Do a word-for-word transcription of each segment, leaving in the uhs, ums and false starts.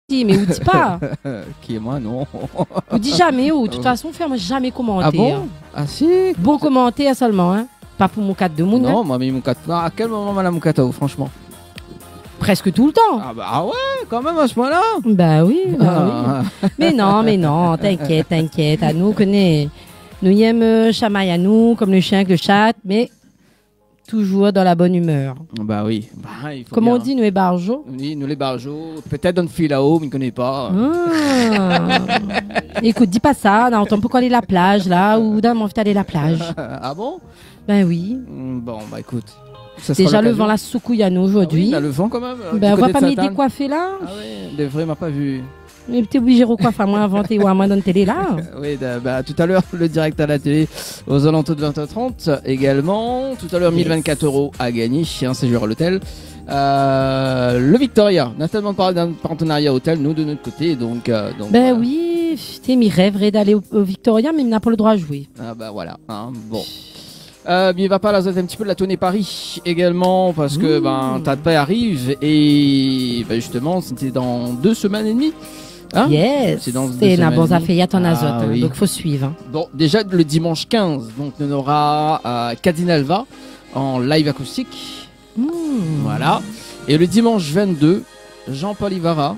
Si, mé ou di pa. Ki, moin, non. Ou di zamé, ou, de tout fason, fé amoin zamé komanté, hein. Ah bon ? Ah si. Bon komantèr solman, hein. Pa pou moukat demoun, hein. Non, moin, mi moukat. Non, a kèl moman moin la moukat aou, fransman ? Prèsk toultan. Ah bah, ah ouais, kan mèm, a se poin-la ? Bah oui, bah oui. Ah. Mé non, mé non, t'inquiète, t'inquiète. Anou, koné, nou i èm, euh, shamay anou, konm le shien èk le shat, mé toujour dan la bone imèr. Bah oui. Bah, i fo bien. Koman i di, nou lé barjo ? Oui, nou lé barjo. Pétèt dan le fil a eau, mi koné pa. Ah. Ékout, di pa sa, na lontan pou alé la plaz, la, ou dan anvi alé la plaz. Ah bon ? Ben oui. Mm, bon, bah ékout. Déza, le van la soukouy anou zordi. Ah oui, na le van kan mèm, euh, du koté de Sainte-Anne. Ben, ou la pa mi dékoifé la ? Ah ouais, de vré, ma pa vu. Mé té oblizé rokoif amoin avan té oi amoin dan télé la. Oui, da-, bah, tout à l'heure, le direct à la télé, aux alentours de vingt heures trente également. Tout à l'heure, mille vingt-quatre euros à gagner, un séjour à l'hôtel. Euh, le Victoria, na tèlman parl d'in partenariat hôtel, nou, de notre côté, donc, euh, donc voilà. Ben oui, té, mi rèv d'alé o, o Victoria, mé mi na pa le droi zoué. Ah bah voilà, hein, bon. Euh, mi va parl azot in ti pé de la tournée Paris également, parske, ben, Tadpa i ariv é, ben, justement, sété dan dé semèn é demi. Hein ? Yes. Sé dan dé semèn é demi. Sé na bon zafèr i atann azot, hein. Ah oui. Donk fo suiv, hein. Bon, déza, le dimanche quinze, donk, nou nora, euh, Kadinelva an live akoustik. Hmm. Voilà. É le dimanche vingt-deux, Jean-Paul Ivara.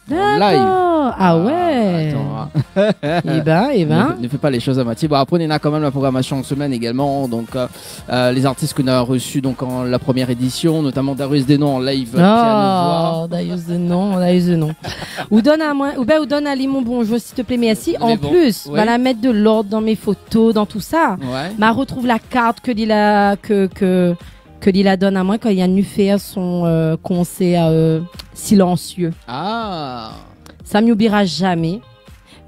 D'accord. En live. Ah ouais. Ah, atann, hein. Eh ben, eh ben. Ne, ne fais pas les choses à moitié. Bon, apré, nou na kan mèm la programmation an semèn également. Donc, euh, euh, les artistes ke nou la resu, donc, an la première édition, notamment Darius Denon an live, euh, piano-voix. Oh, Darius Denon, Darius Denon. Ou donn amoin, ou ben, ou donn ali mon bonjour, s'il te plaît, merci. Mé bon, oui. An plis, va la mèt de l'ord dan mé foto, dan tout sa. Ouais. Ma retrouv la kart ke li la, ke, ke ke li la donn amoin kan li la vni fé son, euh, konsèr, euh, silencieux. Ah. Sa, mi oublira zamé.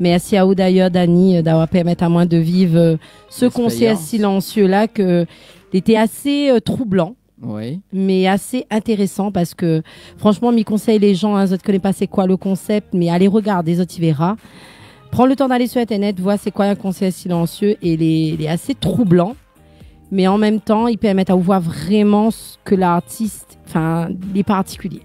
Mèrsi aou d'ayèr, Dani, euh, d'avoir pèrmèt amoin de viv, euh, se konsèr silencieux la, ke lété asé, euh, troublan, oui, mé asé intérésan parske, fransman, mi konsèy lé jan, hein, zot i koné pa sé koi le konsèp, mé alé rogardé, zot i véra. Pran le tan d'alé su Internet, voir sé koi in konsèr silencieux, é lé, lé asé troublan. Mé an mèm tan, i pèrmèt aou voir vréman ske lartis, anfin, lé partikilié.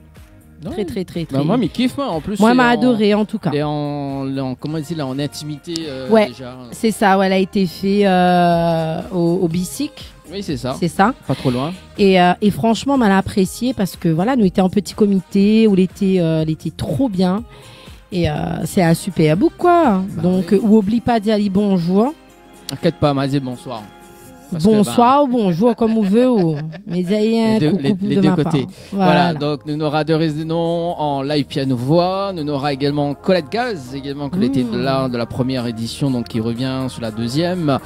Non. Tré, tré, tré, tré. Bah, moin, mi kif, moin, an plis. Moin, ma adoré, an tou ka. Lé an, lé an, koman i di, la, an intimité, euh, ouais, déza. Sé sa, ouais, la été fé, euh, o, o Bisic. Oui, sé sa. Sé sa. Pa tro loin. É, euh, é fransman, ma la aprésié parske, voilà, nou lété an ti komité, ou lété, euh, lété tro bien. É, euh, sé in super book, koi. Bah oui. Donk, euh, ou oubli pa dir ali bonjour. Inkièt pa, ma di bonsoir. Parske, bonsoir, ben, ou bonjour, konm ou vé, ou. Mé di ali in koukou de ma par. Lé dé, lé, lé dé koté. Voilà. Voilà, donk nou nora Darius Denon an live piano-voix. Nou nora également Colette Gaz, également, ke lété la de la première édition, donk ki revien su la deuxième.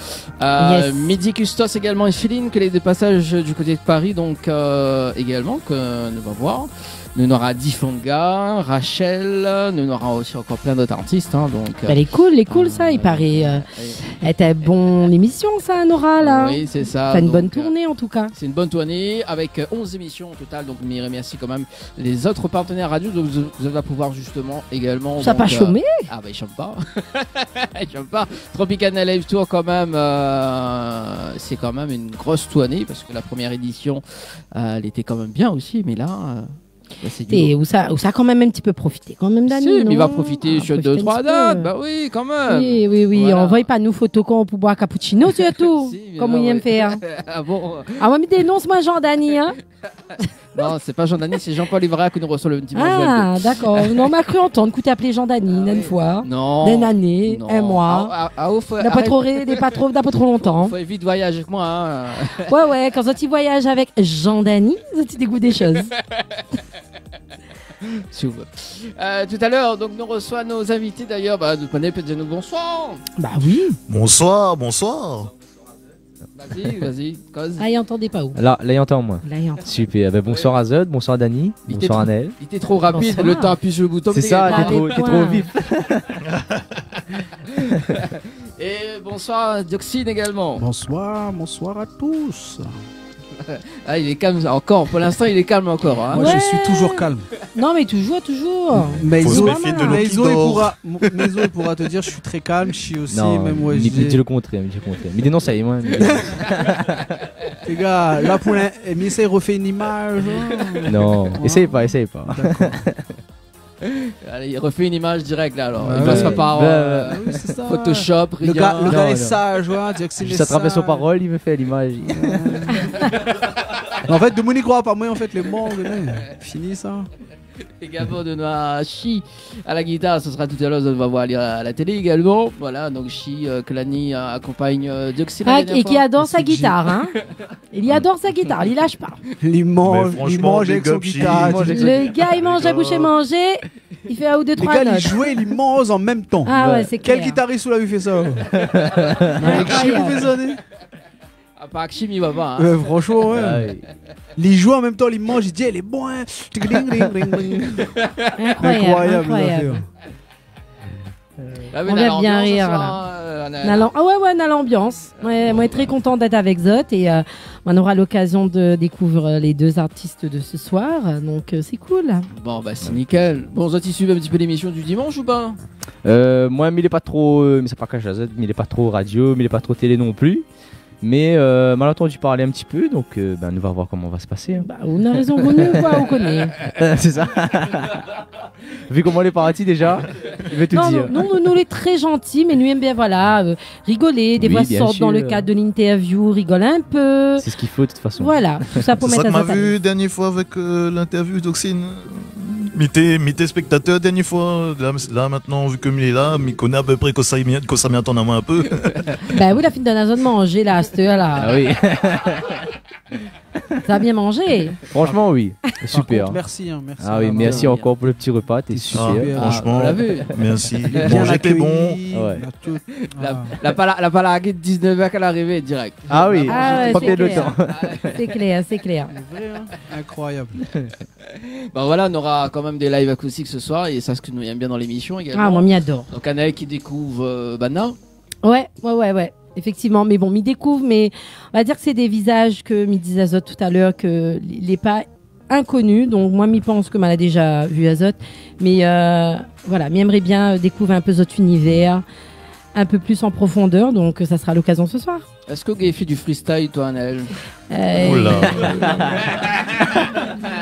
Euh, yes. Midi Custos également, é Céline, ke lé de pasaz du koté de Paris, donk, euh, également, ke nou va voir. Nou nora Difanga, Rachel, nou nora osi ankor plin d'ot artis, hein, donk, euh, ben, lé cool, lé cool, sa, i paré, euh, èt in bon émision, sa, Nora, la. Oui, sé sa, fé in bone tourné, an tou ka. Donk, euh, sé in bone tourné avèk, euh, onze émissions au total, donk mi remèrsi kan mèm lé zot partenèr radio, donk zot, zot va pouvoir justement également, sa donk, pa, euh, shomé. Ah, ben, i shom pa. I shom pa. Tropical Night Live Tour, kan mèm, euh, sé kan mèm in gro tourné, parske la première édition, euh, lété kan mèm bien osi, mé la, euh, Bah, sé du lourd. É ou sa, ou sa kan mèm in ti pé profité kan mèm, Dani, non ? Si, mé i va profité su dé, troi dat. Profité in ti pé. Bah oui, kan mèm. Oui, oui, oui. Voilà. Anvoy pa nou foto kan ou pou boir cappuccino, sirtou. Si, mé konm ou yèm fé, hein. Ah bon ? Ah ouais, mé dénons amoin Jean-Dany, hein. Non, sé pa Jean-Dany, sé Jean-Paul Ivra ke nou resoi le dimanche vingt-deux. Ah, dakor. Non, ma kru antann ke ou té apèl Jean-Dany, ah oui, in foi. Non. D'in ané, non, in moi. Ah, ah, ah, ou fé, na pa arèt. Tro ré-, na pa tro, na pa tro lontan. Fo évit voyaz avèk moin, hein. Ouais, ouais, kan zot i voyaz avèk Jean-Dany, zot i dékouv dé shoz. Si ou vé. Euh, tout à l'heure, donk, nou resoi nos invités. D'ailleurs, bah, nou pé dir bonsoir. Bah oui. Bonsoir, bonsoir. Vas-y, vas-y, koz. Ah, i antann pa ou. La, la, i antann amoin. La, i antann. Super. Ben, bonsoir azot, bonsoir Dani, bonsoir Anaël. Li té tro, li té tro rapid, bonsoir. Le tan apui su le bouton. Sé sa, té tro, té tro vif. Et bonsoir Dioxine également. Bonsoir, bonsoir à tous. Ah, il est calme encore. Pour l'instant, il est calme encore, hein. Moi, je suis toujours calme. Ouais. Non, mais toujours, toujours. Faut se méfier de l'eau qui dort. Mé Zo, i poura, m-, mé Zo, i poura te dir, je suis très calme, je suis aussi, non, mèm, ouais, mi, mi di le kontrèr, mi di le kontrèr. Mi dénons ali, moin, mi dénons. Lé gars, la pou l'in-, mi éséy refé in imaz, hein. Non, éséy pa, éséy pa. Dakor. Allez, il refait une image directe là alors. Ouais, ouais. Il passe pas par, euh, Photoshop, rien. Le gars, le gars est sage, ouais, Dioxine est sage. Non, non. Juste à travers son parole, il me fait l'image. En fait, de Monique Roy, par moi, en fait, les morts, ouais, fini ça. Également de Noir Chi à la guitare, ce sera tout à l'heure, on va voir à la télé également. Voilà, donc Chi, euh, que Lani, euh, accompagne, euh, Dioxine la dernière fois. Ah, et qui adore sa guitare, hein. Il adore sa guitare, il lâche pas. Li manz, li manz avèk son gitar. Mais franchement, big up, Chi. Le gars, il mange à bouche et manger, il fait un ou deux, trois notes. Lé gars, li zoué, li manz an mèm tan. Ah ouais, c'est clair. Kèl gitarist ou la vi fé sa ? Incroyable. Avèk Chi, li fé sa, non ? A par Chi, mi va pa, hein. Euh, franchement, ouais. Ah oui. Li zoué an mèm tan, li manz, li di, « Eh, lé bon, hein. » Incroyable, incroyable, incroyable. Ah, mé na lanbians ce soir, euh, on a... Na lan-, ah ouais, ouais, na lanbians. Ouais, moin lé très content d'être avec zot et, euh, on aura l'occasion de découvrir les deux artistes de ce soir, donc, euh, c'est cool. Bon, bah, c'est nickel. Bon, zot i suiv in ti pé lémisyon du dimansh ou pa ? Euh, moin, mi lé pa tro, euh, mi sa pa kash azot, mi lé pa tro radio, mi lé pa tro télé non pli. Mé, euh, ma la antandu parl in ti pé, donk, euh, bin, nou va voir koman va se pasé, hein. Bah, ou na rézon, vo myé, koi, ou koné. Sé sa. Vu koman lé parti déza, li vé tout dir. Non, non, nou, nou lé très gentil, mé nou èm bien, voilà, euh, rigolé, défoi sort dan le kad de l'interview, rigol in pé. Oui, bien sûr. C'est ce qu'il faut, de toute façon. Voilà, tout sa pou mèt azot a lèz. Sé sa ke ma vi dernié foi avèk, euh, l'interview Dioxine. Mi té, mi té spèktatèr dernié foi. La, la, mintnan, vu ke mi lé la, mi koné a pé pré kosa mi, kosa mi atann amoin in pé. Bin oui, la fine donn azot manzé la, astèr la. Ah oui. Sa la bien manzé. Franchement, oui. Super. Par contre, merci, hein, merci vraiment. Ah oui, merci encore pour le petit repas, t'es super. Super. Ah, franchement, merci. Bien accueilli, on a tout. La, la pa la, la pa largé de dix-neuf heures k'èl la arivé dirèk. Ah oui, ouais, c'est clair. Pas perdu de temps. C'est clair, c'est clair. C'est vrai, hein. Incroyable. Bah voilà, on aura quand même des lives acoustiques ce soir, et sa, sé sak nou èm bien dan lémisyon également. Ah, moin, mi ador. Donk, Anaël ki dékouv, euh, banna. Ouais, ouais, ouais, ouais. Effectivement, mé bon, mi dékouv, mé on va dir ke sé dé vizaz ke mi di azot talèr ke lé, lé pa inkoni. Donk, moin, mi pans ke ma la déza vi azot. Mé, euh, voilà, mi èmré bien, euh, dékouv in pé zot inivèr, in pé plis an profondèr. Donk, sa sera l'occasion ce soir. Èske ou gingn fé du freestyle, toi, Anaël ? Euh, oula.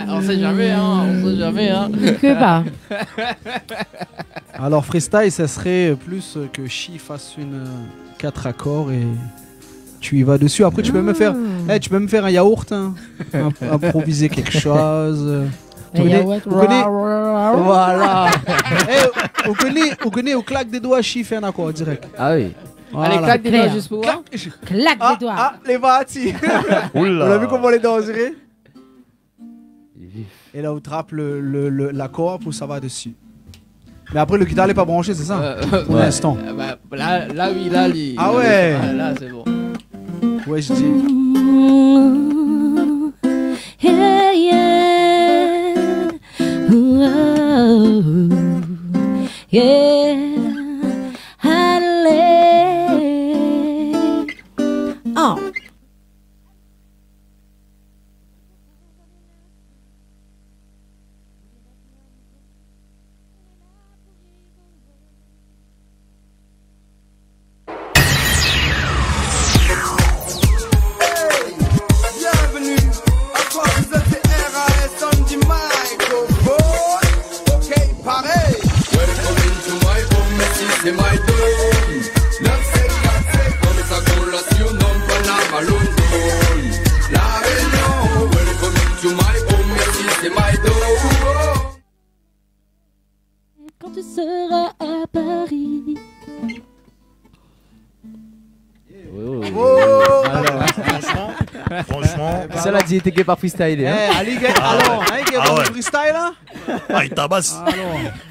On sait jamais, hein, on sait jamais, hein. Ke pa. Alors, freestyle, ça serait plus que Chi fasse une, euh, quatre accords et tu y vas dessus. Après, tu peux même faire, eh, tu peux même faire un yaourt, hein. Imp-, improviser quelque chose, euh. Un yaourt. Ou koné, ou koné, voilà. Eh, ou koné, ou koné, ou klak dé doi, Chi fé in akor dirèk. Ah oui. Voilà. Allez, klak dé doi, juste pour voir. Klak dé doi. Ah, ah, lé parti. Oula. Ou la vu koman lé danzéré ? Il est vif. É la, ou trap le, le, le, lakor pou sava desi. Mé apré, le gitar lé pa branshé, sé sa ? Euh, ouais. Pou linstan. Euh, bah, la, la, oui, la, li... Ah ouais. Ah, la, sé bon. Ouais, mi di. Yeah, yeah. Ouh, oh, oh. Yeah. Alé. Oh. Hey, bienvenue à toi, vous êtes R A S on the microphone. Ok, paré. Welcome into my home, this is my dome. Neuf sept quatre sept, comme ça qu'on l'a surnommé Panama London. La Réunion, welcome into my home, this is my dome. Quand tu seras à Paris. Oh. Oh. Alors. Franchement, franchement. Sa la di, té gingn pa freestyle, hein. Eh, ali, gars, ah ouais. Alors, hein, gars, ah ouais, freestyle, hein. Ah, li tabass. Alors.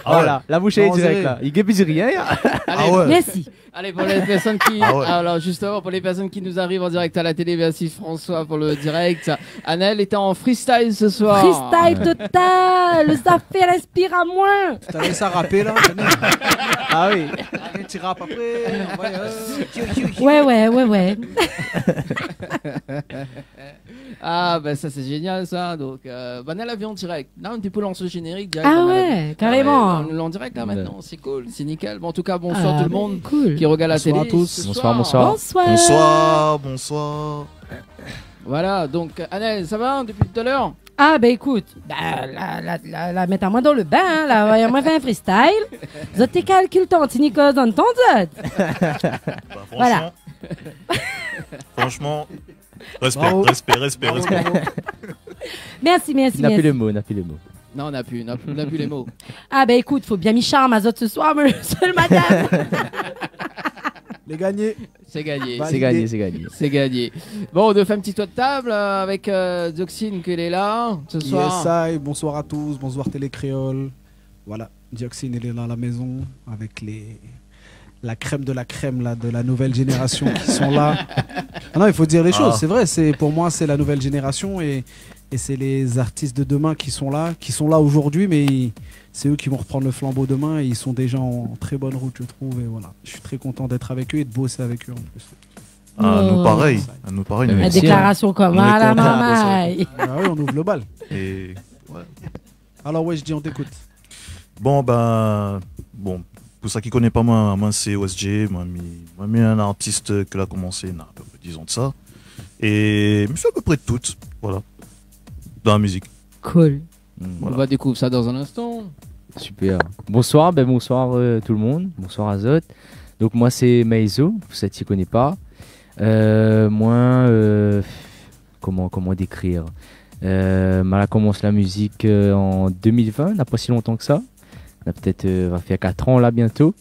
Ah ouais. Voilà, la boushé lé dirèk, la. Non, sérieux. Li gingn pi di rien, hein. Ah ouais. Merci. Allez, pour les personnes qui, ah ouais, alors justement, pour les personnes qui nous arrivent en direct à la télé, merci François pour le direct. Anaël était en freestyle ce soir. Freestyle total, sa fé l'inspir amoin. Talèr sa rapé la. Ah oui. Un petit rap après, on va, euh, ouais, ouais, ouais, ouais. Ah, ben ça, c'est génial, ça. Donc, euh, ben, nou la vi an dirèk. La, nou té pou lans le générique direct. Ah ouais, carrément. Ouais, nou lé an dirèk, la, mintnan. Ouais. C'est cool, c'est nickel. Bon, en tout cas, bonsoir tout le monde qui regarde la télé. Ah, ben, cool. Bonsoir, bonsoir. Bonsoir. Bonsoir, bonsoir. Voilà, donc, Anaël, ça va, hein, depuis tout à l'heure ? Ah, ben, ékout, ben, la, la, la, la, mèt amoin dan le bin, in, la, voyé amoin fé in freestyle. Zot té kalkil tan, ti Nicolas dan le tan, zot. Bah, voilà. Franchement, franchement, respect, respect, respect, respect. Bravo, bravo. Merci, merci, merci. Na pi le mo, na pi le mo. Non, na pi, na pi, na pi le mo. Ah, ben, ékout, fo bien mi sharm azot se soir, moin le sèl madam. Lé gagné. Sé gagné. Validé. Sé gagné, sé gagné. Sé gagné. Bon, nou fé in ti tour de tab, euh, avèk, euh, Dioxine, ke lé la se soir. Yes I, bonsoir à tous, bonsoir Télé Kréol. Voilà, Dioxine, il est là à la maison avec les, la crème de la crème, là, de la nouvelle génération qui sont là. Ah non, il faut dire les choses, c'est vrai, c'est, pour moi, c'est la nouvelle génération et, et c'est les artistes de demain qui sont là, qui sont là aujourd'hui, mais ils, c'est eux qui vont reprendre le flambeau demain et ils sont déjà en très bonne route, je trouve, et voilà. Je suis très content d'être avec eux et de bosser avec eux en plus. Ah, nou parèy. Ah, nou parèy, nou. La déclaration comme ça, la marmaille. Ah oui, on ouvre le bal. Et, ouais. Alors, Weshdi, on t'écoute. Bon, ben, bon, pou sak i koné pa moin, moin sé O S J, moin mi, moin mi in artis ke la komansé, na apépré diz an de sa. É mi fé apépré tout, voilà, dan la mizik. Cool. Mm, voilà. On va découvrir ça dans un instant. Super. Bonsoir, ben bonsoir, euh, tout le monde. Bonsoir azot. Donk moin sé Maizo, pou sak i koné pa. Euh, moin, euh, koman, koman dékrir ? Euh, ma la komans la mizik, euh, an deux mille vingt, na pa si lontan ke sa. Na pétèt, euh, va fé quatre ans la bientôt.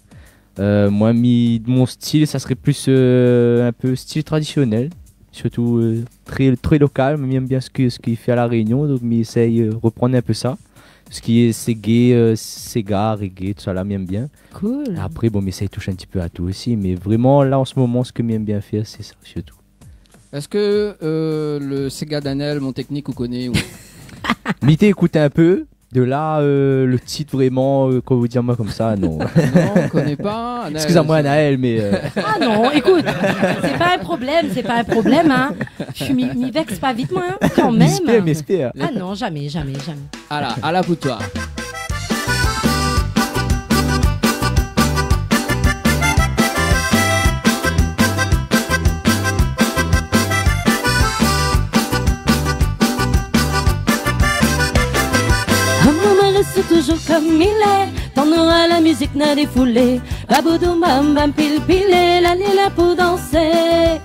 Euh, moin, mi, mon stil, sa sré plis, euh, in pé stil tradisionèl, sirtou, euh, trè, trè lokal, mé mi èm bien sak, sak i fé a La Rényon, donk mi éséy, euh, reprann in pé sa. Sak lé séga, euh, séga, reggae, tousala, mi èm bien. Cool. Apré, bon, mi éséy toush in ti pé a tout osi, mé vréman, la, an se moman, sak mi èm bien fé, sé sa, sirtou. Èske, euh, le séga d'Anel, Mon Technique, ou koné, ou... Mi té ékout in pé, de la, euh, le tit vréman, euh, koman di amoin konmsa, non. Non, ou koné pa, Anaël. Excusez-moi, Anaël, mais, euh... Ah non, ékout, sé pa in problèm, sé pa in problèm, in. Mi, mi vèks pa vit, moin, in, kan mèm. Mi éspèr, mi éspèr. Ah non, zamé, zamé, zamé. Ala, ala pou toi. Amoin, moin rès toujour konm mi lé. Tan nora la mizik na défoulé. Baboudou bam bam pil pilé, la lé la pou dansé.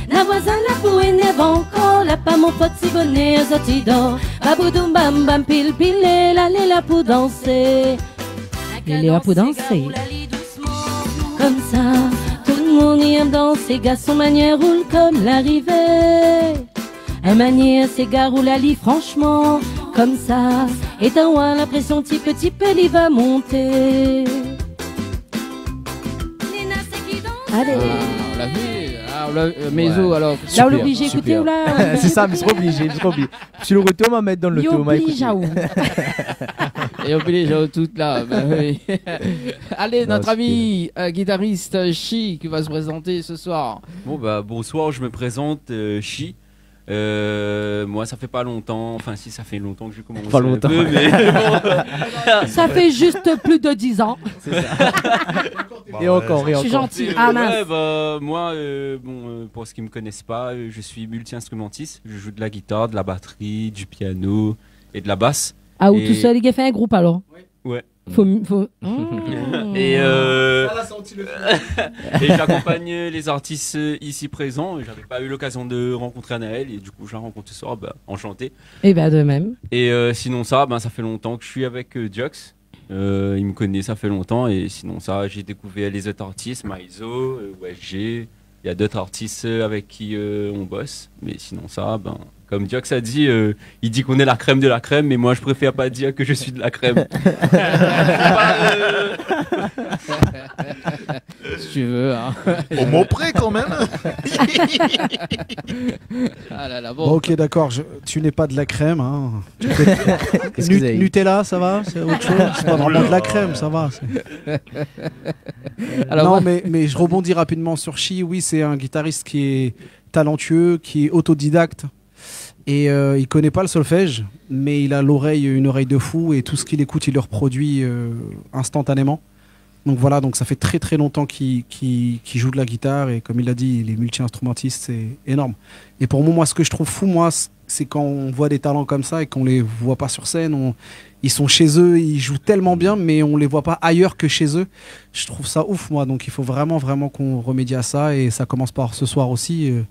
Na voizin la pou énèrv ankor, la pa mon fot si bonèr zot i dor. Baboudou bam bam pil pilé, la lé la pou dansé. Lé la pou dansé. Konmsa, tout moun i èm dansé, gard son manièr roul konm la rivièr. In manièr séga roul ali franshman, konmsa. É ta oir linprésion ti pé ti pé li va monté. Alé. Ah, on l'a vu. Ah, on l'a, euh, Maizo, ouais, alors. La, ou lé oblizé ékouté, ou la, ou lé oblizé ékouté. Sé sa, mi sré oblizé, mi sré oblizé. Si le retour, ma mèt dan loto, ma ékout. Li obliz aou. Li obliz aou tout la, ben oui. Alé, non, notre ami, euh, guitariste, euh, Chi, qui va se présenter ce soir. Bon, bah, bonsoir, je me présente, euh, Chi. Euh, moi, ça fait pas longtemps, enfin, si, ça fait longtemps que j'ai commencé un peu, mais bon. Pas longtemps. Ça fait juste plus de dix ans. C'est ça. Et encore, et encore. Je suis gentille. Et, euh, ah, mince. Ouais, bah, moi, euh, bon, euh, pour ceux qui me connaissent pas, euh, je suis multi-instrumentiste. Je joue de la guitare, de la batterie, du piano et de la basse. Ah, ou tout seul, li la fé in group alor ? Ouais. Fo, fo. Et, euh, et j'accompagne les artistes, euh, ici présents. J'avais pas eu l'occasion de rencontrer Anaël et du coup, je la rencontre ce soir. Bah, enchanté. Eh ben, de même. Et, euh, sinon ça, ben, ça fait longtemps que je suis avec, euh, Diox. Euh, il me connaît, ça fait longtemps. Et sinon ça, j'ai découvert les autres artistes, Maizo, euh, O S J. Il y a d'autres artistes, euh, avec qui, euh, on bosse. Mais sinon ça, ben, comme Diox a dit, euh, il dit qu'on est la crème de la crème, mais moi, je préfère pas dire que je suis de la crème. Faut pas, euh, si tu veux, hein. Au mot près, quand même. Ah là là, bon. Bon, ok, d'accord, je, tu n'es pas de la crème, hein. Excusez. Nut-, Nutella, ça va ? C'est autre chose ? C'est pas vraiment de la crème, ça va, c'est... Alors, non, moi, mais, mais je rebondis rapidement sur Chi. Oui, c'est un guitariste qui est talentueux, qui est autodidacte. Et, euh, il connaît pas le solfège, mais il a l'oreille, une oreille de fou, et tout ce qu'il écoute, il le reproduit, euh, instantanément. Donc voilà, donc ça fait très, très longtemps qu'il, qu'il, qu'il joue de la guitare et comme il l'a dit, il est multi-instrumentiste, c'est énorme. Et pour moi, moi, ce que je trouve fou, moi, c-, c'est quand on voit des talents comme ça et qu'on les voit pas sur scène, on, ils sont chez eux, ils jouent tellement bien, mais on les voit pas ailleurs que chez eux. Je trouve ça ouf, moi. Donc il faut vraiment, vraiment qu'on remédie à ça et ça commence par ce soir aussi. Euh,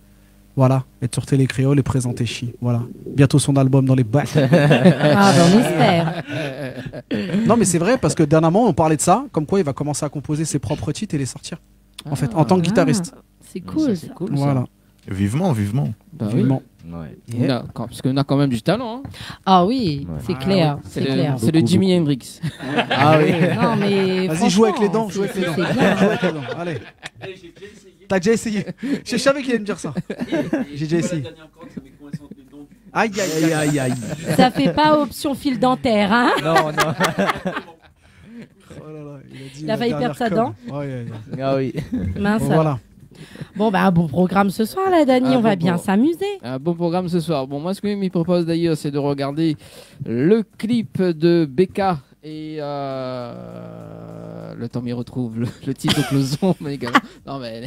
Voilà, être sur Télé Kréol et présenter Chi. Voilà. Bientôt son album dans les bacs. Ah, ben, on espère. Non, mais c'est vrai, parce que dernièrement, on parlait de ça, comme quoi il va commencer à composer ses propres titres et les sortir, en fait, en tant que guitariste. Ah, c'est cool, ça. Voilà. Vivement, vivement. Bah oui. Vivement. Ouais. D'accord, parce qu'on a quand même du talent, hein. Ah oui, c'est clair, c'est clair. C'est le Jimi Hendrix. Ah oui. Non, mais vas-y, joue avec les dents, franchement, joue avec les dents. C'est, c'est bien. Joue avec les dents, allez. T'as déjà essayé ? Je savais qu'il allait me dire ça. J'ai déjà essayé. Aïe, aïe, aïe, aïe. Ça fait pas option fil dentaire, hein ? Non, non. Oh là là, il a dit la dernière conne. Il a failli perdre sa dent. Aïe, aïe, aïe. Ah oui. Mince. Bon, voilà. Bon, bah, un bon programme ce soir, là, Dany. On va bien s'amuser. Un bon programme ce soir. Bon, moi, ce que je me propose d'ailleurs, c'est de regarder le clip de B K. Et, euh, le temps mi retrouv le, le titre, donc, le Zom également. Non, mais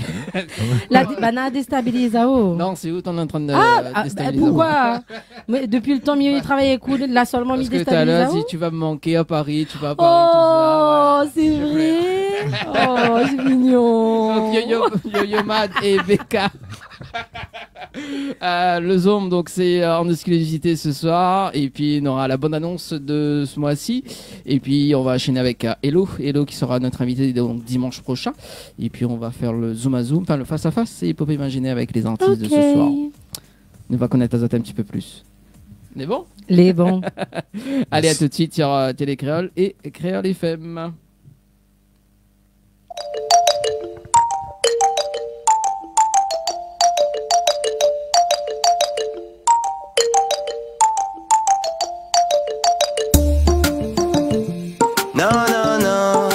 la dé-, banna déstabiliz aou. Non, c'est ou t'es en train de déstabiliser. Ah, ah, bah, pourquoi ? Mais depuis le temps mi travay avèk ou, la solman mi déstabiliz aou. Parce que tout à l'heure, si tu vas me manquer à Paris, tu vas à Paris, tout ça, ouais. Oh, c'est vrai. Oh, c'est mignon. Donc, Yo-Yo, Yo-Yo Mad et B K. Euh, le Zom, donc, c'est, euh, en exclusivité ce soir. Et puis, on aura la bande-annonce de ce mois-ci. Et puis, on va enchaîner avec, euh, Hello. Hello qui sera notre invité, donc, dimanche prochain. Et puis, on va faire le zoom à zoom, enfin, le face à face, c'est Épopée Imaginée avec les artistes de ce soir. Ok. Nou va konèt azot un petit peu plus. Lé bon ? Lé bon. Allez, à tout de suite sur, euh, Télé Kréol et Kréol F M. Non, non, non.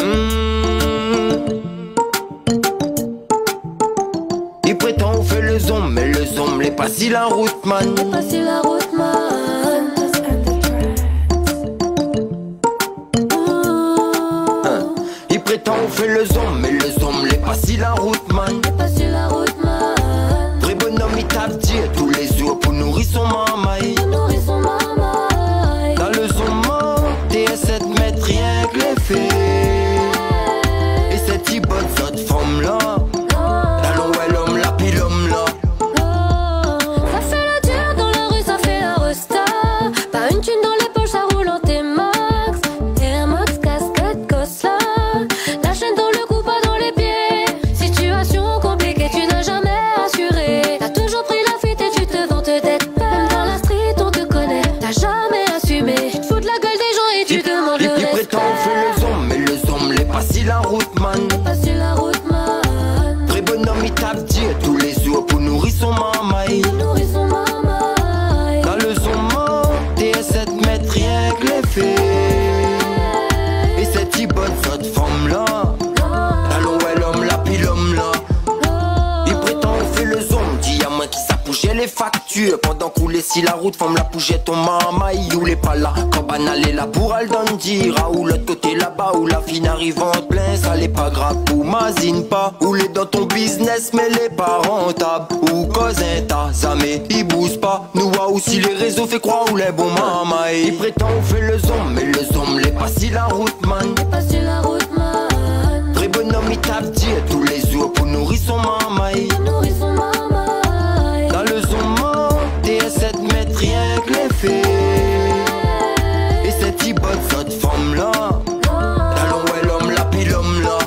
Hmm. I prétan ou fé le Zom, mé le Zom lé pa si la rout, man. Lé pa si la rout, man. Hein. I prétan ou fé le Zom, mé le Zom lé pa si la rout, man. Lé pa si la rout, man. Vré bonom i tap dir tou lé zour pou nouri son marmay. Pou nouri son marmay. Dan le Zom, man, té sèt mèt rienk lé fé. É sèt i bot zot fanm la. Talon, wé, lom la, pi lom la. Sa fé la dir dan la ri, sa fé la resta. Pa une thune dans les poches, ça roule en T-Max. Air Max, casquette, Cosla. La chaîne dans le cou, pas dans les pieds. Situation compliquée, tu n'as jamais assuré. T'as toujours pris la fuite et tu te vantes d'être père. Même dans la street, on te connaît. T'as jamais assumé. Tu te fous de la gueule des gens et tu demandes le respect. I prétan ou fé le Zom, mé le Zom lé pa si la rout, man. Lé pa si la rout, man. Vré bonom i tap dir tou lé zour pou nouri son marmay. Pou nouri son marmay. Dan le Zom, man, té sèt mèt rienk lé fé. É sèt i bot zot fanm la. Talon, wé, lom la, pi lom la. I prétan ou fé le Zom, di amoin kisa pou jèr lé faktir. Pandan k'ou lé si la rout, fanm la pou jèr ton marmay. Ou lé pa la, kan banna lé la pou al dan dir. Aou lot koté laba, ou la fine ariv an plin. Sa lé pa grav, ou mazine pa. Ou lé dan ton biznis, mé lé pa rantab. Ou koz in ta, zamé i bouz pa. Nou wa ou si lé rézo, fé kroir ou lé bon marmay. I prétan ou fé le Zom, mé le Zom lé pa si la rout, man. Lé pa si la rout, man. Vré bonom i tap dir tou lé zour pou nouri son marmay. Pou nouri son marmay. Dan le Zom, man, té sèt mèt rienk lé fé. É sèt i bot zot fanm la. Talon, wé, lom la, pi lom la.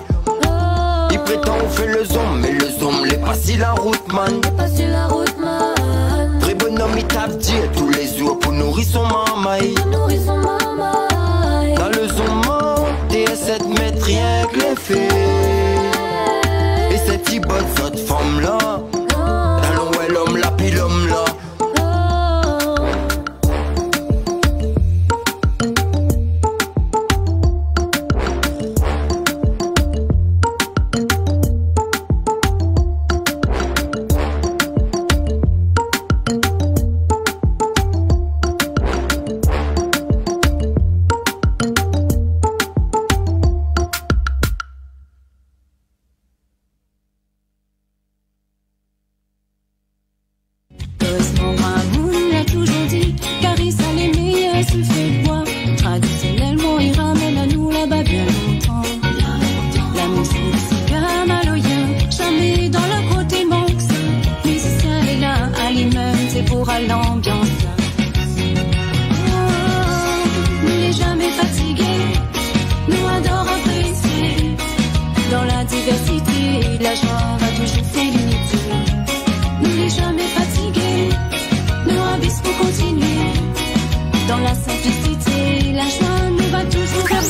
I prétan ou fé le Zom, mé le Zom lé pa si la rout, man. Lé pa si la rout, man. Vré bonom i tap dir tou lé zour pou nouri son marmay. Pou nouri son marmay. Dan le Zom, man, té sèt mèt rienk lé fé. É sèt i bot zot fanm la. Talon, wé, lom la, pi lom la.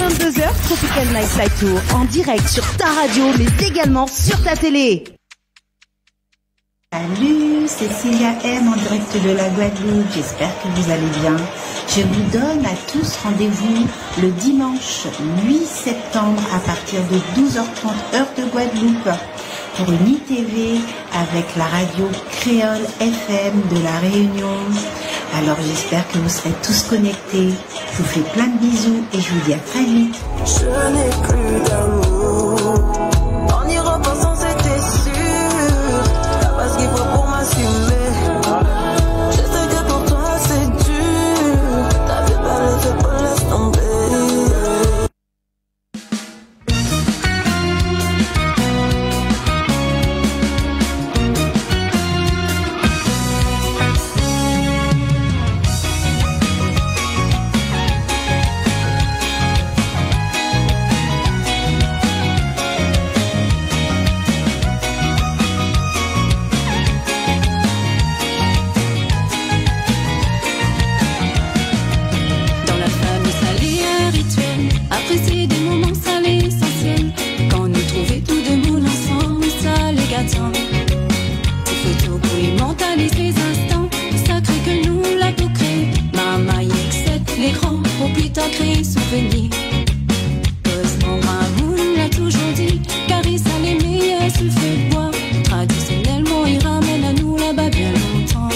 Vingt-deux heures, Tropical Night Fly Tour, en direct sur ta radio, mais également sur ta télé. Salut, c'est Célia M en direct de la Guadeloupe. J'espère que vous allez bien. Je vous donne à tous rendez-vous le dimanche huit septembre à partir de douze heures trente, heure de Guadeloupe, pour une I T V avec la radio Créole F M de La Réunion. Alors, j'espère que vous serez tous connectés. Je vous fais plein de bisous et je vous dis à très vite. Je n'ai plus d'amour. En y repensant, c'était sûr. T'as pas ce qu'il faut pour m'assumer. Je sais que pour toi, c'est dur. T'avais pas le feu pour laisser tomber. Dans la famille, ça l'est un rituel. Apprécier des moments, ça l'est essentiel. Kan nou trouv tout demoun ansanm, sa lé gatant. Ti foto pou imantiz lé zinstan sakré ke nou la pou kréé. Marmay èk sèt lé gran, pou pli tar kréé souvenir. Koz mon gramoun la toujour di, kari sa lé méyèr si fé d'boi. Tradisionèlman, i ramèn anou laba bien lontan.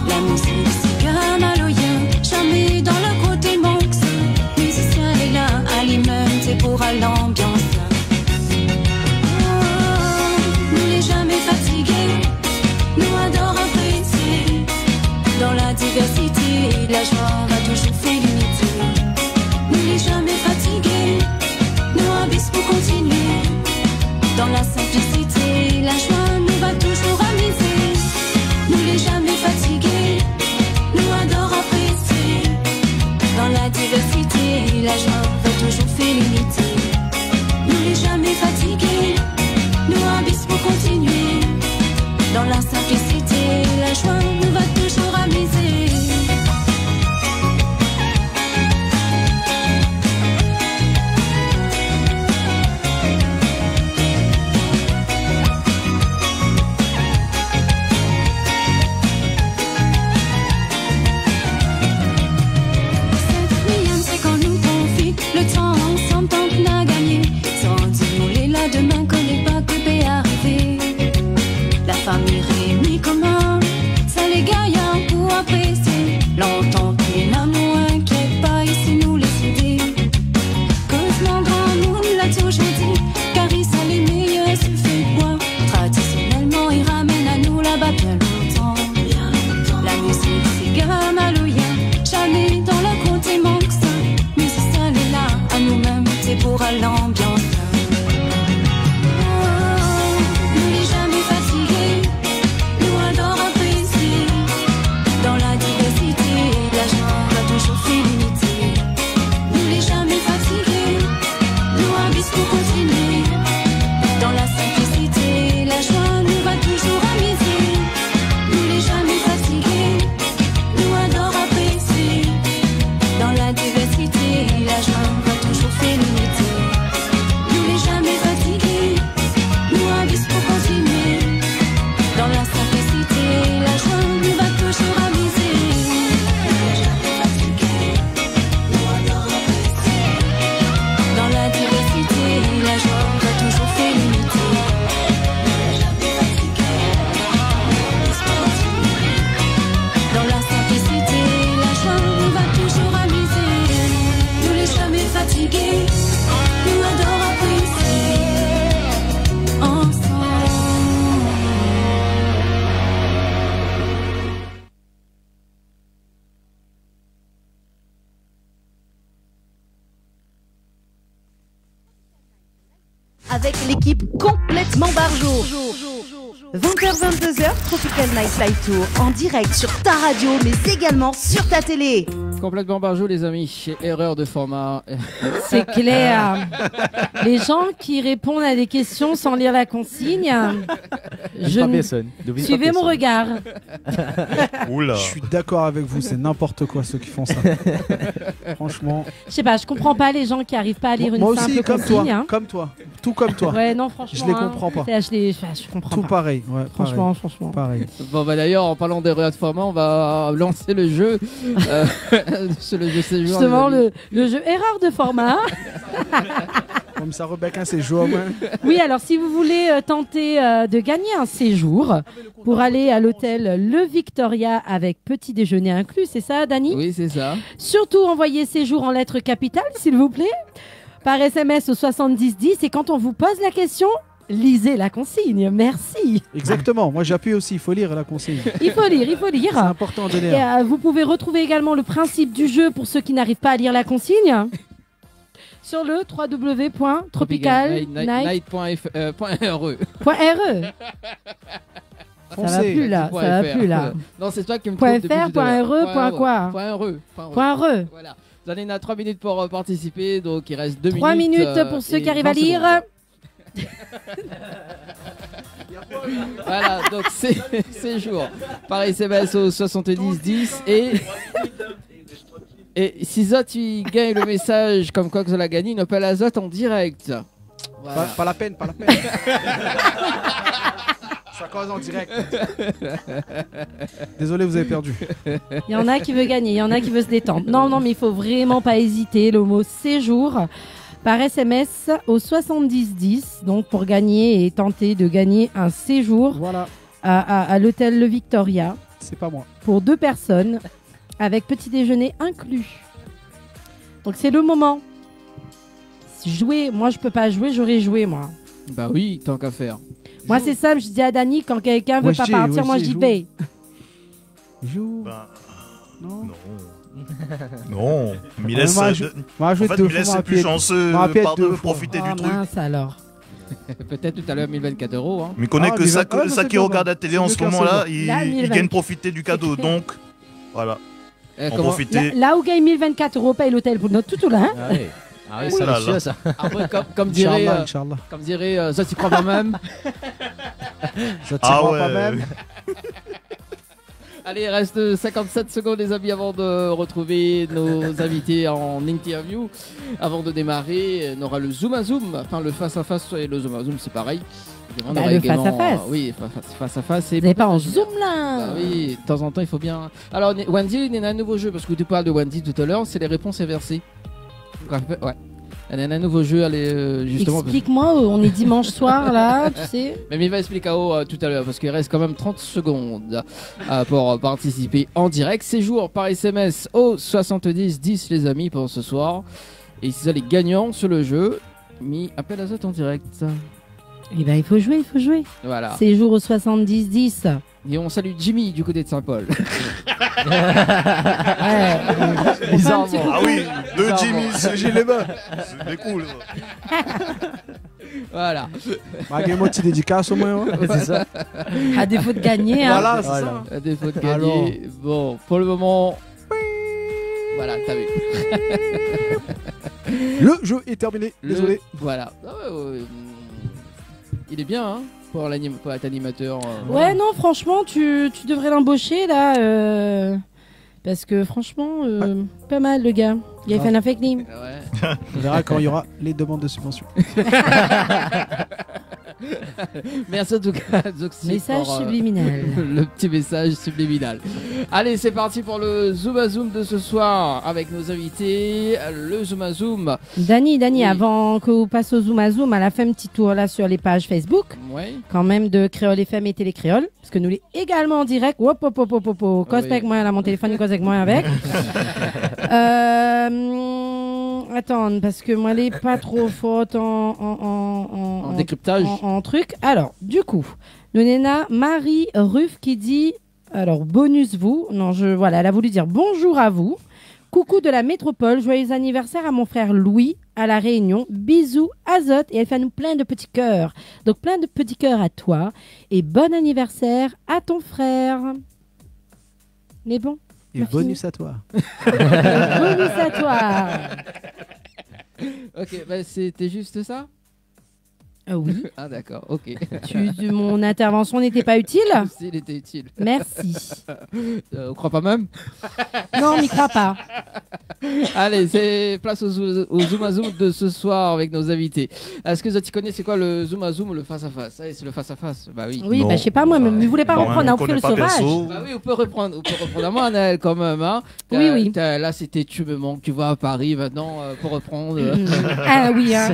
La mizik, séga, maloya, zamé dan la koté mank sa. Mizisien lé la, alimèn, sé pou lanbians la. Oh, nou lé zamé fatigé, nou ador aprésié. Dan la divèrsité, la joi va toujour fé linité. Nou lé zamé fatigé, nou abis pou kontinié. Dan la sinplisité, la joi, nou va toujour amizé. Nou lé zamé fatigé, nou ador aprésié. Dan la divèrsité, la joi va toujour fé linité. Nou lé zamé fatigé, nou abis pou kontinié. Dan la sinplisité, la joi, nou va toujour amizé. Sèt mièm, sé kan nou profit le tan ansanm, tan k'na gagné. San di nou lé la demin, koné pa ke pé arivé. La fami réini koman, sa lé gayar pou aprésié. Lontan k'na nou inkièt pa, isi nou lé soudé. Koz mon gramoun la toujour di, kari sa lé méyèr si fé d'boi. Tradisionèlman, i ramèn anou laba bien lontan. La mizik, séga, maloya, zamé dan la koté mank sa. Mizisien lé la, anou mèm, sé pou lanbians la. Oh, nou lé zamé fatigé, nou ador aprésié. Dan la divèrsité, la joi va toujour fé linité. Nou lé zamé fatigé, nou abis pou kontinié. Dan la sinplisité, la joi, nou va toujour amizé. Nou lé zamé fatigé, nou ador aprésié. Dan la divèrsité, la joi va toujour fé linité. Nou lé zamé fatigé, nou abis pou kontinié. Dan la sinplisité, la joi, nou va toujour amizé. Dan la divèrsité, la joi va toujour fé linité. Dan la sinplisité, la joi, nou va toujour amizé. Nou lé zamé fatigé, nou ador aprésié ansanm. Avec l'équipe Complètement Barjo. Vingt heures, vingt-deux heures, Tropical Night Fly Tour en direct sur ta radio, mais également sur ta télé. Complètement Barjo, les amis. Erreur de format. C'est clair. Les gens qui répondent à des questions sans lire la consigne. Suivez mon regard. Oula. Je suis d'accord avec vous, c'est n'importe quoi ceux qui font ça. Franchement. Je sais pas, je comprends pas les gens qui arrivent pas à lire une simple consigne, hein. Moi aussi, comme toi, comme toi. Tout comme toi. Ouais, non, franchement, je les comprends pas. Tout pareil, ouais, pareil. Franchement, franchement. Pareil. Bon, bah, d'ailleurs, en parlant d'erreur de format, on va lancer le jeu, euh, sur le jeu séjour, les amis. Justement, le, le jeu erreur de format. Comme ça, Rebecca, c'est jour, hein. Oui, alors, si vous voulez, euh, tenter, euh, de gagner un séjour pour aller à l'hôtel Le Victoria avec petit déjeuner inclus, c'est ça, Dany ? Oui, c'est ça. Surtout, envoyez séjour en lettres capitales, s'il vous plaît, par S M S au soixante-dix dix. Et quand on vous pose la question, lisez la consigne. Merci. Exactement. Moi, j'appuie aussi. Il faut lire la consigne. Il faut lire, il faut lire. C'est important de lire. Et, euh, vous pouvez retrouver également le principe du jeu pour ceux qui n'arrivent pas à lire la consigne sur le trois W point tropical night point F, euh, point R E. Point R E. Ça va plus, là, ça va plus, là. Non, c'est toi qui me trouve depuis tout à l'heure. Point F R, point R E, point quoi ? Point R E, point R E. Point R E. Voilà. Vous avez trois minutes pour, euh, participer, donc il reste deux minutes, euh, et vingt secondes. Trois minutes pour ceux qui arrivent à lire. Voilà, donc sé-, séjour par S M S au soixante-dix dix et, et si zot i gagn le message comme quoi que zot la gagné, i apèl azot en direct. Voilà. Pas, pas la peine, pas la peine. Ça cause en direct. Désolé, vous avez perdu. Il y en a qui veut gagner, il y en a qui veut se détendre. Non, non, mais il faut vraiment pas hésiter. Le mot séjour par S M S au soixante-dix dix, donc pour gagner et tenter de gagner un séjour, voilà, à, à, à l'hôtel Le Victoria. C'est pas moi. Pour deux personnes, avec petit déjeuner inclus. Donc c'est le moment. Jouer, moi je peux pas jouer, j'aurais joué, moi. Bah oui, tant qu'à faire. Moi, c'est simple, je dis à Dany, quand quelqu'un veut pas partir, moi je dis, ben, Jou. Ben, non. Non. Non. Mé lès, euh, de-, an fèt, mé lès lé pli shansé, pardon, profité du truc. Ah, mince alors. Peut-être tout à l'heure, mille vingt-quatre euros, hein. Mé koné ke sak, sak i rogard la télé an se moman-la, i, i gingn profité du kado. Donk, voilà. Euh, an profité. La, la ou gingn mille vingt-quatre euros, pèy l'hôtel pou nout toutou la, hein. Ah oui. Ah oui, sa lé sir, sa. Apré, kom, kom diré, euh, Inch'Allah, Inch'Allah. Kom diré, euh, sa, i kroi pa mèm. Sa, i kroi pa mèm. Allez, il reste cinquante-sept secondes, les amis, avant de retrouver nos invités en interview. Avant de démarrer, on aura le Zoom à Zoom, enfin le face à face et le Zoom à Zoom, c'est pareil. Bah, on aura le également, face à face. Euh, oui, fa-, fa-, face à face. Vous n'avez pas en Zoom, là ? Bah oui, de temps en temps, il faut bien. Alors, né-, Wendy, il y a un nouveau jeu, parce que tu parles de Wendy tout à l'heure, c'est les réponses inversées. Ouais. On a un nouveau jeu, allez, euh, justement. Explique-moi, euh, on est dimanche soir, là, tu sais. Mé mi va expliké aou, euh, tout à l'heure, parce qu'il reste quand même trente secondes, euh, pour, euh, participer en direct. Séjour par S M S au soixante-dix dix, les amis, pour ce soir. Et si zot lé gagnant sur le jeu, mi apèl azot en direct. Eh ben, il faut jouer, il faut jouer. Voilà. Séjour au soixante-dix dix. Et on salue Jimmy du côté de Saint-Paul. Ouais. Bizarrement. Ah oui, deux Jimmy, c'est Gilles Lebas. C'est cool, ça. Voilà. Malgré mon ti dédikas, au moins, hein. C'est ça. À défaut de gagner, hein. Voilà, c'est ça. À défaut de gagner. Alors. Bon, pour le moment, voilà, t'as vu. Le jeu est terminé. Désolé. Voilà. Ah ouais, ouais, ouais. Il est bien, hein, pour l'anim-, pour être animateur, euh. Ouais, non, franchement, tu, tu devrais l'embaucher, là, euh, parce que, franchement, euh, pas mal, le gars. Il a fait un avec Nîmes. Ah ouais. On verra quand il y aura les demandes de subvention. Merci en tout cas, Zoxy, pour, euh, le petit message subliminal. Message subliminal. Allez, c'est parti pour le Zoom à Zoom de ce soir avec nos invités, le Zoom à Zoom. Dany, Dany, oui, avant ke ou pas au Zoom à Zoom, alé fé in ti tour la sur les pages Facebook, ouais, quand même, de Kréol F M et Télé Kréol, parce que nous lé également en direct. Hop, hop, hop, hop, hop, hop. Koz pa avèk moin la, mon téléfone, koz pa avèk moin avèk. Euh, atann, parce que moin lé pa tro fort en, en, en, en, en décryptage, en, en truc. Alors, du coup, nou néna Marie Ruff qui dit, alors, bonus vous. Non, je, voilà, elle a voulu dire bonjour à vous. Coucou de la métropole, joyeux anniversaire à mon frère Louis, à La Réunion. Bisous, azot. Et elle fait à nous plein de petits cœurs. Donc, plein de petits cœurs à toi. Et bon anniversaire à ton frère. Mais bon, et bonus à toi. Bonus à toi. Ok, bah, c'était juste ça ? Euh, oui. Ah, d'accord, ok. Tu, tu, mon intervention n'était pas utile ? Si, elle était utile. Merci. Euh, ou kroi pa mèm ? Non, mi kroi pa. Allez, c'est place au, zou- au Zoom à Zoom de ce soir avec nos invités. Èske zot i koné sé koi le Zoom à Zoom ou le face à face ? Eh, c'est le face à face. Bah oui. Oui, bah, je sais pas, moi, mais vous voulez pas reprendre, hein, vous faites le sauvage. Bah oui, on peut reprendre, on peut reprendre à moi, Anaël, quand même, hein. Oui, oui. T'as- t'as- là, c'était tu me manques, tu vois, à Paris, maintenant, euh, pour reprendre, euh. Mm. Ah oui, hein.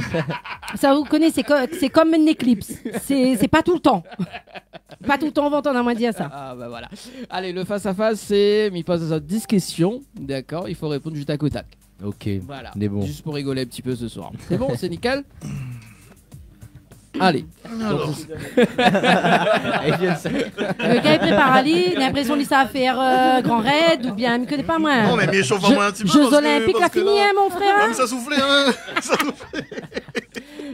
Ça, vous connaissez, c'est co- c'est comme une éclipse. C'est, c'est pas tout le temps. Pas tout le temps, on va entendre à moi dire ça. Ah, bah voilà. Allez, le face à face, c'est, mi poz dix questions, d'accord ? Il faut répondre du tac au tac. Ok. Voilà. Juste pour rigoler un petit peu ce soir. C'est bon, c'est nickel ? Allez. Alors. Donc, le gars, li prépar ali, li na linprésion li sa fé, euh, Grand Raid, oubien, mi koné pa, moin. Non, mé mi échof amoin in ti pé Jeux Olympiques, la fini, hein, mon frèr, hein ? Ah, mé sa soufl, hein ? Sa soufl.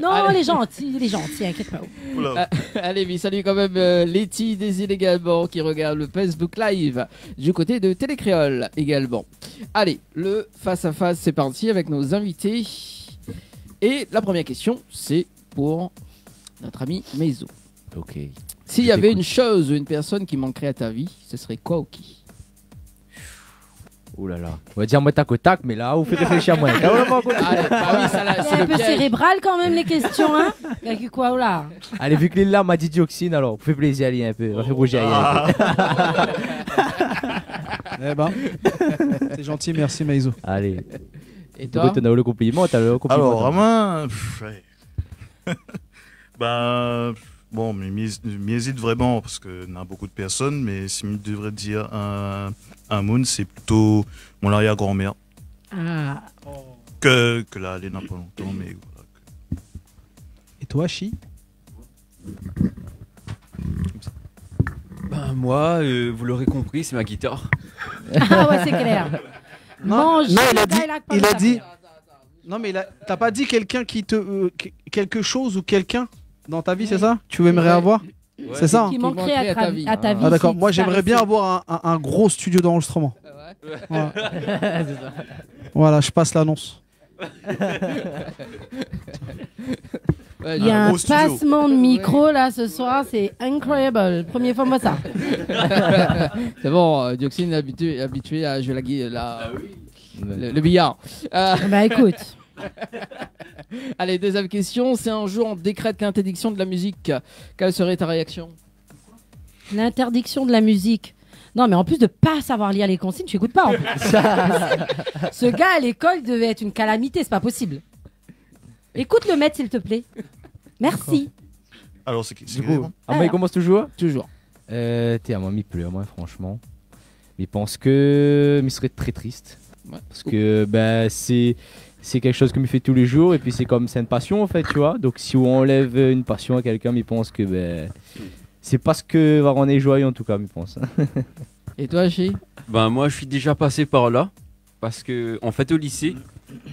Non, lé zanti, lé zanti, inkièt pa. Oula. Euh, allez, mi salu kan mèm, euh, Letty Désil également, qui regarde le Facebook Live du côté de Télé Kréol également. Allez, le face à face, c'est parti avec nos invités. Et la première question, c'est pour notre ami Meizo. Ok. S'il y avait une chose ou une personne qui manquerait à ta vie, ce serait quoi ou qui ? Ouh là là. On va dire, moin, tac au tac, mé la, ou fé réfléshi amoin. Là, on va pas continuer. Allez, ah oui, ça, là, c'est le piège. C'est un peu cérébral quand même, les questions, hein ? Gard koi, oula. Allez, vu ke li lé la, ma di Dioxine, alors, fé plézir ali in pé. Va fé bouj ali in pé. Eh ben, c'est gentil, merci, Meizo. Allez. Et toi ? T'as eu le compliment, t'as eu le compliment, toi. Alors, amoin, pff, ouais. Ben, bon, mé mi, mi ézit vréman parske na bonpé de pèrsone, mé si mi devré dir in, in moun, sé plito mon arrière-grand-mère. Ah. Ke, ke la, èl lé na pa lontan, mé voilà. Et toi, Chi ? Ben, moi, euh, vous l'aurez compris, c'est ma guitare. Ah ouais, c'est clair. Non, non, il a dit, il a dit, non, mais il a, t'as pas dit quelqu'un qui te, euh, que- quelque chose ou quelqu'un dans ta vie, c'est ça ? Tu aimerais avoir ? Ouais. C'est ça ? Qui manquerait à ta vie. Ah, d'accord. Moi, j'aimerais bien avoir un, un, un gros studio d'enregistrement. Ah ouais. Voilà. C'est ça. Voilà, je passe l'annonce. Ouais, il y a un gros studio. Il y a un passement de micro, là, ce soir, c'est incroyable. Première fois, moi, ça. C'est bon, euh, Dioxine est habitué, habitué à jouer la gui-, la, le, le billard. Euh, bah, écoute. Allez, deuxième question. Si un jour on décrète l'interdiction de la musique, quelle serait ta réaction ? L'interdiction de la musique. Non, mais en plus de pas savoir lire les consignes, tu écoutes pas, en plus. Ce gars, à l'école, il devait être une calamité, c'est pas possible. Écoute le maître, s'il te plaît. Merci. Alors, c'est qui, c'est qui ? Du coup, ah, moin, i komans toujours ? Toujours. Euh, té, amoin, mi plèr, moin, franchement. Mi pans ke mi sré très triste. Ouais. Parce que, ben, c'est, c'est quelque chose que mi fais tous les jours, et puis c'est comme, c'est une passion, en fait, tu vois. Donc, si on enlève une passion à quelqu'un, mi pans ke, ben, c'est pas ce que va rendre joyeux, en tout cas, mi pans. Et toi, Chi ? Ben, moi, je suis déjà passé par là. Parce que, en fait, au lycée,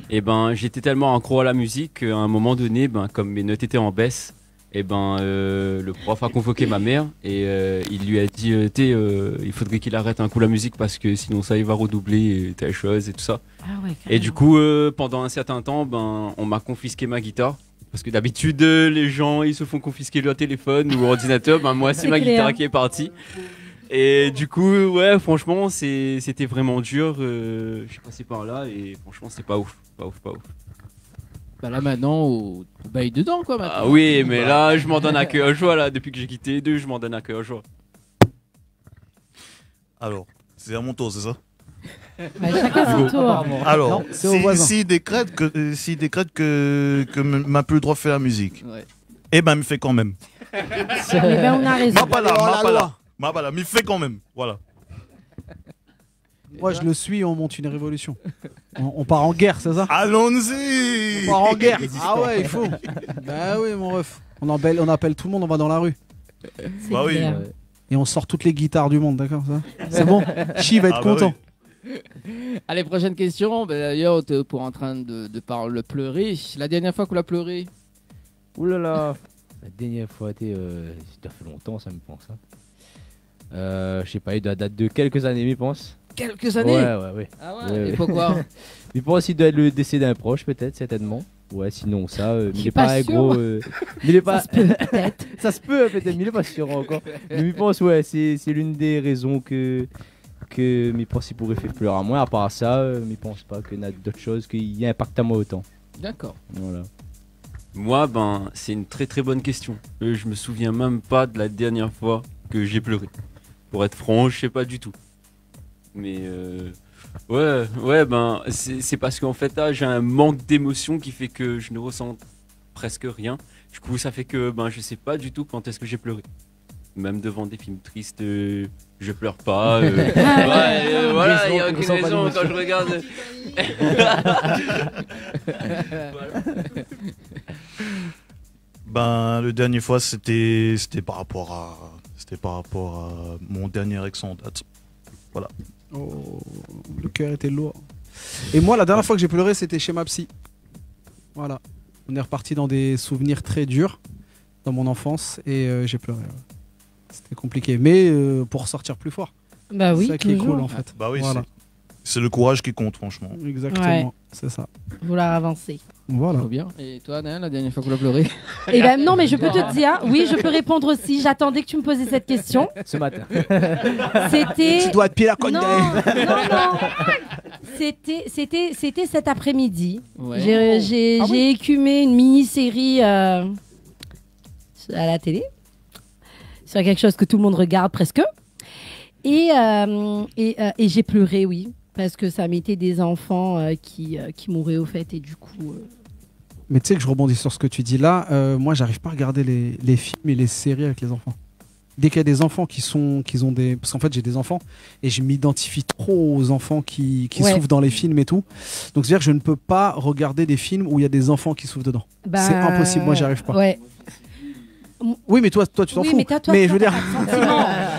eh ben, j'étais tellement accro à la musique qu'à un moment donné, ben, comme mes notes étaient en baisse, eh ben, euh, le prof a convoqué ma mère et, euh, il lui a dit, euh, « Té, euh, il faudrait qu'il arrête un coup la musique parce que sinon ça, il va redoubler et telle chose et tout ça. » Ah ouais, carrément. Et du coup, euh, pendant un certain temps, ben, on m'a confisqué ma guitare. Parce que d'habitude, euh, les gens, ils se font confisquer leur téléphone ou ordinateur. Ben, moi, c'est ma guitare qui est partie. C'est clair. Et du coup, ouais, franchement, c'est, c'était vraiment dur. Euh, je suis passé par là et franchement, c'est pas ouf. Pas ouf, pas ouf. Bah là, maintenant, ou, ou baign dedans, quoi, maintenant. Ah oui, mais là, je m'en donne à cœur joie, là. Depuis que j'ai quitté deux, je m'en donne à cœur joie. Alors, c'est à mon tour, c'est ça ? Bah, chacun son tour. Alors, si, si décrète que, euh, si décrète que, que m-, ma pu le droit de faire la musique, eh ben, mi fé quand même. Eh ben, on a raison. Ma pa la, ma pa la. Ma pa la, mi fé quand même. Voilà. Moi, je le suis, on monte une révolution. On, on part en guerre, c'est ça ? Allons-y ! On part en guerre. Ah ouais, il faut. Bah oui, mon ref. On appelle, on appelle tout le monde, on va dans la rue. Bah oui. C'est clair. Et on sort toutes les guitares du monde, d'accord, ça ? C'est bon ? Chi va être content. Ah bah oui. Allez, prochaine question. Ben, d'ailleurs, t'es pour en train de, de parler, pleurer. La dernière fois qu'on a pleuré ? Ouh là là. La dernière fois, té, euh, ça fait longtemps, ça, mi pans, hein. Euh, je sais pas, il doit dater de quelques années, mi pans. Quelques années ? Ouais, ouais, ouais. Ah ouais, et pourquoi ? Mi pans i doi èt le décès d'un proche, peut-être, certainement. Ouais, sinon sa, euh, mi lé pa in gro, euh, mi lé pa... Sa se pé pétèt. Sa se pé, pétèt, mi lé pa sir ankor. Mé mi pans, ouais, sé, sé l'une des raisons ke, ke mi pans i pouré fé plèr amoin. Apar sa, euh, mi pans pa ke na d'ot shoz ki inpakt amoin otan. Dakor. Voilà. Moi, ben, c'est une très, très bonne question. Euh, je me souviens même pas de la dernière fois que j'ai pleuré. Pour être franc, je sais pas du tout. Mais, euh, ouais, ouais, ben, c'est, c'est parce qu'en fait, là, j'ai un manque d'émotion qui fait que je ne ressens presque rien. Du coup, ça fait que, ben, je sais pas du tout quand est-ce que j'ai pleuré. Même devant des films tristes, euh, je pleure pas, euh, ouais, euh, voilà, il y a aucune raison quand je regarde. Voilà. Ben, le dernier fois, c'était, c'était par rapport à, c'était par rapport à mon dernier ex en date. Voilà. Oh, le cœur était lourd. Et moi, la dernière fois que j'ai pleuré, c'était chez ma psy. Voilà. On est reparti dans des souvenirs très durs dans mon enfance et, euh, j'ai pleuré, ouais. C'était compliqué. Mais, euh, pour sortir plus fort. Bah oui, toujours. C'est ça qui est cool, en fait. Bah oui, voilà. C'est, c'est le courage qui compte, franchement. Exactement, ouais, c'est ça. Vouloir avancer. Voilà. Trop bien. Et toi, Anaël, la dernière fois que tu as pleuré ? Eh ben non, mais je peux te dire, oui, je peux répondre aussi. J'attendais que tu me posais cette question. Ce matin. C'était... Tu dois être pire à côté. Non, non, non. C'était, c'était, c'était cet après-midi. Ouais. J'ai, j'ai, oh, ah oui, j'ai écumé une mini-série, euh, à la télé, sur quelque chose que tout le monde regarde presque. Et, euh, et, euh, et j'ai pleuré, oui, parce que ça mettait des enfants, euh, qui, euh, qui mouraient, au fait, et du coup, euh... Mais tu sais que je rebondis sur ce que tu dis là. Euh, moi, j'arrive pas à regarder les, les films et les séries avec les enfants. Dès qu'il y a des enfants qui sont, qui ont des, parce qu'en fait, j'ai des enfants et je m'identifie trop aux enfants qui, qui, ouais, souffrent dans les films et tout. Donc, c'est-à-dire que je ne peux pas regarder des films où il y a des enfants qui souffrent dedans. Bah, c'est impossible, moi, j'y arrive pas. Ouais. Oui, mais toi, toi, tu t'en fous. Oui, mais toi, toi, toi, t'as pas de sentiments. Mais je veux dire,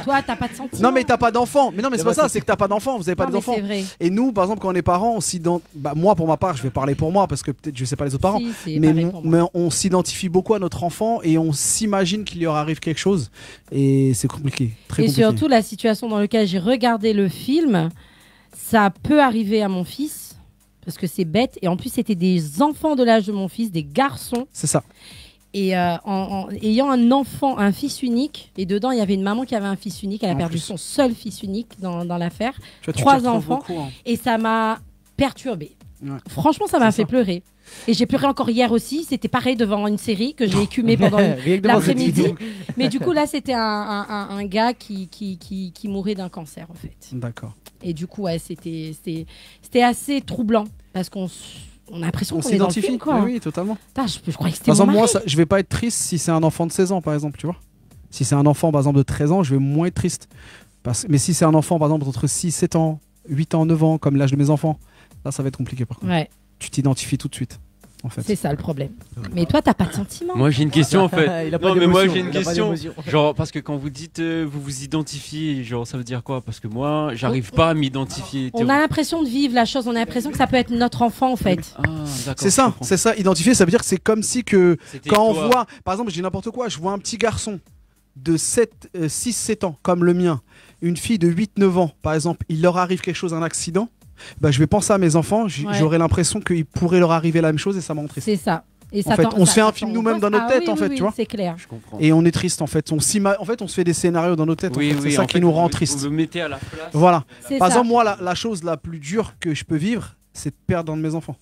toi, t'as pas de sentiments. Non, mais t'as pas d'enfant. Mais non, mais c'est pas ça, c'est que t'as pas d'enfant, vous avez pas d'enfant. Non, mais c'est vrai. Et nous, par exemple, quand on est parents, on s'ident-, bah, moi, pour ma part, je vais parler pour moi, parce que peut-être, je sais pas les autres parents, si, c'est pareil pour moi, mais on, on s'identifie beaucoup à notre enfant et on s'imagine qu'il lui arrive quelque chose. Et c'est compliqué, très compliqué. Et surtout, la situation dans laquelle j'ai regardé le film, ça peut arriver à mon fils. Parce que c'est bête. Et en plus, c'était des enfants de l'âge de mon fils, des garçons. C'est ça. Et, euh, en, en ayant un enfant, un fils unique, et dedans, il y avait une maman qui avait un fils unique, elle a perdu son seul fils unique dans, dans l'affaire. En plus. Tu vois, tu t'y retrouves beaucoup, hein. Trois enfants. Et ça m'a perturbée. Ouais. Franchement, ça m'a fait pleurer. C'est ça. Et j'ai pleuré encore hier aussi. C'était pareil devant une série que j'ai écumée pendant l'après-midi. Rien que devant cette vidéo. Mais du coup, là, c'était un, un, un, un gars qui, qui, qui, qui mourait d'un cancer, en fait. D'accord. Et du coup, ouais, c'était, c'était, c'était assez troublant parce qu'on s-, on a l'impression qu'on est dans le film, quoi. On s'identifie. Mais oui, totalement. Putain, je, je croyais que c'était mon mari. Par exemple, moi, ça, je vais pas être triste si c'est un enfant de seize ans, par exemple, tu vois. Si c'est un enfant, par exemple, de treize ans, je vais moins être triste. Parce, mais si c'est un enfant, par exemple, entre six, sept ans, huit ans, neuf ans, comme l'âge de mes enfants, là, ça va être compliqué, par contre. Ouais. Tu t'identifies tout de suite, en fait. C'est ça le problème. Mais toi, t'as pas de sentiments. Moi, j'ai une question, en fait. Il a pas d'émotion. Non, mais moi, j'ai une question. Il a pas d'émotion. Genre, parce que quand vous dites, euh, vous vous identifiez, genre, ça veut dire quoi ? Parce que moi, j'arrive pas à m'identifier. On, on, on a l'impression de vivre la chose, on a l'impression que ça peut être notre enfant, en fait. Ah, d'accord, je comprends. C'est ça, c'est ça. Identifier, ça veut dire que c'est comme si que quand on voit, par exemple, je dis n'importe quoi, je vois un petit garçon de sept, euh, six, sept ans, comme le mien, une fille de huit, neuf ans, par exemple, il leur arrive quelque chose, un accident, bah, je vais penser à mes enfants, j-, j'aurai l'impression qu'il pourrait leur arriver la même chose et ça me rend triste. Ouais. C'est ça. En fait, on se fait un film nous-mêmes dans notre tête, en fait, tu vois. Et on est triste, en fait. On s'ima-, en fait, on se fait des scénarios dans notre tête, en fait. Oui, oui, en fait, vous, vous vous mettez à la place. C'est ça qui nous rend tristes. Voilà. C'est ça. Par exemple, moi, la, la chose la plus dure que je peux vivre, c'est de perdre un de mes enfants.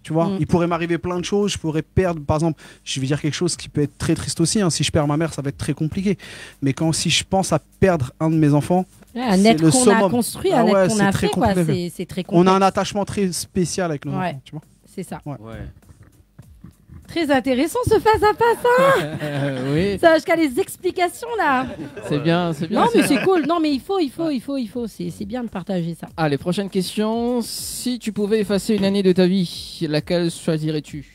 Tu vois, il pourrait m'arriver plein de choses, je pourrais perdre, par exemple, je vais dire quelque chose qui peut être très triste aussi, hein, si je perds ma mère, ça va être très compliqué. Mais quand, si je pense à perdre un de mes enfants, c'est le summum. Ouais, un être qu'on a construit, un être qu'on a fait, quoi. Ah ouais, c'est très compliqué. C'est, c'est très complexe. On a un attachement très spécial avec nos enfants, tu vois. Ouais, c'est ça. Ouais. Ouais. Très intéressant ce face-à-face, hein ? Euh, oui. Ça va jusqu'à les explications, là. C'est bien, c'est bien. Non, mais c'est cool. Non, mais il faut, il faut, il faut, il faut. C'est, c'est bien de partager ça. Allez, prochaine question. Si tu pouvais effacer une année de ta vie, laquelle choisirais-tu ?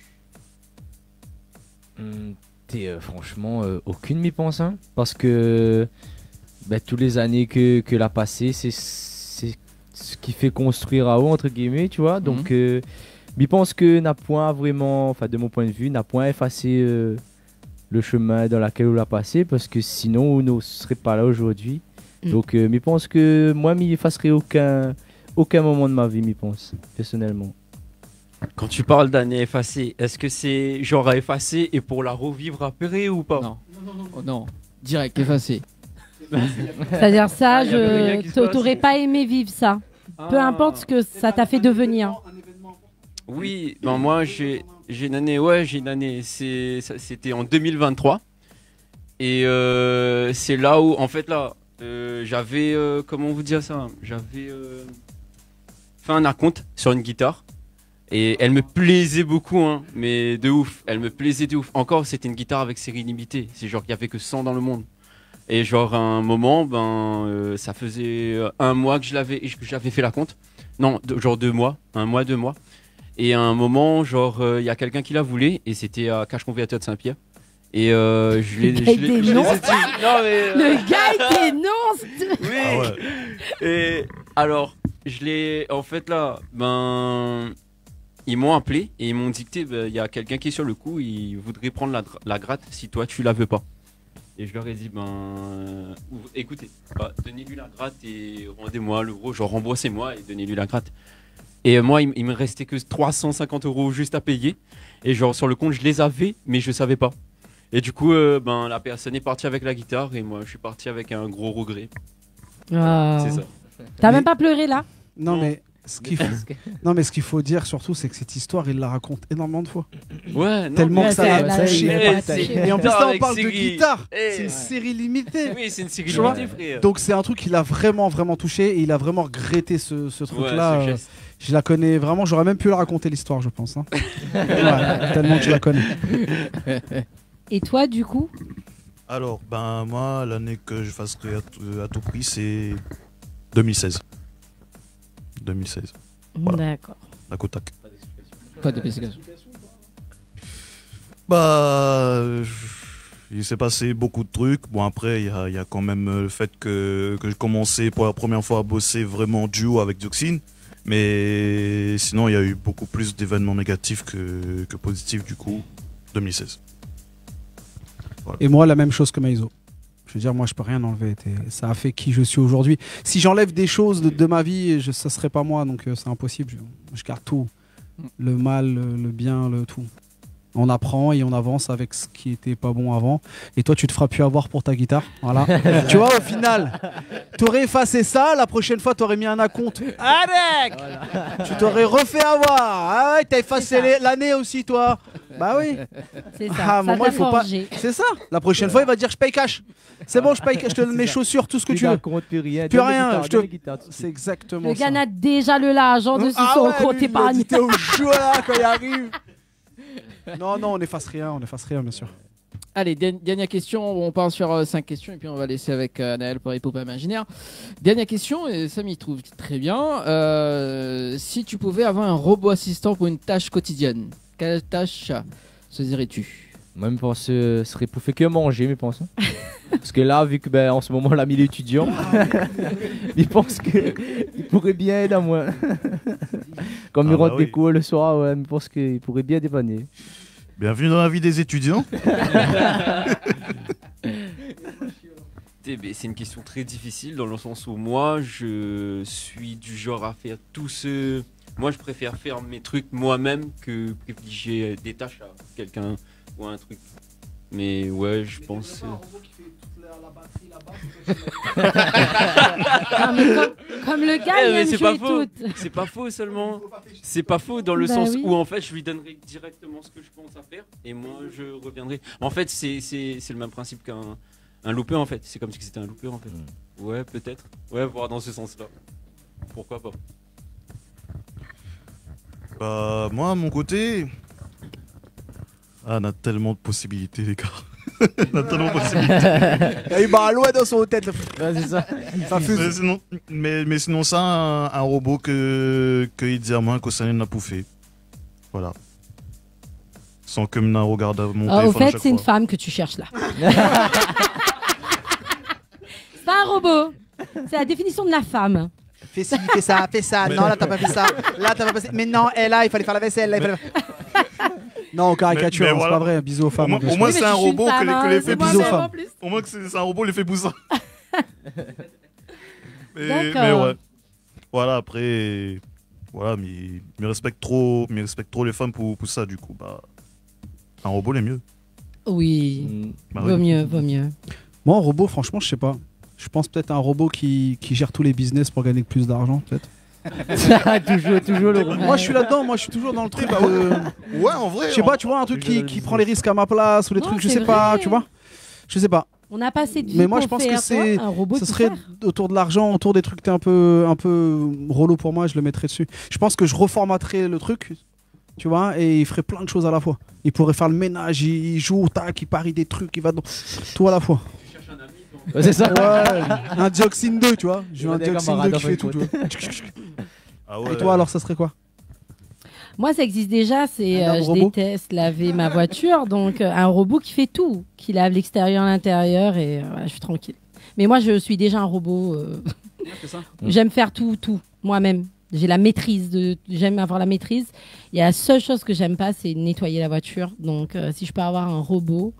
Hmm, té, euh, franchement, euh, aucune, mi pans, hein. Parce que, bah, toutes les années que, que la passé, c'est, c'est ce qui fait construire aou, entre guillemets, tu vois. Mhm. Donc, euh, mi pans que na point vraiment, enfin, de mon point de vue, na point efasé, euh, le chemin dans laquelle ou la passé, parce que sinon, ou ne seré pas là aujourd'hui. Mm. Donc, euh, mi pans que moi, mi efasseré aucun, aucun moment de ma vie, mi pans, personnellement. Quand tu parles d'année effacée, est-ce que c'est genre à effacer et pour la revivre après ou pas ? Non. Oh non. Direct, effacé. C'est-à-dire ça, Ah, il y avait rien qui se passe. T'aurais pas aimé vivre ça. Peu importe ce que ça t'a fait devenir. Oui, ben moi, j'ai, j'ai une année, ouais, j'ai une année, c'est, ça, c'était en deux mille vingt-trois. Et euh, c'est là où, en fait, là, euh, j'avais, euh, comment vous dire ça ? J'avais euh, fait un acompte sur une guitare. Et elle me plaisait beaucoup, hein, mais de ouf. Elle me plaisait de ouf. Encore, c'était une guitare avec série limitée. C'est genre qu'il y avait que cent dans le monde. Et genre, à un moment, ben, euh, ça faisait euh, un mois que je l'avais, que j'avais fait l'acompte. Non, de- genre deux mois. Un mois, deux mois. Et à un moment, genre, euh, il y a quelqu'un qui la voulait. Et c'était à Cash Converter de Saint-Pierre. Et euh, je l'ai. Le gars, je l'ai- il je l'ai dénonce. Non, mais, euh, Le gars, il dénonce. Oui. Ah ouais. Et alors, je l'ai. En fait, là, ben. Ils m'ont appelé et ils m'ont dit : « Écoutez, ben, il y a quelqu'un qui est sur le coup, il voudrait prendre la, la gratte si toi tu la veux pas. » Et je leur ai dit : « Ben, euh, écoutez, bah, donnez-lui la gratte et rendez-moi l'euro, genre remboursez-moi et donnez-lui la gratte. » Et euh, moi, il, il me restait que trois cent cinquante euros juste à payer. Et genre, sur le compte, je les avais, mais je savais pas. Et du coup, euh, ben, la personne est partie avec la guitare et moi, je suis parti avec un gros regret. Ah. C'est ça. T'as même pas pleuré, là ? Non, mais ce qu'il faut, non, mais ce qu'il faut dire surtout, c'est que cette histoire, il la raconte énormément de fois. Ouais, non, Tellement mais que ça l'a touché. Et en plus, là, on parle de guitare. C'est une série limitée. Oui, c'est une série limitée, frère. Donc, c'est un truc qui l'a vraiment, vraiment touché et il a vraiment regretté ce, ce truc-là. Ouais, ce geste. Je la connais vraiment, j'aurais même pu la raconter, l'histoire, je pense, hein. Ouais, tellement que je la connais. Et toi, du coup ? Alors, ben, moi, l'année que j'effacerai à, t- à tout prix, c'est deux mille seize. Deux mille seize. Voilà. D'accord. Tac au tac. Pas d'explication. Bah, euh, il s'est passé beaucoup de trucs. Bon, après, il y a, il y a quand même euh, le fait que, que j'ai commencé pour la première fois à bosser vraiment duo avec Dioxine. Mais sinon, il y a eu beaucoup plus d'événements négatifs que, que positifs, du coup, deux mille seize. Voilà. Et moi, la même chose que Maïzo. Je veux dire, moi, je peux rien enlever. T'es- Ça a fait qui je suis aujourd'hui. Si j'enlève des choses de, de ma vie, je, ça serait pas moi. Donc, euh, c'est impossible. Je, je garde tout. Le mal, le, le bien, le tout. On apprend et on avance avec ce qui était pas bon avant. Et toi, tu te feras plus avoir pour ta guitare. Voilà. Tu vois, au final, t'aurais effacé ça, la prochaine fois, t'aurais mis un acompte. Avec Tu t'aurais refait avoir. Ah ouais, t'as effacé C'est ça. les- l'année aussi, toi. Bah oui. C'est ça. Ah, à un Ça moment, t'a il faut pas. forgé. C'est ça. La prochaine fois, il va dire : « Je paye cash. C'est bon, je paye cash, je te donne mes chaussures, tout ce que tu veux. » Plus d'acompte, plus rien. Plus rien, je te- Donne les guitares tout de suite. C'est exactement Le gars ça. N'a déjà le l'argent dessus Ah son ouais, compte lui, il m'a dit : « épargne. T'es au chaud là quand il arrive. » Non, non, on efface rien, on efface rien, bien sûr. Allez, der- dernière question. On part sur euh, cinq questions et puis on va laisser avec euh, Anaël pour les poupées imaginaires. Dernière question, et Samy trouve très bien. Euh, si tu pouvais avoir un robot assistant pour une tâche quotidienne, quelle tâche choisirais-tu ? Moin, mi pans, euh, sré pou fé ke manzé, mi pans, hein. Parske la, vu ke, bin, an se moman la, mi lé étidian, mi pans ke li pouré bien èd amoin. Kan mi rant dé kour le soir, ouais, mi pans ke li pouré bien dépané. Bienvenue dans la vie des étudiants. Té, bé, c'est une question très difficile dans le sens où moi, je suis du genre à faire tout ce, moi, je préfère faire mes trucs moi-même que privilégier des tâches à quelqu'un ou un truc. Mais ouais, je pense. Non, mais comme, comme le gars, Eh, il mais aime c'est pas jouer faux. Tout. C'est pas faux seulement. C'est pas faux dans le Bah sens oui. Où, en fait, je lui donnerai directement ce que je pense à faire et moi, je reviendrai. En fait, c'est, c'est, c'est le même principe qu'un un looper, en fait. C'est comme si c'était un looper, en fait. Hmm. Ouais, peut-être. Ouais, voir dans ce sens-là. Pourquoi pas. Bah, moi, à mon côté, ah, on a tellement de possibilités, les gars. On a tellement de possibilités. Eh, il va loin dans son tête, là. Ouais, c'est ça. Ça fait Mais sinon, mais, mais sinon, ça, un, un robot que, que il dit à moi, que ça n'a pas fait. Voilà. Sans que mi na regard mon Ah, au téléphone à fait, chaque c'est une fois. Femme que tu cherches là. C'est pas un robot. C'est la définition de la femme. Fais ci, fais ça, fais ça. Mais Non, là, t'as pas fait ça. Là, t'as pas passé. Mais non, elle, là, il fallait faire la vaisselle. Là, il fallait faire- Non, on caricature, Mais, mais hein, c'est voilà. Pas vrai. Bisous aux femmes, Au moins, bien au sûr. moins, Oui, mais c'est un tu suis une robot que les, que les femme, fait hein, c'est pousser. Moi-même en plus. Au moins, que c'est c'est un robot, les fait pousser. Mais, D'accord. Mais ouais. Voilà, après, Voilà, mi, mi respèk tro, mi respèk tro lé fanm pou, pou sa, du kou. Ba, in robo lé myé. Oui. Mm. Bah oui. Vaut mieux, vaut mieux. Moi, un robot, franchement, je sais pas. Je pense peut-être un robot qui, qui gère tous les business pour gagner plus d'argent, peut-être. Toujours, toujours le robot. Moi, je suis là-dedans, moi, je suis toujours dans le truc de... Ouais, en vrai, je sais pas, tu vois, un truc qui, qui prend les risques à ma place ou des trucs, je sais pas, tu vois. Non, c'est vrai. Je sais pas. On n'a pas assez de vie pour faire, toi, un robot qui sert. Mais moi, je pense que c'est, ce serait autour de l'argent, autour des trucs un peu, un peu relou pour moi, je le mettrais dessus. Je pense que je reformaterais le truc, tu vois, et il ferait plein de choses à la fois. Il pourrait faire le ménage, il, il joue au tac, il parie des trucs, il va dans tout à la fois. Ouais, c'est ça. Ouais, un dioxine deux, tu vois. Je veux un dioxine deux qui fait tout, tu vois. Ah ouais. Et toi, alors, ça serait quoi ? Moi, ça existe déjà, c'est, euh, je déteste laver ma voiture, donc, euh, un robot qui fait tout, qui lave l'extérieur, l'intérieur, et, euh, voilà, je suis tranquille. Mais moi, je suis déjà un robot, euh, j'aime faire tout, tout, moi-même. J'ai la maîtrise de, j'aime avoir la maîtrise. Il y a la seule chose que j'aime pas, c'est nettoyer la voiture. Donc, euh, si je peux avoir un robot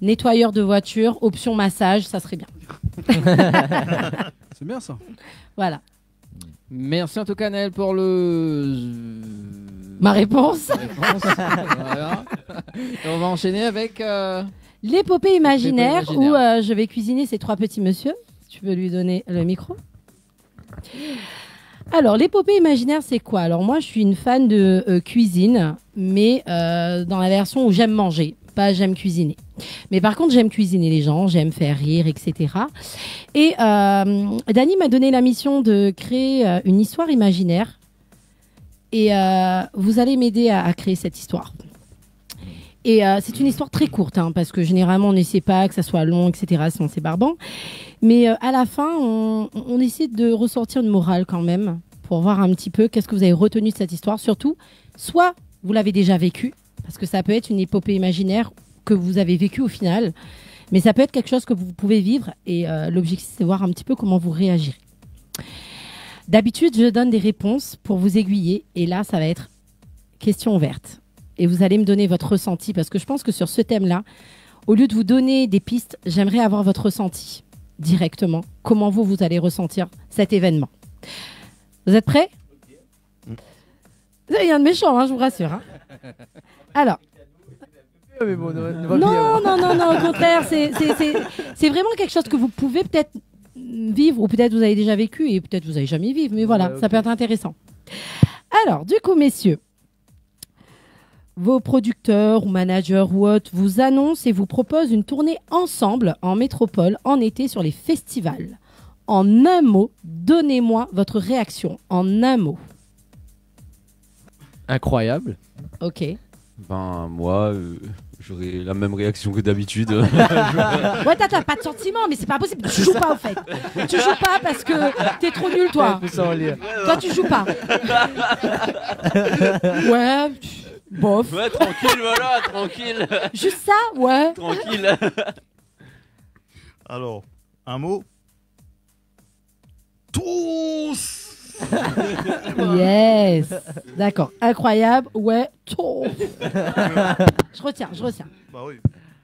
nettoyeur de voiture, option massage, ça serait bien. C'est bien ça. Voilà. Merci en tout cas, Naël, pour le... Ma réponse. Ma réponse. Voilà. Et on va enchaîner avec, euh, l'épopée imaginaire, l'épopée imaginaire, où, euh, je vais cuisiner ces trois petits messieurs. Tu peux lui donner le micro. Alors, l'épopée imaginaire, c'est quoi ? Alors, moi, je suis une fan de, euh, cuisine, mais, euh, dans la version où j'aime manger, pas j'aime cuisiner. Mais par contre, j'aime cuisiner les gens, j'aime faire rire, et cetera. Et, euh, Dany m'a donné la mission de créer, euh, une histoire imaginaire. Et, euh, vous allez m'aider à, à créer cette histoire. Et, euh, c'est une histoire très courte, hein, parce que généralement, on n'essaie pas que ça soit long, et cetera, sinon c'est barbant. Mais, euh, à la fin, on, on essaie de ressortir une morale quand même, pour voir un petit peu qu'est-ce que vous avez retenu de cette histoire. Surtout, soit vous l'avez déjà vécu, parce que ça peut être une épopée imaginaire que vous avez vécue au final, mais ça peut être quelque chose que vous pouvez vivre, et, euh, l'objectif, c'est de voir un petit peu comment vous réagirez. D'habitude, je donne des réponses pour vous aiguiller, et là, ça va être question ouverte. Et vous allez me donner votre ressenti, parce que je pense que sur ce thème-là, au lieu de vous donner des pistes, j'aimerais avoir votre ressenti directement. Comment vous, vous allez ressentir cet événement ? Vous êtes prêts ? Mm. Rien de méchant, hein, je vous rassure, hein. Alors. Mais bon, on va, on va bien, hein. Non, non, non, non, au contraire, c'est, c'est, c'est, c'est vraiment quelque chose que vous pouvez peut-être vivre, ou peut-être vous avez déjà vécu, et peut-être vous avez jamais vécu, mais voilà, ça peut être intéressant. Ouais, ok. Alors, du coup, messieurs, vos producteurs ou managers ou autres vous annoncent et vous proposent une tournée ensemble en métropole en été sur les festivals. En un mot, donnez-moi votre réaction. En un mot. Incroyable. Ok. Ben, moi, euh, j'aurais la même réaction que d'habitude. Ouais, t'as, t'as pas de sentiment, mais c'est pas possible. Tu joues pas, au fait. Tu joues pas parce que t'es trop nul, toi. Ouais, fais ça en l'air. Toi, tu joues pas. Ouais, bof. Ouais, tranquille, voilà, tranquille. Juste ça, ouais. Tranquille. Alors, un mot. Tous. Yes. D'accord. Incroyable. Ouais. Tous. Je retiens, je retiens. Bah oui.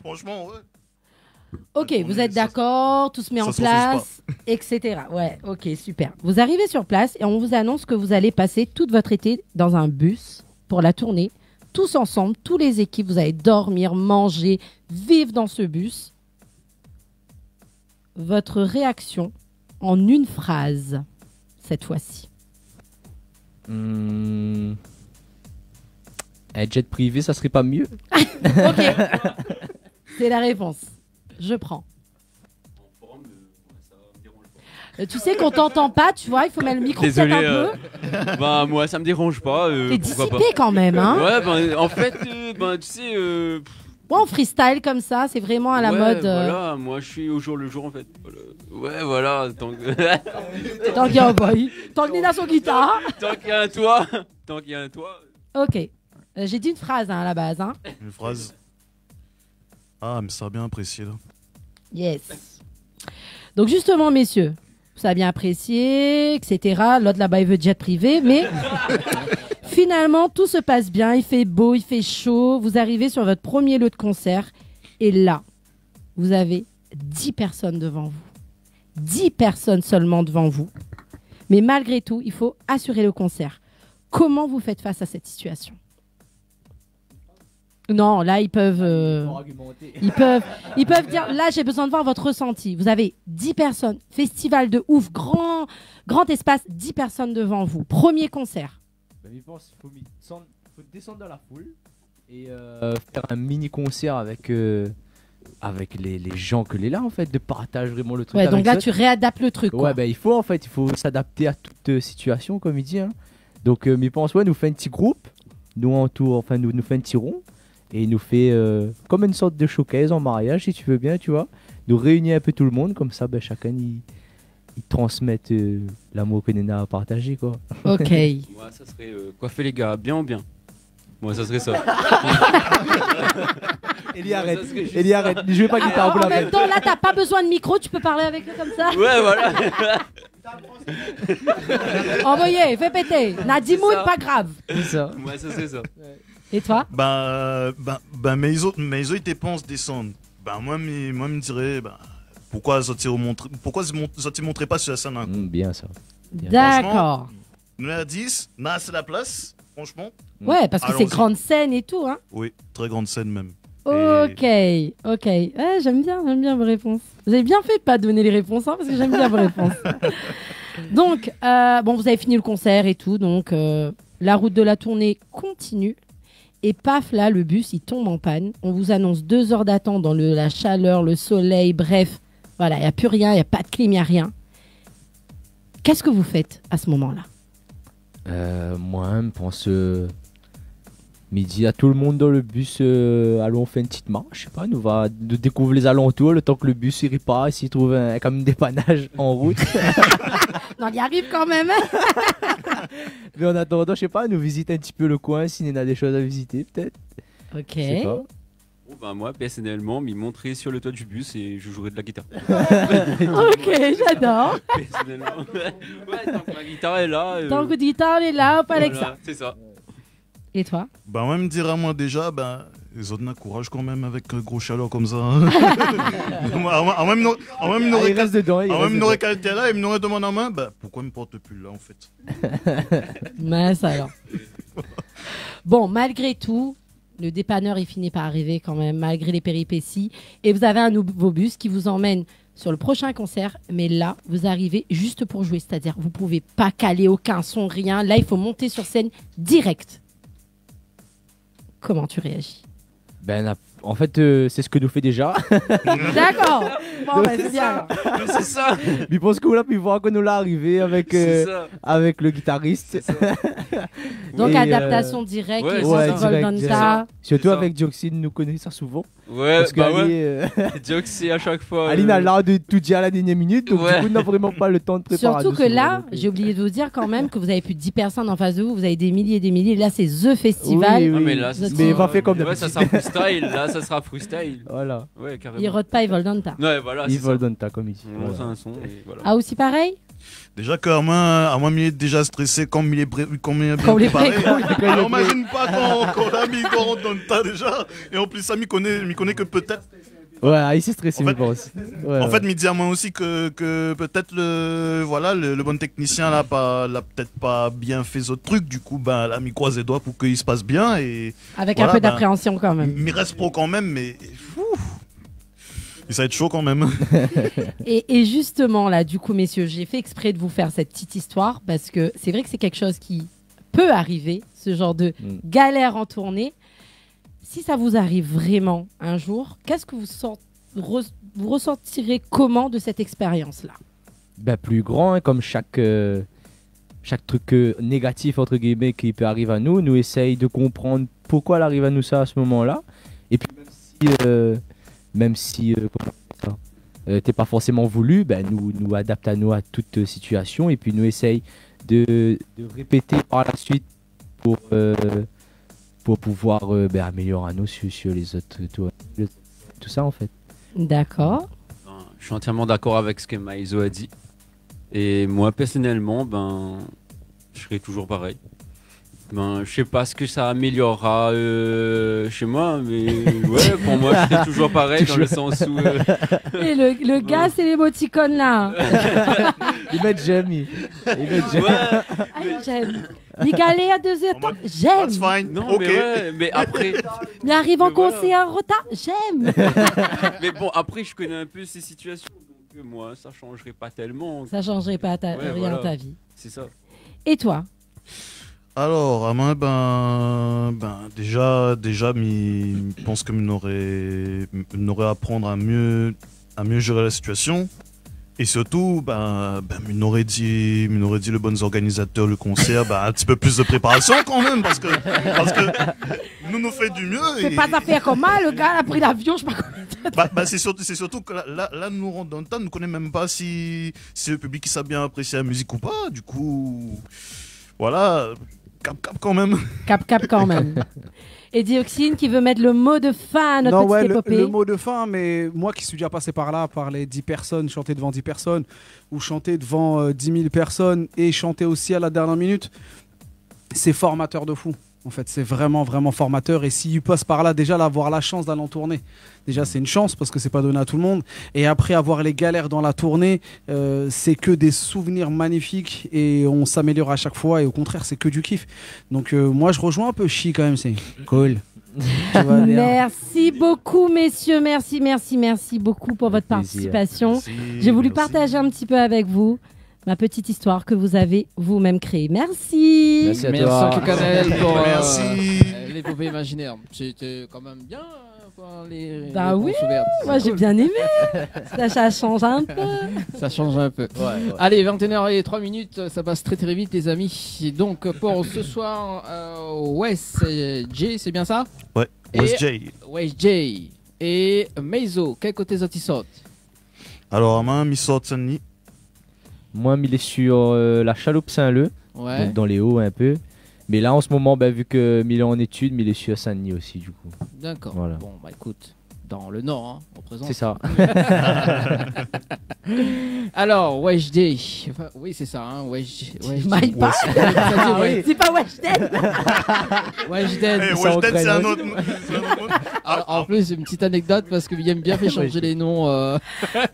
Franchement, ouais. Ok, vous êtes d'accord, tout se met en place, et cetera. Ouais, ok, super. Vous arrivez sur place et on vous annonce que vous allez passer tout votre été dans un bus pour la tournée. Tous ensemble, toutes les équipes, vous allez dormir, manger, vivre dans ce bus. Votre réaction en une phrase, cette fois-ci. Hmm. Un jet privé, ça serait pas mieux ? Ok. C'est la réponse. Je prends. Euh, tu sais, quand t'entends pas, tu vois, il faut mettre le micro peut-être un peu. Désolé, euh, bah, moi, ça me dérange pas, euh, pourquoi pas. T'es dissipé quand même, hein ? Ouais, ben, en fait, euh, ben, tu sais, euh, pff. Ouais, on freestyle comme ça, c'est vraiment à la mode, euh. Ouais, voilà, moi, je suis au jour le jour, en fait. Voilà. Ouais, voilà, tant que... Tant qu'il y a un boy, tant qu'il a son guitare. Tant, tant qu'il y a un toit, tant qu'il y a un toit. Ok. Euh, j'ai dit une phrase, hein, à la base, hein. Une phrase. Ah, mais ça a bien apprécié, là. Yes. Donc justement, messieurs, ça a bien apprécié, et cetera. L'autre là-bas, il veut jet privé, mais finalement, tout se passe bien. Il fait beau, il fait chaud. Vous arrivez sur votre premier lieu de concert et là, vous avez dix personnes devant vous. Dix personnes seulement devant vous. Mais malgré tout, il faut assurer le concert. Comment vous faites face à cette situation ? Non, là, ils peuvent, euh, ils peuvent, ils peuvent dire, là, j'ai besoin de voir votre ressenti. Vous avez dix personnes, festival de ouf, grand, grand espace, dix personnes devant vous. Premier concert. Ben, mi pans i fo mi-, desann, fo desann dan la foul é, euh, fé in mini konsèr avèk, euh, avèk lé, lé jan ke lé la, an fèt, de partaz vréman le trik avèk zot. Ouais, donc là, tu réadaptes le truc, quoi. Ouais, ben, i fo, an fèt, i fo s'adapter à toute, euh, situation, konm i di, hein. Donk, euh, mi pans, ouais, nou fé in ti group, nou antour, anfin, nou, nou fé in ti ron, é nou fé, euh, konm in sort de showcase an mariaz, si tu veux bien, tu vois. Nou réini in pé tout le moun, konmsa, ben, shakinn i, i transmèt, euh, lamour ke néna a partazé, koi. Ok. Moin, sa sré, euh, koifé lé gars, bien ou bien ? Moin, sa sré sa. Moin, sa sré zis sa. Li arèt. Li arèt. Li zoué pa gitar pou la pèn. En même temps, là, t'as pas besoin de micro, tu peux parler avec eux comme ça. Ouais, voilà. Anvoyé, fé pété. Na di moun, pa grav. Sé sa. Moin, sa sré sa. Et toi ? Ben, euh, ben, ben, mé lézot, mé lézot, i té pans desann. Ben, moin, mi, moin, mi diré, ben, poukoi zot i montré, poukoi zot i mont-, zot i montré pa sur la sèn, hein ? Mm, bien sa. Bien. D'accord. Franchement, nou lé a dix, na asé la plas, franchement. Ouais, parce que c'est grande scène et tout, hein. Allons-y. Oui, très grande scène même. Ok, ok. Ouais, j'aime bien, j'aime bien vos réponses. Vous avez bien fait de pas donner les réponses, hein, parce que j'aime bien vos réponses. Donc, euh, bon, vous avez fini le concert et tout, donc, euh, la route de la tournée continue. Et paf, là, le bus, il tombe en panne. On vous annonce deux heures d'attente dans le, la chaleur, le soleil, bref. Voilà, il y a plus rien, il y a pas de clim, il y a rien. Qu'est-ce que vous faites à ce moment-là ? Euh, moin, mi pans, euh, mi di a tout le moun dan le bus, euh, alon fé in ti marsh, mi sé pa, nou va, nou dékouv lé zalantour, le tan ke le bus i ripar, si i trouv in, in kamion dépannaz an rout. Non, li ariv kan mèm. Mé an atandan, mi sé pa, nou vizit in ti pé le koin, si néna dé shoz a vizité, pétèt. Ok. Mi sé pa. Bon, ben, moi, personnellement, mi monterai sur le toit du bus et je jouerai de la guitare. Ok, j'adore. Personnellement. Ouais, tant que ma guitare est là, euh, tant que guitare est là, pas avec ça. Voilà, c'est ça. Et toi ? Ben, moin, mi diré, moin, déza, ben, lézot na kouraz kan mèm avèk, euh, gro shalèr konmsa, hein. Moin, moin, moin, mi noré, moin, mi noré kal-, moin, mi noré kalté la é mi noré demann amoin, ben, poukoi mi port pi la, an fèt ? Mince alors. Bon, malgré tout, le dépanneur, il finit par arriver quand même, malgré les péripéties. Et vous avez un nouveau bus qui vous emmène sur le prochain concert, mais là, vous arrivez juste pour jouer. C'est-à-dire, vous pouvez pas caler aucun son, rien. Là, il faut monter sur scène direct. Comment tu réagis ? Ben, na-, an fèt, euh, sé sak nou fé déza. D'accord. Bon, ben, c'est bien. Donk, sé sa. Donk, sé sa. Mi pans ke la, pi voir ke nou la arivé avèk, euh, avèk le gitarist. Sé sa. Donc, é, euh, adaptation directe, ouais, sé sa. Direct, direct. Volonta. Sirtou avèk Dioxine, nou koné sa souvan. Ouais, bah ouais. Parske ali, euh, Dioxine, à chaque fois, ali na lar de tout dir a la dernière minute, donk du coup, nou na vréman pa le tan de préparer. Surtout que là, j'ai oublié de vous dire quand même que vous avez plus de dix personnes en face de vous, vous avez des milliers et des milliers. Là, c'est the festival. Oui, oui. Non, mais là, ça sera, ouais, ça sera freestyle. Là, ça sera freestyle. Voilà. Ouais, carrément. I rod pa, i volonta. Ouais, voilà, c'est ça. I volonta, konm i di. On lance un son et voilà. Ah, aussi pareil ? Déza ke amoin, amoin, mi lé déza strésé kan mi lé bré-, kan mi lé bien préparé. Kan mi lé bré-. Alor, imazine pa kan, kan la, mi, kan mi rant dan le ta déza. É an plis, sa, mi koné, mi koné ke pétèt. Ouais, ah, li lé strésé, mi pans. An fèt, ouais, an fèt, mi di amoin osi ke, ke pétèt le, voilà, le, le bon teknisien la pa, la pétèt pa bien fé son truk. Du coup, ben, la, mi kroiz lé doi pou ke i pas bien é voilà, ben, mi rès pro kan mèm, mé, ouf. Et ça va être chaud quand même. Et, et justement, là, du coup, messieurs, j'ai fait exprès de vous faire cette petite histoire parce que c'est vrai que c'est quelque chose qui peut arriver, ce genre de galère en tournée. Si ça vous arrive vraiment un jour, qu'est-ce que vous sort-, re-, vous ressortirez comment de cette expérience-là ? Ben, pli gran, hein, konm shak, euh, shak truk, euh, négatif, entre guillemets, ki pé ariv anou, nou éséy de konprann poukoi la ariv anou sa a se moman-la. É pi, mèm si, euh, mèm si, euh, koman dir sa, euh, té pa forséman voulu, ben, nou, nou adapt anou a tout, euh, sitiasion. É pi, nou éséy de, de répété par la suite pou, euh, pou pouvoir, euh, ben, amélior anou sur, sur les autres tours, tout ça, en fait. D'accord. Ben, je suis entièrement d'accord avec ce que Maïzo a dit. Et moi, personnellement, ben, je serai toujours pareil. Ben, je sais pas ce que ça améliorera, euh, chez moi, mais ouais, pour moi, c'était toujours pareil, dans le sens où, euh, Et le, le gars, c'est l'émoticône, là. Li mèt j'aime, li. Li mèt j'aime. Ouais. Ah, j'aime. Mi galèr a deux heures de temps, j'aime. That's fine. Non, mais ouais, mais après, Mi ariv an konsèr an retar, j'aime. Mais bon, après, je connais un peu ces situations, donc, euh, moi, ça changerait pas tellement. Ça changerait pas ta, rien à ta vie. Ouais, voilà. C'est ça. Et toi ? Alors, amoin, ben, ben, déjà, déjà, mi, mi pans ke mi noré, mi noré aprann à mieux, à mieux gérer la situation. Et surtout, ben, ben, mi noré di, mi noré di le bon organisateur, le concert, ben, un petit peu plus de préparation quand même, parce que, parce que nous, nous fait du mieux. Sé pa zafèr koman, le gars la pri l'avion, je sais pas combien de temps. Bah, bah, c'est surtout, c'est surtout que là, là, là, nous, on rentre dans le tas, nous connaît même pas si, si le public, il sait bien apprécier la musique ou pas. Du coup, voilà, cap, cap quand même. Cap, cap quand même. Et Dioxine qui veut mettre le mot de fin à notre petite épopée. Non, ouais, le, le mot de fin, mais moi qui suis déjà passé par là, par les dix personnes, chanter devant dix personnes, ou chanter devant, euh, dix mille personnes et chanter aussi à la dernière minute, c'est formateur de fou. En fait, c'est vraiment, vraiment formateur. Et si tu passes par là, déjà, là, avoir la chance d'aller en tournée, déjà, c'est une chance parce que c'est pas donné à tout le monde. Et après, avoir les galères dans la tournée, euh, c'est que des souvenirs magnifiques et on s'améliore à chaque fois. Et au contraire, c'est que du kiff. Donc, euh, moi, je rejoins un peu Chi quand même. C'est cool. Tu vois bien. Merci beaucoup, messieurs. Merci, merci, merci beaucoup pour votre participation. Avec plaisir. Merci, merci. J'ai voulu partager un petit peu avec vous ma petite histoire que vous avez vous-même créée. Merci. Merci à toi. Merci en tout cas, Naël, pour, euh, l'épopée imaginaire. C'était quand même bien, hein, pour les, les bons souvenirs. Bah oui, moi, j'ai bien aimé. Ça, ça change un peu. Ça change un peu. Ouais, ouais. Allez, vingt et une heures et trois minutes, ça passe très, très vite, les amis. Et donc, pour ce soir, euh, Wes, euh, J, c'est bien ça ? Ouais, Wes J. Wes J. Et Meizo, kèl koté zot i sort ? Alors, amoin, mi sort Saint-Denis. Moi, mi lé sur, euh, la Chaloupe Saint-Leu, donc dans les Hauts un peu. Mais là, en ce moment, ben, vu que mi lé en études, mi lé sur Saint-Denis aussi, du coup. D'accord. Voilà. Bon, bah écoute, dans le Nord, hein, on présente. C'est ça. Alors, Weshden. Enfin, oui, c'est ça, hein, Wesh-, Wesh-, Maïpa. Wesh-, ah oui. C'est pas Weshden. Weshden. Eh, Weshden, c'est un autre, c'est un autre nom. Alors, en plus, une petite anecdote, parce que William bien fait changer les noms, euh.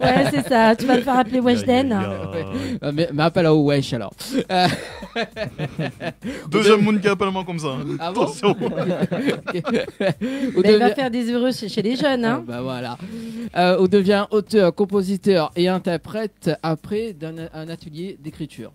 Ouais, c'est ça. Tu vas te faire appeler Weshden. Aïe, aïe, aïe. Ah, mais, mais appelle à Wesh, alors. Euh. Deuxième moun ki apèl amoin konmsa, hein. Ah bon ? Attention. Ok. Ou devien... Ben, il va faire des heureux chez, chez les jeunes, hein. Ah, bah voilà. Euh, ou devien auteur, compositeur et interprète après d'un, un atelier d'écriture.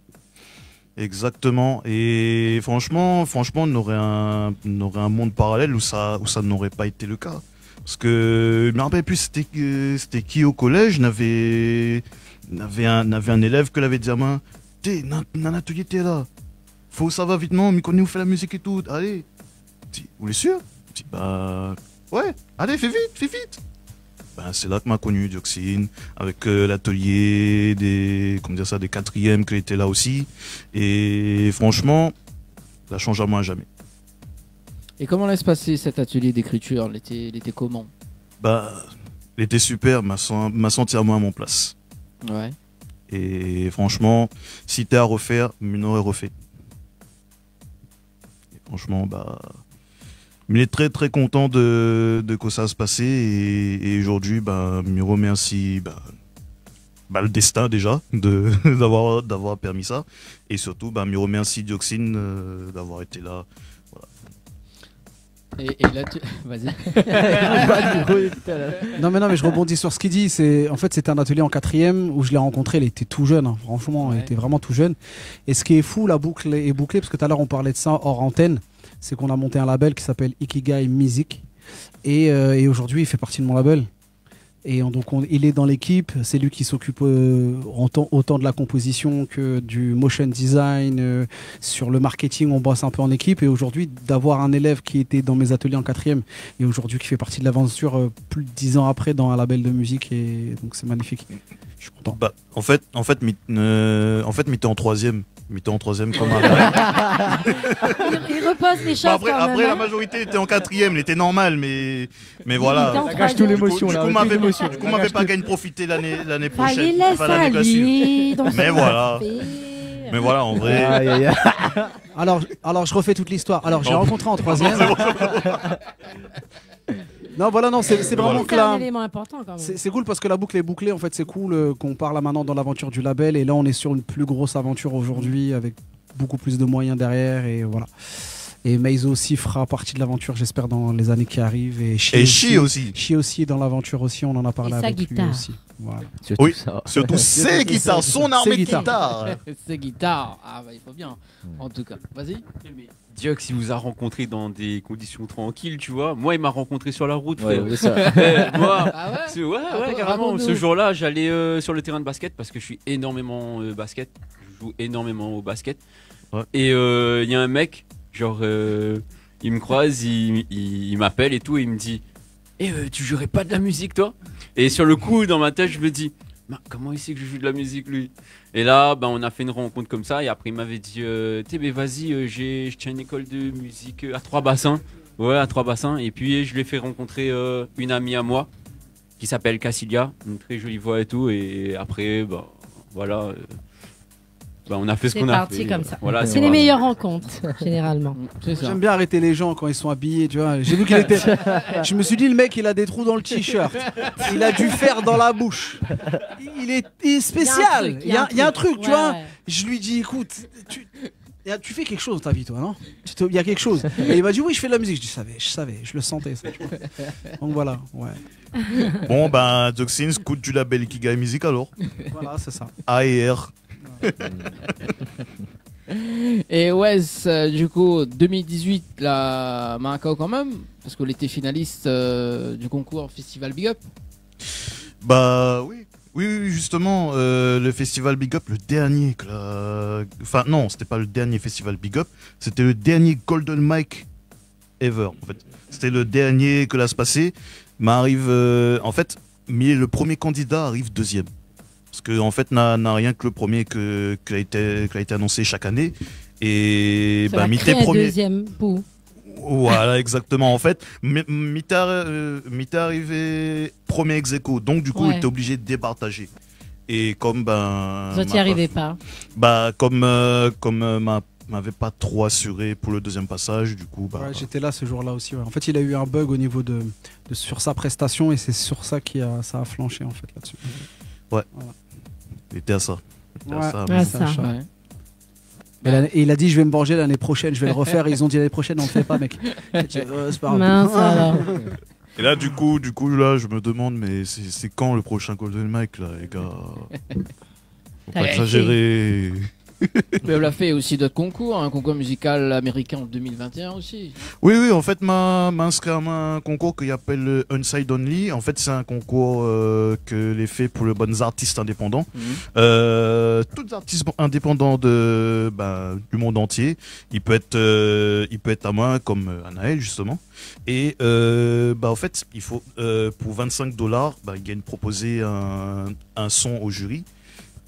Exactement. Et franchement, franchement, on aurait un, on aurait un monde parallèle où ça, où ça n'aurait pas été le cas. Parce que, mi rapèl pi, sété, euh, sété ki au collège, navé, navé un, navé un élève ke lavé di amoin, té, na, na, na atelier, té la. Fo sava vitman, mi koné ou fé la mizik é tout, alé. Di, ou lé sir ? Di, bah, ouais, alé, fé vit, fé vit. Ben, sé la ke ma koni Dioxine, avèk, euh, l'atelier des, comment dire ça, des quatrièmes ke lété la osi. É franchman, la shanj amoin a zamé. É koman la pasé sèt atelier d'écriture ? Lété, lété koman ? Bah, lété super, ma san-, ma santi amoin a mon plas. Ouais. É franchman, si té a refèr, mi noré refé. É franchman, bah, mi lé trè, trè kontan de, de koman sa la pasé é, é zordi, bah, mi remèrsi, bah, bah, le destin déjà de, d'avoir, d'avoir pèrmi sa. É sirtou, bah, mi remèrsi Dioxine, euh, d'avoir été la. Voilà. Et, et là, tu, vas-y. Non, mais non, mais je rebondis sur ce qu'il dit. C'est, en fait, c'était un atelier en quatrième où je l'ai rencontré. Il était tout jeune, hein, franchement, il était vraiment tout jeune. Et ce qui est fou, la boucle est bouclée, parce que tout à l'heure, on parlait de ça hors antenne, c'est qu'on a monté un label qui s'appelle Ikigai Music. Et, euh, et aujourd'hui, il fait partie de mon label. Et on, donc, on, il est dans l'équipe, c'est lui qui s'occupe, euh, en tant, autant de la composition que du motion design, euh, sur le marketing, on bosse un peu en équipe. Et aujourd'hui, d'avoir un élève qui était dans mes ateliers en quatrième et aujourd'hui qui fait partie de l'aventure, euh, plus de dix ans après, dans un label de musique, et donc c'est magnifique. Je suis content. Bah, en fait, en fait, mi, euh, en fait, mi té an troizièm. Mi té an troizièm konm un... Il, il repose les choses quand même, hein. Bah, après, après, la majorité lété an quatrièm, lété normal, mais, mais voilà. Il était en troisième. Du coup, du coup, ma fé, du coup, ma fé pa gingn profité l'ané, l'ané proshèn. Fallait laisser aller dans son affaire. Mais voilà. Mais voilà, en vrai. Aïe, aïe, aïe. Alors, alors, je refais toute l'histoire. Alors, j'ai rencontré en troisième. Non, voilà, non, c'est, c'est vraiment que là, un élément important quand même. C'est, c'est cool parce que la boucle est bouclée. En fait, c'est cool, euh, qu'on part là maintenant dans l'aventure du label. Et là, on est sur une plus grosse aventure aujourd'hui avec beaucoup plus de moyens derrière. Et voilà. Et Meizo aussi fera partie de l'aventure, j'espère, dans les années qui arrivent. Et Chi aussi. Et Chi aussi. Chi aussi est dans l'aventure aussi. On en a parlé avec lui aussi. Voilà. Surtout ça. Oui, surtout ses guitares, son armée de guitares. Ses guitares. Ah, bah, il faut bien. En tout cas, vas-y. Diox, il vous a rencontré dans des conditions tranquilles, tu vois. Moi, il m'a rencontré sur la route, frère. Ouais, c'est ça. Euh, moi, ah ouais ? Ouais, carrément. Raconte-nous. Ce jour-là, j'allais, euh, sur le terrain de basket parce que je suis énormément, euh, basket. Je joue énormément au basket. Ouais. Et, euh, il y a un mec, genre, euh, il me croise, il, il, il m'appelle et tout, et il me dit, « Eh, euh, tu jouerais pas de la musique, toi ? » Et sur le coup, dans ma tête, je me dis, « Mais comment il sait que je joue de la musique, lui ? » Et là, ben, on a fait une rencontre comme ça. Et après, il m'avait dit, euh, « Tu sais, mais vas-y, euh, j'ai, je tiens une école de musique, euh, à Trois-Bassins. » Ouais, à Trois-Bassins. Et puis, je lui ai fait rencontrer, euh, une amie à moi qui s'appelle Cassilia, une très jolie voix et tout. Et après, ben, voilà, euh, ben, on a fait ce qu'on a fait. C'est parti comme ça. Voilà, c'est les meilleures rencontres, généralement. C'est ça. J'aime bien arrêter les gens quand ils sont habillés, tu vois. J'ai vu qu'il était, je me suis dit, le mec, il a des trous dans le t-shirt. Il a du fer dans la bouche. Il est, il est spécial. Il y a un truc, il y a un truc, tu vois. Ouais, ouais. Je lui dis, « Écoute, tu, tu fais quelque chose dans ta vie, toi, non ? Tu te, il y a quelque chose. » Et il m'a dit, « Oui, je fais de la musique. » Je dis, « Je savais, je savais, je le sentais, ça, tu vois. » Donc voilà, ouais. Bon, ben, Dioxine, scout du label Ikigai Music, alors. Voilà, c'est ça. A E R. Et Wes, euh, du coup, deux mille dix-huit, la marque quand même, parce que vous étiez finaliste, euh, du concours Festival Big Up. Bah oui, oui, oui, oui, justement, euh, le festival Big Up, le dernier que la, enfin non, c'était pas le dernier festival Big Up, c'était le dernier Golden Mike ever, en fait. C'était le dernier que la se passé. M'arrive, euh, en fait, mi lé le premier candidat, arrive deuxième. Parce que, en fait, na, na rien que le premier que, que a été, que a été annoncé chaque année. Et, bah, mi té premier. Ça va créer un deuxième pou. Voilà, exactement. En fait, mi, mi té, euh, mi té arrivé premier ex aequo. Donc, du coup, ouais, il était obligé de départager. Et comme, ben, zot i arivé pa. Bah, comme, euh, comme, euh, ma m'avait pas trop assuré pour le deuxième passage, du coup, bah. Ouais, j'étais là ce jour-là aussi, ouais. En fait, il a eu un bug au niveau de, de, sur sa prestation et c'est sur ça qui a, ça a flanché, en fait, là-dessus. Ouais. Voilà. Il était à ça. Il était à ça, mais ça. Ouais. Et l'année, et il a dit, « Je vais me venger l'année prochaine, je vais le refaire. » Ils ont dit, « L'année prochaine, on le fait pas, mec. » J'ai dit, « Euh, c'est pas grave. » Mince, alors. Et là, du coup, du coup, là, je me demande, mais c'est, c'est quand le prochain Golden Mike, là, les gars ? Faut pas exagérer. Mais ou la fé osi d'ot konkour, in konkour mizikal amérikin an deux mille vingt et un osi. Oui, oui, en fait, ma, ma inskri amoin in konkour ke i apèl, euh, Unsigned Only. En fait, c'est un concours, euh, ke lé fé pou lé bann artis indépandan. Mhm. Euh, tout artis indépandan de, ben, du monde entier. I pé èt, euh, i pé èt amoin, comme, euh, Anaël, justement. Et, euh, bah, en fait, il faut, euh, pour vingt-cinq dollars, bah, i gingn proposer un, un son au jury.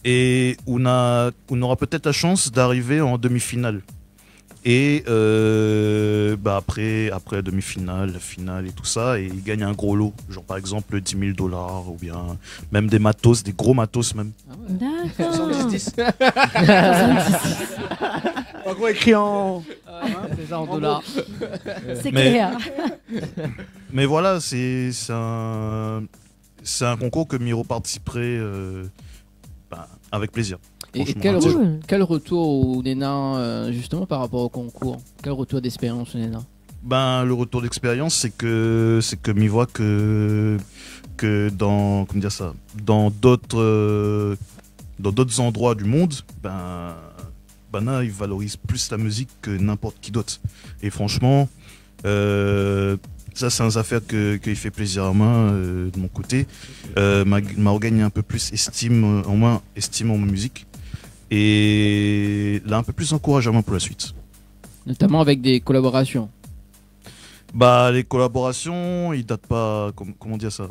Et on a, on aura peut-être la chance d'arriver en demi-finale. Et, euh, bah, après, après la demi-finale, la finale et tout ça, et i gingn un gros lot. Genre, par exemple, dix mille dollars ou bien même des matos, des gros matos même. Ah ouais. D'accord. Soixante-dix dix. Soixante-dix dix. En gros, écrit en, hein, c'est ça, en dollars. C'est clair. Mais voilà, c'est, c'est un, c'est un concours ke mi reparticiperai, euh, bah, avec plaisir. Et, et franchement, quel re-, quel retour ou néna, euh, justement par rapport au concours ? Quel retour d'expérience ou néna ? Ben, le retour d'expérience, c'est que, c'est que mi voi que, que dans, comment dire ça, dans d'autres, euh, dans d'autres endroits du monde, ben, ben là, ils valorisent plus la musique que n'importe qui d'autre. Et franchement, euh, ça, c'est un affaire que, ke i fé plaisir amoin, euh, de mon côté. Euh, ma, ma regagn un peu plus estime, euh, en moi, estime en musique. Et là, un peu plus encouragement pour la suite. Notamment avec des collaborations. Bah, les collaborations, i dat pa, com-, comment dire ça ?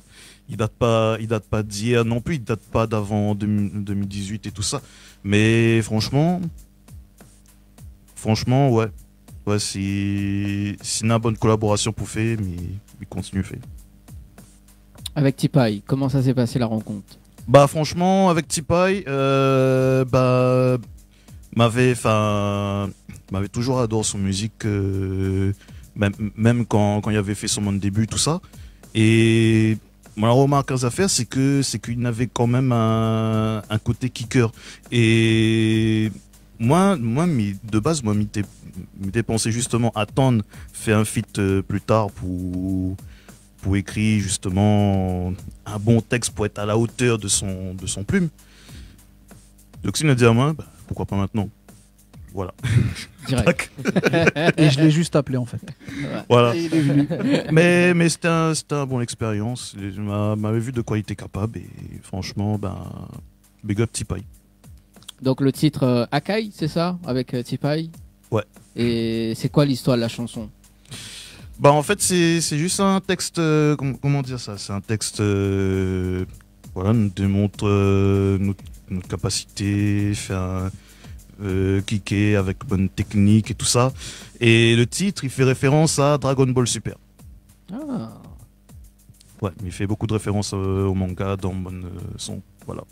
I dat pa, i dat pa d'hier non plus, i dat pa d'avant deux mille, deux mille dix-huit et tout ça. Mais franchement, franchement, ouais. Ouais, si, si néna bann collaboration pou fé, mi, mi kontinié fé. Avec Tipaï, comment ça s'est passé la rencontre ? Bah, franchement, avec Tipaï, euh, bah, M'avé, enfin, m'avé toujours adoré son musique, euh, même, même quand, quand il avait fait son début, tout ça. Et moin la romark in zafèr, sé ke, sé ke li navé kan mèm in, in koté kicker. É moin, moin, mi, de baz, moin, mi té, mi té pansé justement atann fé in feat, euh, pli tar pou, pou ékri justement in bon tèks pou èt a la otèr de son, de son plim. Doxy la di amoin, bah, pourquoi pas maintenant ? Voilà. Direct. Et je l'ai juste appelé en fait. Voilà. Et il est venu. Mais, mais c'était un, c'était un bon expérience. Il m'a, m'avé vu de quoi il était capable et franchement, ben, big up Tipaï. Donc le titre euh, Akai, c'est ça, avec euh, Tipaï ? Ouais. Et c'est quoi l'histoire de la chanson ? Bah, en fait, c'est, c'est juste un texte, euh, com- comment dire ça ? C'est un texte, euh, voilà, nous démontre euh, notre, notre capacité, faire, euh, kicker avec bonne technique et tout ça. Et le titre, il fait référence à Dragon Ball Super. Ah. Ouais, mais il fait beaucoup de références euh, au manga dans mon euh, son. Voilà.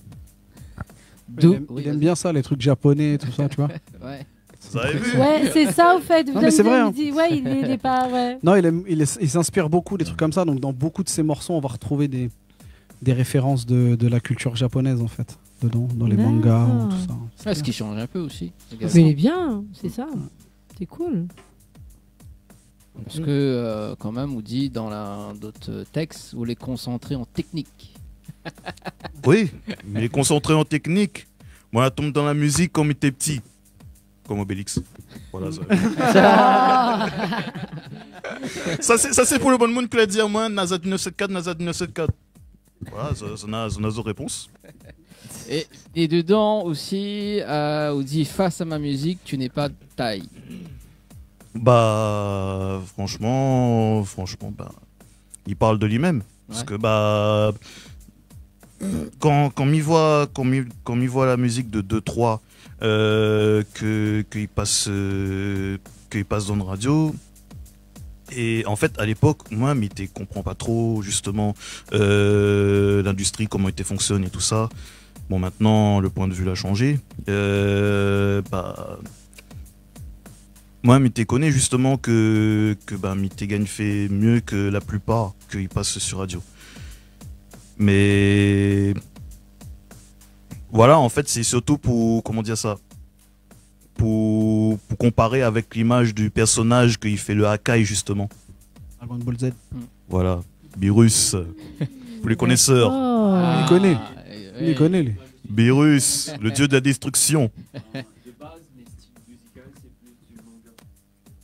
Il aime, il aime bien ça, les trucs japonais, tout ça, tu vois. Ouais. Vous avez vu ? Ouais, c'est ça au fait. Vous Non, mais c'est avez vrai, bien hein. Dit, ouais, il est, il est pas. Ouais. Non, il, aime- il, est- il s'inspire beaucoup des trucs comme ça. Donc, dans beaucoup de ses morceaux, on va retrouver des, des références de, de la culture japonaise, en fait, dedans, dans les mangas, D'accord. tout ça. Ah, ce qui change un peu aussi. Également. Mais il est bien, c'est ça. C'est cool. Parce que euh, quand même, on dit dans la- d'autres textes, on est concentré en technique. Oui, mais concentré en technique. Moin la tonm dan la mizik kan mi té pti. Kom Obélix. Voilà, sa. Sa sé, sa sé pou le bann moun ki la di amoin, Nazad neuf sept quatre, Nazad neuf sept quatre. Voilà, sa, sa na, sa na zot répons. Et, et dedans aussi, euh, on dit face à ma musique, tu n'es pas de taille. Bah, franchement, franchement, bah, il parle de lui-même. Parce Ouais. Que, bah, quand, quand mi voi, quand mi, quand mi voi la mizik de deux trois euh, ke, ke i pas, euh, ke i pas dan la radio, é an fèt, a lépok, moin, mi té konpran pa tro, justement, euh, l'industrie, koman i té fonksyone é tout sa. Bon, maintenant, le point de vue la shanjé. Euh, bah, moin, mi té koné, justement, ke, ke, bah, mi té gingn fé myé ke la plipar ke i pas sur radio. Mé voilà, an fèt, sé sirtou pou, koman dir sa, pou, pou konparé avèk l'imaj du pèrsonaj ke i fé le Akai, justement. Dragon Ball Z. Voilà. Beerus, pou les connaisseurs. Oh. Il connaît. Ah, Il connaît, lui. Beerus, le dieu de la destruction. De base, mes styles musicaux, c'est plus du manga.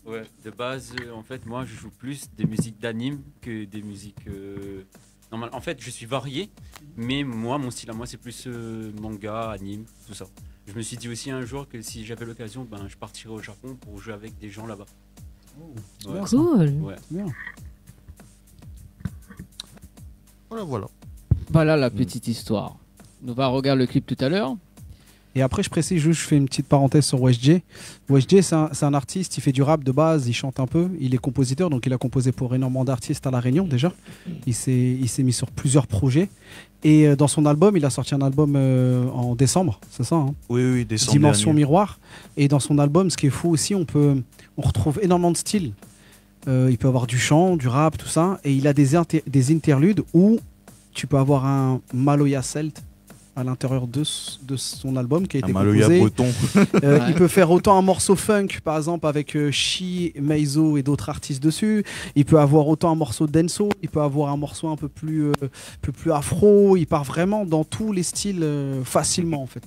Ouais, de base, euh, en fait, moi, je joue plus des musiques d'anime que des musiques euh, normales. En fait, je suis varié, mais moi, mon style à moi, c'est plus euh, manga, anime, tout ça. Je me suis dit aussi un jour que si j'avais l'occasion, ben, je partirais au Japon pour jouer avec des gens là-bas. Ouais. Cool. Ouais. Voilà, voilà. Voilà la petite histoire. On va regarder le clip tout à l'heure. Et après, je précise juste, je fais une petite parenthèse sur Wes J. Wes J, c'est un, c'est un artiste, il fait du rap de base, il chante un peu, il est compositeur, donc il a composé pour énormément d'artistes à La Réunion déjà. Il s'est, il s'est mis sur plusieurs projets. Et euh, dans son album, il a sorti un album euh, en décembre, c'est ça, hein ? Oui, oui, décembre Dimension dernier. Miroir. Et dans son album, ce qui est fou aussi, on peut, on retrouve énormément de styles. Euh, il peut avoir du chant, du rap, tout ça. Et il a des, inter- des interludes où tu peux avoir un maloya celte à l'intérieur de, s- de son album qui a Un été maloya composé. Breton. Euh, il peut faire autant un morceau funk, par exemple, avec euh, Shi, Meizo et d'autres artistes dessus. Il peut avoir autant un morceau dancehall. Il peut avoir un morceau un peu plus, euh, un peu plus afro. Il part vraiment dans tous les styles euh, facilement, en fait.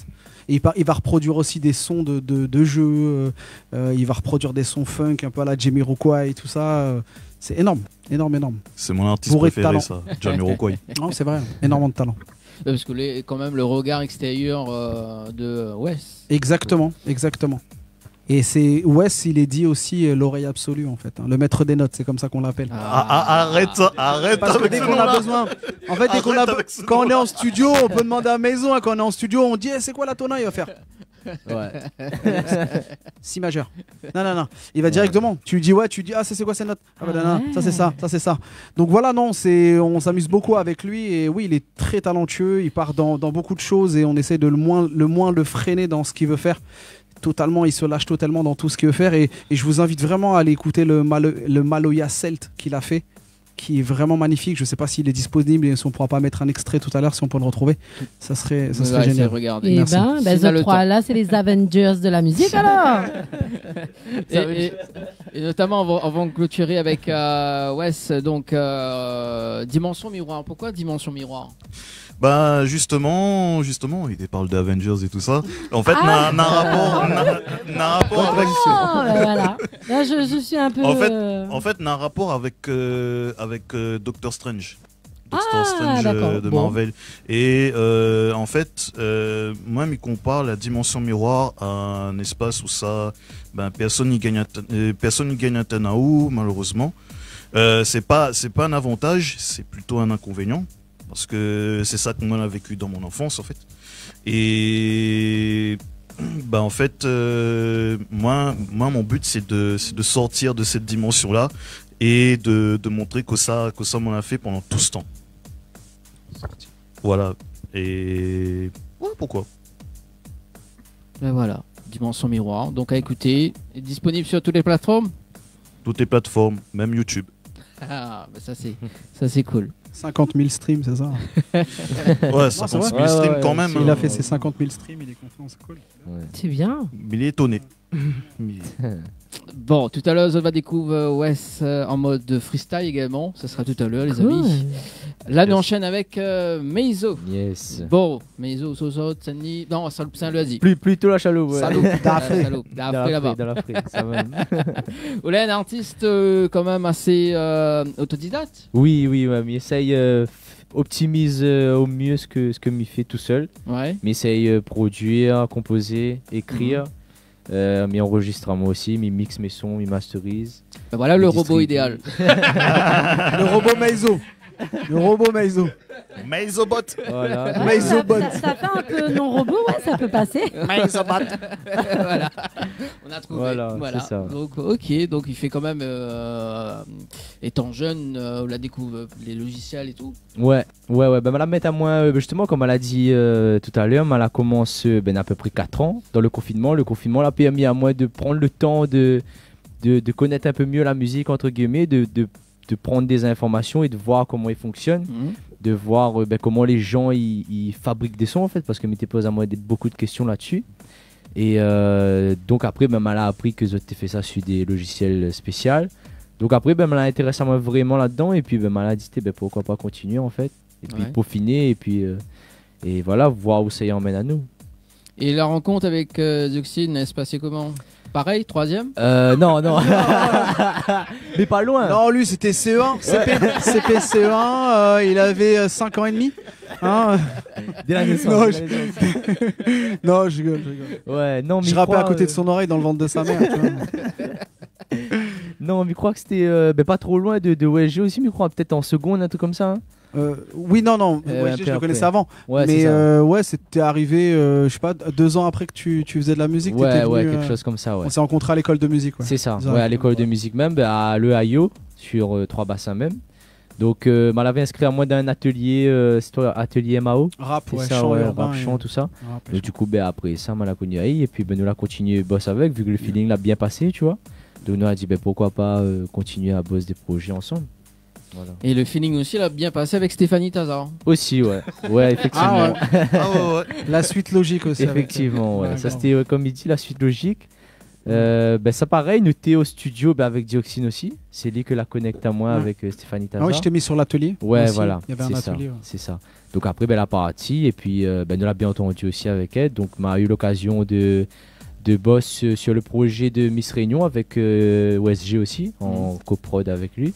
Et il, part- il va reproduire aussi des sons de, de, de jeux. Euh, euh, il va reproduire des sons funk un peu à la Jamiroquai et tout ça. Euh, c'est énorme, énorme, énorme. C'est mon artiste Bourré de préféré, talent. Ça. Jamiroquai. Non, c'est vrai, énormément de talent. Euh, Parce que les, quand même le regard extérieur euh, de euh, Wes. Exactement, exactement. Et c'est Wes, il est dit aussi euh, l'oreille absolue en fait, hein, le maître des notes, c'est comme ça qu'on l'appelle. Ah, ah, arrête, arrête Parce que avec dès ce qu'on a nom-là. besoin, en fait, dès qu'on a, Arrête avec ce quand on est nom-là. En studio, on peut demander à Meizo, hein, quand on est en studio, on dit eh, c'est quoi la tona, il va faire Ouais. si majeur. Non, non, non. Il va directement. Tu lui dis ouais, tu dis ah, ça c'est quoi cette note ? Ah bah, non, non, ça c'est ça, ça c'est ça. Donc voilà, non, c'est, on s'amuse beaucoup avec lui et oui, il est très talentueux, il part dans, dans beaucoup de choses et on essaie de le moins, le moins le freiner dans ce qu'il veut faire. totalement, il se lâche totalement dans tout ce qu'il veut faire. Et, et je vous invite vraiment à aller écouter le, Malo- le Maloya Celt qu'il a fait, qui est vraiment magnifique. Je sais pas s'il est disponible et si on pourra pas mettre un extrait tout à l'heure, si on peut le retrouver, ça serait, ça serait génial. Merci. Eh ben, ben, si on a le temps. Là, c'est les Avengers de la musique, alors. Et, et, et notamment, avant, avant de clôturer avec euh, Wes, donc euh, Dimension Miroir. Pourquoi Dimension Miroir ? Bah justement, justement, il parle d'Avengers et tout ça. En fait, ah, na, na rapport, na, na rapport. Oh, ben voilà. Là, je, je suis un peu. En fait, euh, en fait, na rapport avec euh, avec euh, Doctor Strange. Doctor ah, Strange euh, de bon. Marvel. Et euh, en fait, euh, moi, mi konpar la dimension miroir à un espace où ça, ben, personne n'y gagne un, t- euh, personne n'y gagne un tanaou, malheureusement. Euh, c'est pas, c'est pas un avantage, c'est plutôt un inconvénient. Parce que c'est ça que moi j'ai vécu dans mon enfance, en fait. Et bah, en fait, euh, moi, moi, mon but, c'est de, c'est de sortir de cette dimension-là et de, de montrer que ça, que ça, on l'a fait pendant tout ce temps. Voilà. Et ouais, pourquoi ? Ben voilà, Dimension Miroir. Donc à écouter, est disponible sur toutes les plateformes ? Toutes les plateformes, même YouTube. Ah, bah ça c'est, ça c'est cool. cinquante mille streams, c'est ça ? Ouais, cinquante mille streams quand même. Il a fait ses cinquante mille streams, il est content, c'est cool. C'est bien. Il est étonné. Bon, tout à l'heure, on va découvrir Wes euh, en mode freestyle également. Ça sera tout à l'heure, les amis. Là, nous enchaînons avec euh, Meizo. Yes. Bon, Meizo, Sozot, Saint-Denis. Non, Saint-Loup, Saint-Louis. Plus, plutôt la Chaloupe. Ouais. Saint-Loup, Saint-Loup. Là, après, là-bas. Dans la frite, ça va. Ou là, un artiste euh, quand même assez euh, autodidacte. Oui, oui, ouais, mi éséy euh, optimiz euh, au mieux ce que, ce que mi fé tout seul. Ouais. Mi éséy euh, produire, composer, écrire. Mm -hmm. Euh, mi enregistre à moi aussi, mi mix mes sons, mi masterize. Ben voilà le robot idéal. Le robot Meizo. Le robot Meizo. Meizobot. Voilà. Meizobot. Ça, ça fait un peu non robot, ouais, ça peut passer. Meizobot. Voilà. On a trouvé. Voilà, voilà. C'est ça. Donc, ok, donc il fait quand même. Euh, étant jeune, euh, on la découvre les logiciels et tout. Ouais. Ouais, ouais, ben, ma la mèt amoin, euh, justement, konm ma la di euh, tout à l'heure, ma la komans, euh, ben, à peu près quatre ans dans le confinement. Le confinement l'a permis à moi de prendre le temps de, de, de connaître un peu mieux la musique, entre guillemets, de, de, de prendre des informations et de voir comment elle fonctionne, mm -hmm. de voir euh, ben, comment les gens ils, ils fabriquent des sons, en fait, parce que mi té poz amoin des, beaucoup de questions là-dessus. Et euh, donc après, ben, ma la apri ke zot té fé sa sur des logiciels spécial. Donc après, ben, ma la intérès amoin vraiment là-dedans. Et puis, ben, ma la di, ben, pourquoi pas continuer, en fait. Et puis, ouais. Peaufiner, et puis, euh, et voilà, voir où ça y emmène à nous. Et la rencontre avec euh, Dioxine, elle se passait comment ? Pareil, troisième ? Euh, non, non. Mais pas loin. Non, lui, c'était C E un, C P, ouais. C P C E un, euh, il avait euh, cinq ans et demi. Hein ? Dès la naissance. Non, dès je... la naissance. Non, je rigole, je rigole. Ouais, non, mais je rappelais à côté euh... de son oreille dans le ventre de sa mère. Tu vois. Non, mi kroi ke sété euh, ben, pas trop loin de, de O S G aussi, mi kroi, peut-être en seconde, un truc comme ça. Hein. Euh, oui, non, non, euh, O S G, je le connaissais avant. Ouais, mais euh, ouais, c'était arrivé, euh, je sais pas, deux ans après que tu, tu faisais de la musique. Ouais, ouais, venu, quelque euh, chose comme ça. Ouais. On s'est rencontrés à l'école de musique. Ouais. C'est ça, ouais, à l'école de musique même, ben, à l'E A I O, sur euh, Trois-Bassins même. Donc, euh, ma lavé inskri amoin dan in atelier, euh, c'était atelier M A O. Rap, ouais, ça, chant ouais, urbain, rap, chant, tout ça. Rap, donc, du coup, ben, après sa, ma la koni ali, et puis ben, nou la kontinié bos avèk, vu ke le feeling la bien pasé, tu vois. Donc, nou la di, ben, pourquoi pas euh, continuer à bosser des projets ensemble. Voilà. Et le feeling aussi, la bien pasé avec Stéphanie Tazar. Aussi, ouais. Ouais, effectivement. Ah ouais. Ah ouais, ouais. La suite logique aussi. Effectivement, ouais. Ça, c'était, euh, comme il dit, la suite logique. Euh, ben, sa parèy, nou té au studio ben, avec Dioxine aussi. C'est lui ke la connecté amoin avec euh, Stéphanie Tazar. Ah ouais, je t'ai mis sur l'atelier. Ouais, aussi. Voilà. Il y avait un atelier. C'est ça. Donc après, ben, la parti, et puis euh, ben, nou la bien entendu aussi avec elle. Donc, ma eu l'occasion de, de bosser sur, sur le projet de Miss Réunion avec euh, O S G aussi, en coprod avec lui.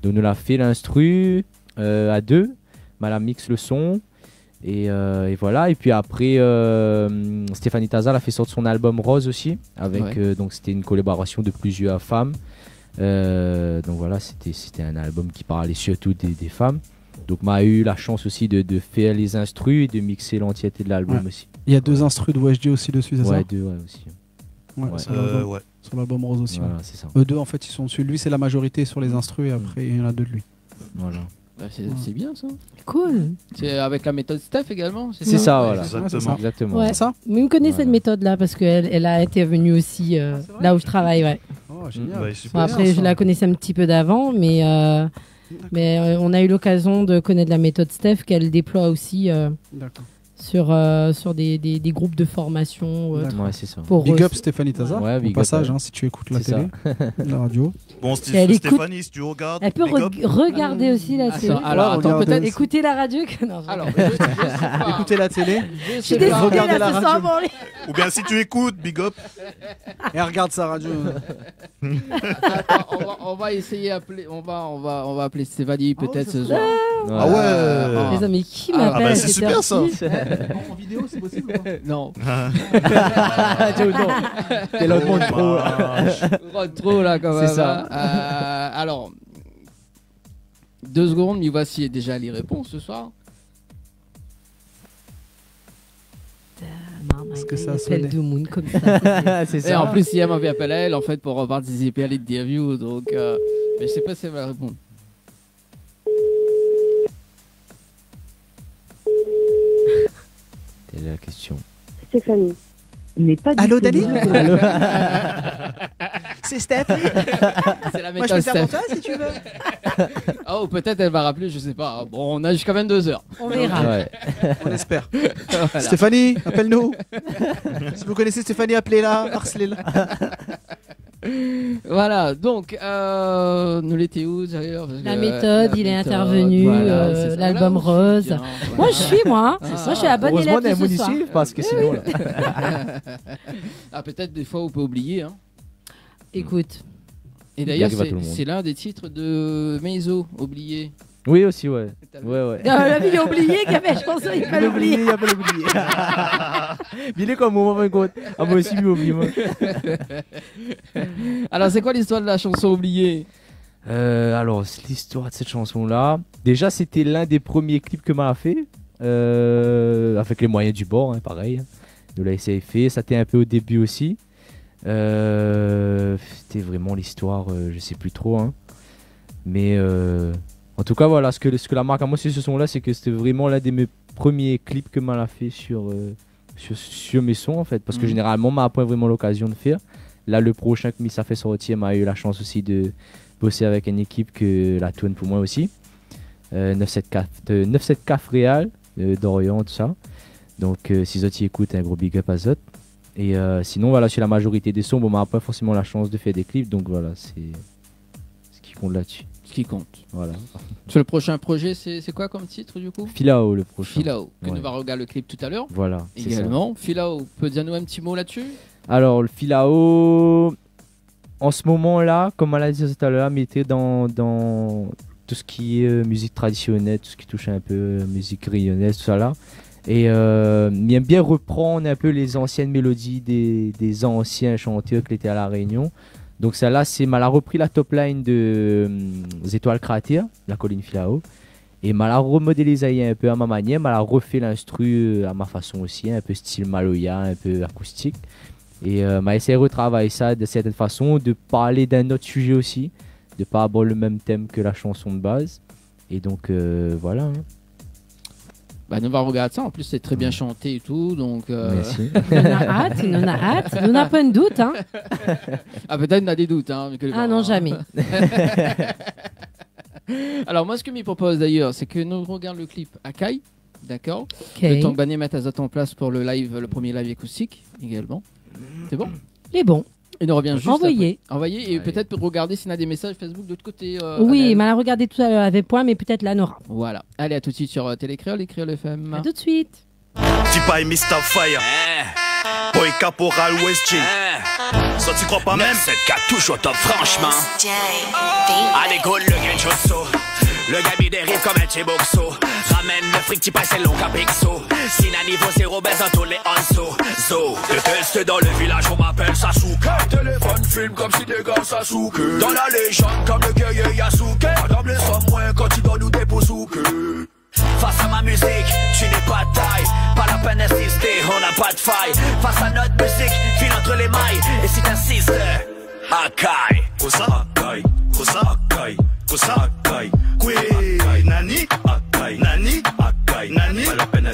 Donc, nou la fé l'instru euh, à deux, ma la mix le son, et, euh, et voilà. Et puis après, euh, Stéphanie Tazar la fé sortir son album Rose aussi, avec, ouais. Euh, donc c'était une collaboration de plusieurs femmes. Euh, donc voilà, c'était, c'était un album qui parlait surtout des, des femmes. Donc ma eu la chance aussi de, de faire les instrus et de mixer l'entièreté de l'album aussi. Il y a deux instrus de O S G aussi dessus, c'est ça ? Ouais, deux, ouais, aussi. Ouais, sur l'album, sur l'album Rose aussi. Voilà, c'est ça. Eux deux, en fait, ils sont dessus. Lui, c'est la majorité sur les instrus et après, il y en a deux de lui. Voilà. Bah, c'est, c'est bien, ça. Cool. C'est avec la méthode Steph également, c'est ça ? C'est ça, voilà. Ouais, c'est ça. Exactement. Ouais. C'est ça ? Mais on connaît cette méthode-là parce qu'elle, elle a intervenu aussi, euh, là où je travaille, ouais. Oh, génial. Bah, super. Bon, après, je la connaissais un petit peu d'avant, mais, euh, mais, euh, on a eu l'occasion de connaître la méthode Steph qu'elle déploie aussi, euh, sur, euh, sur des, des, des groupes de formation ou autre. D'accord. Ouais, c'est ça. Big up Stéphanie Tazar, au passage, hein, si tu écoutes la télé, la radio. Bon, Stéphanie, si tu regardes, big up. Elle peut re-, regarder aussi la télé. Attends, alors, attends, peut-être écouter la radio que, non, je... Alors, je, je sais pas. Écouter la télé. Je suis désolée, regarder la radio. Ou bien si tu écoutes, big up. Et regarde sa radio. Attends, on va, on va essayer appeler, on va, on va, on va appeler Stéphanie peut-être ce soir. Ah ouais. Les amis, qui m'appelle à cette heure-ci ? En vidéo, c'est possible ou pas ? Non. T'es l'autre monde trop. Trop, trop là, quand même, hein. C'est ça. Euh, alors, deux secondes, mi voi si néna déza lé répons ce soir. Putain, marmay, i apèl domoun konmsa. C'est ça. Et en plus, hier, ma vi apèl aèl, en fait, pour participer à l'interview, donc, euh, mais je sais pas si elle va répondre. Quelle est la question ? Stéphanie. N'est pas disponible. Allô, Dani ? Allô ? C'est Steph. C'est la méthode Steph. Moi, je peux faire pour toi, si tu veux. Oh, peut-être elle va rappeler, je sais pas. Bon, on a jusqu'à vingt-deux heures. On verra. Ouais. On espère. Voilà. Stéphanie, appelle-nous. Si vous connaissez Stéphanie, appelez-la, harcelez-la. Voilà, donc, euh, nou lété ousa, d'ailleurs ? Parce que, euh, la méthode, il est intervenu, voilà, c'est ça. L'album rose. Moi, je suis, moi. Moi, je suis la bonne élève de ce soir. Heureusement, néna moun i suiv, parce que sinon, là. Ah, peut-être des fois, on peut oublier, hein. Écoute. Et d'ailleurs, c'est, c'est l'un des titres de Meizo, Oublié. Oui, aussi, ouais. Ouais, ouais. Ah, la vi, li la oublié k'navé in shanson i apèl Oublié. Li la oublié, li la oublié. Mé li lé konm moin, an fin de kont. Ah, moin osi, mi oubli, moin. Alors, c'est quoi l'histoire de la chanson Oublié ? Euh, alors, c'est l'histoire de cette chanson-là. Déjà, c'était l'un des premiers clips que ma la fé, euh, avec les moyens du bord, hein, pareil, hein. Nou la éséy fé, sa té in pé o début osi. Euh, c'était vraiment l'histoire, euh, je sais plus trop, hein. Mais, euh, en tout cas, voilà, ce que, ce que la mark amoin sur ce son-là, c'est que c'était vraiment l'un de mes premiers clips que ma la fé sur, euh, sur, sur mes sons, en fait. Parce que généralement, ma la poin vraiment l'occasion de faire. Là, le prochain que mi sa fé sortir, ma la eu la chance aussi de bosser avec une équipe que la tourne pour moi aussi. Euh, neuf sept quatre, de neuf sept quatre Réal, euh, d'Orient, tout ça. Donc, euh, si zot i ékout, un gros big up à zot. Et, euh, sinon, voilà, sur la majorité des sons, bon, ma la poin forcément la chance de faire des clips, donc voilà, c'est ce qui compte là-dessus. Ce qui compte. Voilà. Sur le prochain projet, c'est, c'est quoi comme titre, du coup ? Filao, le prochain. Filao, que nou va regarder le clip tout à l'heure. Voilà, c'est ça. Également. Filao, ou pé dir anou in ti mo là-dessus ? Alors, le Filao, en ce moment-là, comme on l'a dit tout à l'heure, mi lé dan, dan tout ce qui est, euh, musique traditionnelle, tout ce qui touche un peu, euh, musique réunionnaise, tout ça là. Et, euh, mi èm bien reprendre un peu les anciennes mélodies des, des anciens chanteurs qui étaient à La Réunion. Donc celle-là, c'est, ma la repris la top line de, euh, Zétoil Kratèr, La Colline Filao. É ma la remodéliz ali in pé a ma manièr, ma la refé l'instru, euh, a ma fason osi, in pé stil maloya, in pé akoustik. É, euh, ma éséy retravay sa de sèrtin fason, de parl d'in ot sujé osi, de pa abord le mèm tèm ke la shanson de baz. É donk, euh, voilà, hein. Bah, nou va regard sa. An plis, sé trè bien shanté é tou, donk, euh... Mèrsi. Nou na at, nou na at. Nou na pa in dout, hein. Ah, pétèt nou na dé dout, hein, mé ke... Ah non, zamé. Alor, moin, sak mi propoz dayèr, sé ke nou regard le clip a kaz, dakor ? Ok. Le tan ke Bani i mèt azot an plas pou le live, le premié live akoustik égalman. Sé bon ? Lé bon. É nou revien zis apré. Anvoyé. Anvoyé, é pétèt regard si néna dé mésaz Facebook de lot koté, euh, Amel. Oui, ma la regard talèr avèk poin, mé pétèt la nora. Voilà. Alé, à tout de suite sur, euh, Télé Kréol é Kréol F M. À tout de suite. Tipa é Mister Fire. Boy Caporal West G. Sa ti kroi pa mèm. Neuf sept quatre toujours top, franchement. Allez, go, le gain de so. Le gars, il dérive comme un T-Boxo. Ramène le fric, Tipa, sé long kapikso. Si na niveau zéro, bèz an tolérans. Zo, zo. Détesté dans le village, on m'appelle Sasuke. Téléphone film comme si des gars Sasuke. Dans la légende, comme le guerrier Yasuke. Madame les hommes, moins quand il donne nous des bouzouques. Face à ma musique, tu n'es pas de taille. Pas la peine d'insister, on n'a pas de faille. Face à notre musique, file entre les mailles. Et si t'insistes, Akai. Kosa Akai, kosa Akai, kosa Akai. Koué, nani ?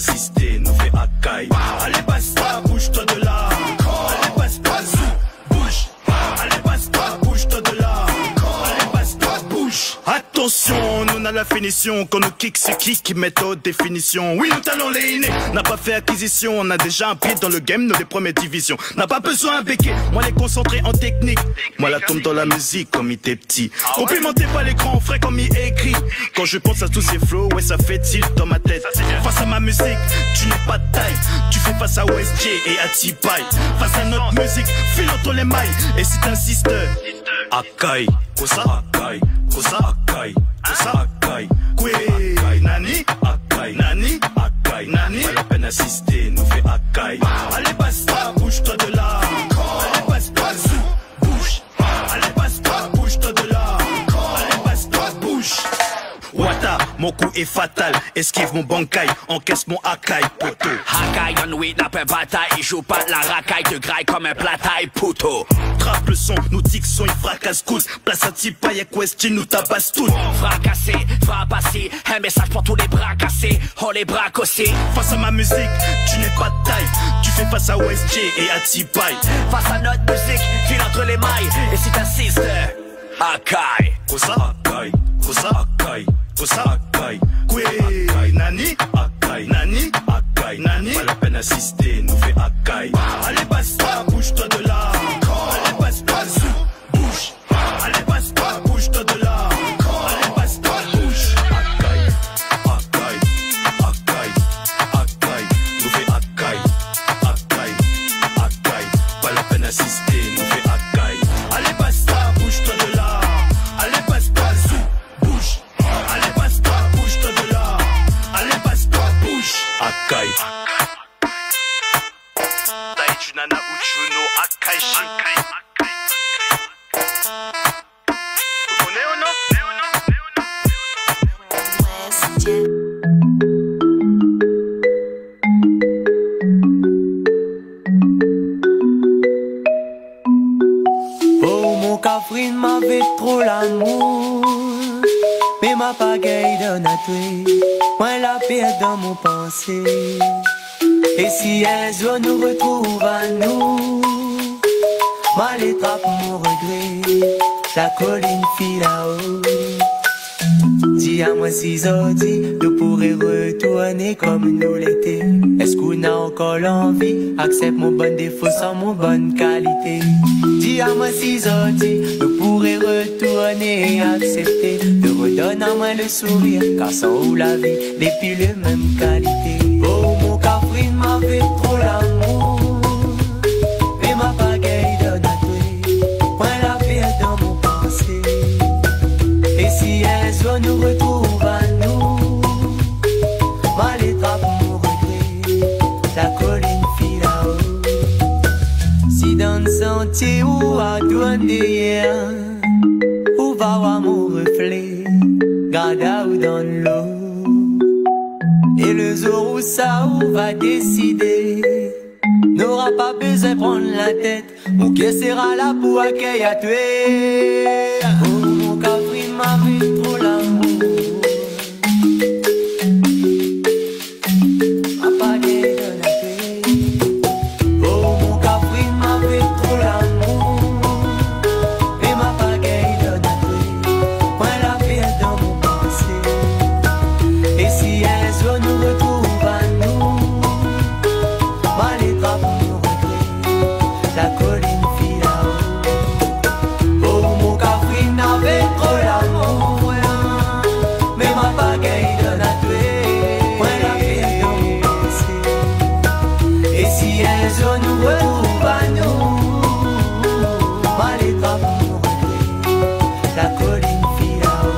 Asisté, nou fé akay. Alé, basta, bouge-toi de là. Alé, basta, zou, bouge. Alé, basta, bouge-toi de là. Alé, basta, bouge. Attention, nou na la finition. Kan nou kick, sé ki ki mèt an définition ? Oui, nou talon lé iné. Na pa fé akizisyon, nou na déza in pié dan le game, nou lé promyé divizyon. Na pa bezoin béké, moin lé konsantré an teknik. Moin la tonm dan la mizik kom mi té pti. Konplimanté par lé gran frèr kom mi ékri. Kan mi pans a tout sé flow, ouais, sa fé tilt dan ma tèt. Fas a ma mizik, tu n'es pas de taille. Tu fais face à O S J et à T-Pain. Fas a nout mizik, fil ant lé may. É si t'insistes, akay, kosa akay, kosa akay, kosa akay. Koué, nani ? Akay, nani ? Akay, nani ? Pa la pèn asisté, nou fé akay. Alé, basta, bouge-toi de là. Alé, basta, zou, bouge. Alé, basta, bouge-toi de là. Alé, basta, bouge. Wata, mon coup est fatal. Esquive mon bankay, encaisse mon akay, poto. Akay, an wi, na pa batay, i zoué pa la rakay, té gray kom in pla tay, pouto. Trap le son, nou di k son i frakas, kout. Plas a T-Pain, yé koué stil, nou tabas tout. Frakasé, frap asé, in mésaz pou tout lé bra kasé, o lé bra kosé. Fas a ma mizik, tu n'es pas de taille. Tu fais face à O S J et à T-Pain. Fas a nout mizik, fil ant lé may. É si t'insistes, akay. Kosa akay, kosa akay, kosa akay. Koué, nani ? Akay, nani ? Akay, nani ? Pa la pèn asisté, nou fé akay. Alé, basta, bouge-toi de là. Alé, basta, zou, bouge. Alé, basta, bouge-toi de là. Alé, basta, bouge. Akay, akay, akay, akay. Nou fé akay, akay, akay. Pa la pèn asisté, nou fé akay. Alé, basta, bouge-toi de là. Alé, basta, zou, bouge. Alé, basta, bouge-toi de là. Alé, basta, bouge. Akay. Taï du nana ou Juno Akaishi. Ou koné ou non ? Oh, mon kafrine, mavé tro lamour. Mé ma pa gingn donn a toué. Moin la pèrd dan mon pansé. É si in zour nou retrouv anou, ma alé trap mon regré, la kolinn Filao. Di amoin si zordi nou pouré retourné kom nou lété. Èske ou na ankor lanvi aksèp mon bann défo san mon bann kalité ? Di amoin si zordi nou pouré retourné aksèpté de redonn amoin le sourir, kar san ou la vi lé pi le mèm kalité. Oh, mon kafrine, mavé tro lamour. Mé ma pa gingn donn a toué. Moin la pèrd dan mon pansé. É si in zour nou retrouv anou, ma alé trap mon regré, la kolinn Filao. Si dan santié ou retourn dèrièr, ou va oir mon reflé, gard aou dan lo. É le zour ousa ou va désidé, nora pa bezoin prann la tèt, mon kèr sera la pou akèy a toué. Oh, mon kafrine, mavé tro lamour. Ma pa gingn donn a toué. Oh, mon kafrine, mavé tro lamour. Mé ma pa gingn donn a toué. Moin la pèrd dan mon pansé. É si in zour nou retrouv anou, ma alé trap mon regré, la kolinn Filao. Oh, mon kafrine, mavé tro lamour. Mé ma pa gingn donn a toué. Moin la pèrd dan mon pansé. É si in zour nou retrouv anou, ma alé trap mon regré, la kolinn Filao.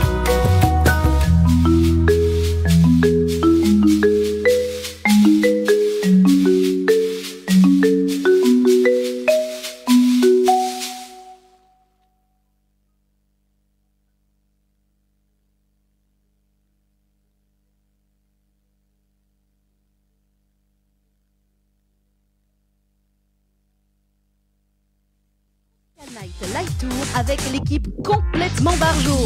Night Live Tour avec l'équipe complètement barjo.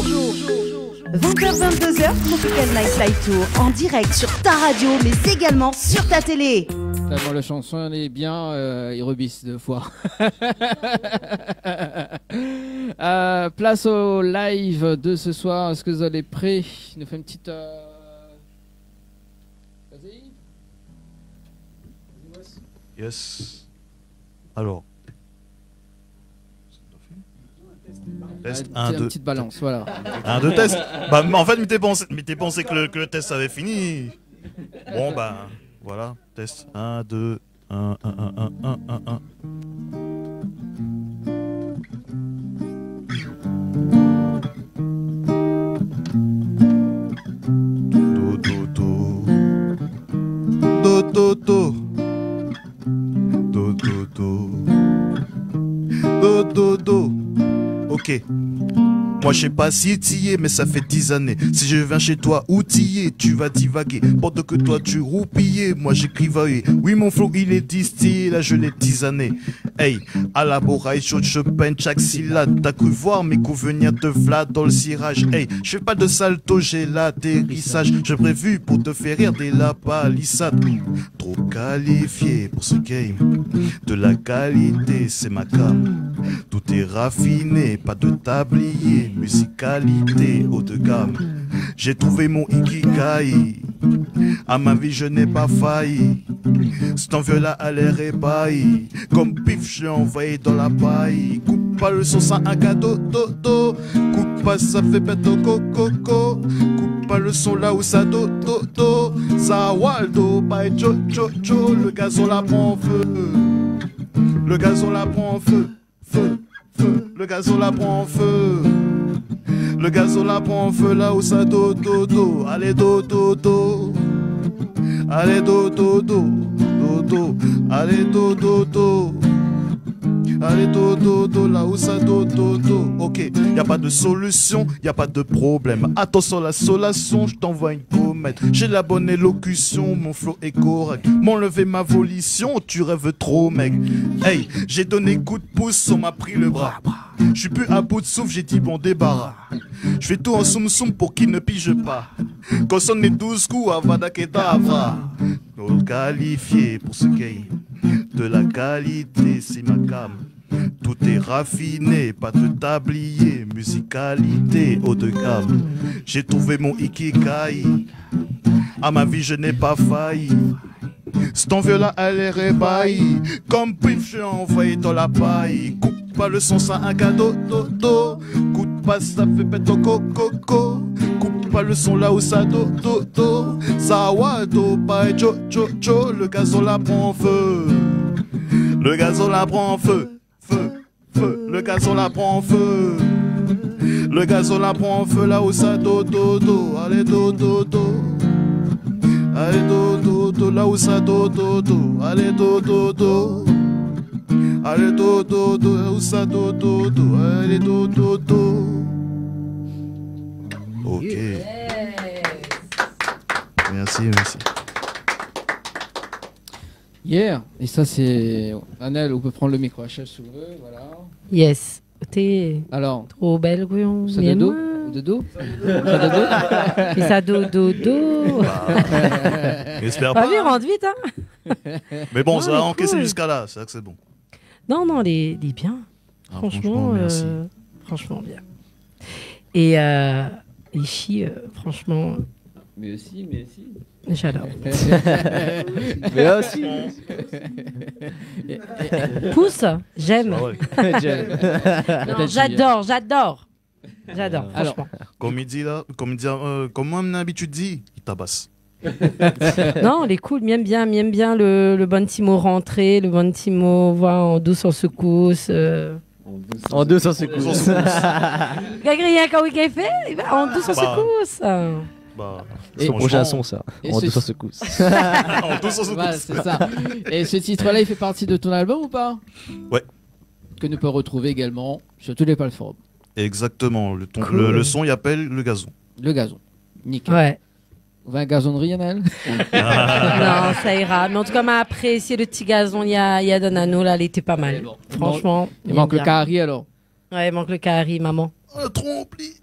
Vingt heures, vingt-deux heures, Tropical Night Live Tour, en direct sur ta radio, mais également sur ta télé. Tellement la chanson, elle est bien, euh, il rebisse deux fois. Euh, place au live de ce soir. Est-ce que vous allez prêts ? Il nous fait une petite, euh, vas-y. Yes. Alors. Test, un, deux. Une petite balance, voilà. Un, deux, test. Bah, en fait, mi té pansé, mi té pansé que le, que le test avait fini. Bon, bah, voilà. Test, un, deux, un, un, un. Do, do, do. Do, do, do. Do, do, do. Do, do, do. Ok. Moi, je sais pas si t'y es, mais ça fait dix années. Si je viens chez toi, où t'y es, tu vas divaguer. Pendant que toi, tu roupillais, moi, j'écrivais. Oui, mon flow, il est distillé, là, je l'ai tisané. Hey, à la bourraille, je, je peins chaque syllabe. T'as cru voir mes coups venir, te v'là dans le cirage. Hey, je fais pas de salto, j'ai l'atterrissage. J'ai prévu pour te faire rire dès la palissade. Trop qualifié pour ce game. De la qualité, c'est ma cam. Tout est raffiné, pas de tablier. Musicalité haut de gamme. J'ai trouvé mon ikigai. À ma vie, je n'ai pas failli. Cet envieux-là a l'air ébahi. Comme pif, je l'ai envoyé dans la paille. Coupe pas le son, ça un cadeau, do, do. Coupe pas, ça fait pète au coco. Coupe pas le son là où ça do, do, do. Ça waldo, pas tcho, tcho, tcho. Le gazon la pran feu. Le gazon la pran feu. Feu, feu. Le gazon la pran feu. Le gazon la pran feu là où ça do, do, do. Allez, do, do, do. Allez, do, do, do. Do, do. Allez, do, do, do. Allez, do, do, do, là où ça do, do, do. Ok, y a pas de solution, y a pas de problème. Attention, la solation, je t'envoie une comète. J'ai la bonne élocution, mon flow est correct. M'enlever ma volition, tu rêves trop, mec. Hey, j'ai donné coup de pouce, on m'a pris le bras. Je suis plus à bout de souffle, j'ai dit bon débarras. Je fais tout en soum soum pour qu'il ne pige pas. Quand sonne les douze coups, Avada Kedavra. Nous qualifiés pour ce game. De la qualité, c'est ma cam. Tout est raffiné, pas de tablier. Musicalité haut de gamme. J'ai trouvé mon ikigai. À ma vie, je n'ai pas failli. Cet envieux-là a l'air ébahi. Comme pif, je l'ai envoyé dans la paille. Coupe pas le son, ça un cadeau, do, do. Coupe pas, ça fait pète au coco, co. Coupe pas le son là où ça do, do, do. Ça waldo, pas tcho, tcho, tcho. Le gazon la pran feu. Le gazon la pran feu. Feu, feu, le gazon la pran feu. Le gazon la pran feu là où ça do, do, do. Allez, do, do, do. Allez, do, do, do, là où ça do, do, do. Allez, do, do, do. Allez, do, do, do, là où ça do, do, do. Allez, do, do, do. Ok. Yes. Merci, merci. Yeah. Et ça, c'est Anel, ou peut prendre le micro H L si ou vé, voilà. Yes. T'es Alors, trop belle, couillon. Ça Mais dodo moi. Dodo. Ça dodo. Et ça dodo do. Bah, j'espère pas, hein. Pas vu, rentre vite, hein. Mais bon, non, ça va encaisser jusqu'à là, c'est vrai que c'est bon. Non, non, les, les bien. Ah, franchement, franchement, merci. Euh, franchement bien. Et, euh, les filles, euh, franchement, mais aussi, mais aussi. J'adore. Mais aussi. Pouce, j'aime. Ah ouais. J'aime. Non, j'adore, j'adore. J'adore, alors, franchement. Konm i di la, konm i di, euh, konm mwin, mon abitid di, i tabas. Non, lé cool, mi èm bien, mi èm bien le, le bann ti mo rantré, le bann ti mo, voilà, an dous, an sekous, euh. An dous, an sekous. Gagri, rien kan ou i fé, eh ben, an dous, an sekous. Bah, c'est son prochain son, ça. An dous, an sekous. An dous, an sekous. Voilà, c'est ça. Et ce titre-là, il fait partie de ton album ou pas ? Ouais. Que nous peut retrouver également sur toutes les plateformes. Exactement. Le ton, cool. Le, le son, i apèl Le Gazon. Le Gazon. Nickel. Ouais. Ou va in gazonri, Anel ? Non, sa ira. Mais en tout cas, ma aprésié le ti gazon, i a, i a donn anou la, lété pa mal. Franchement, i mank le kari, alors. Ouais, i mank le kari, maman. Oh, tro pli.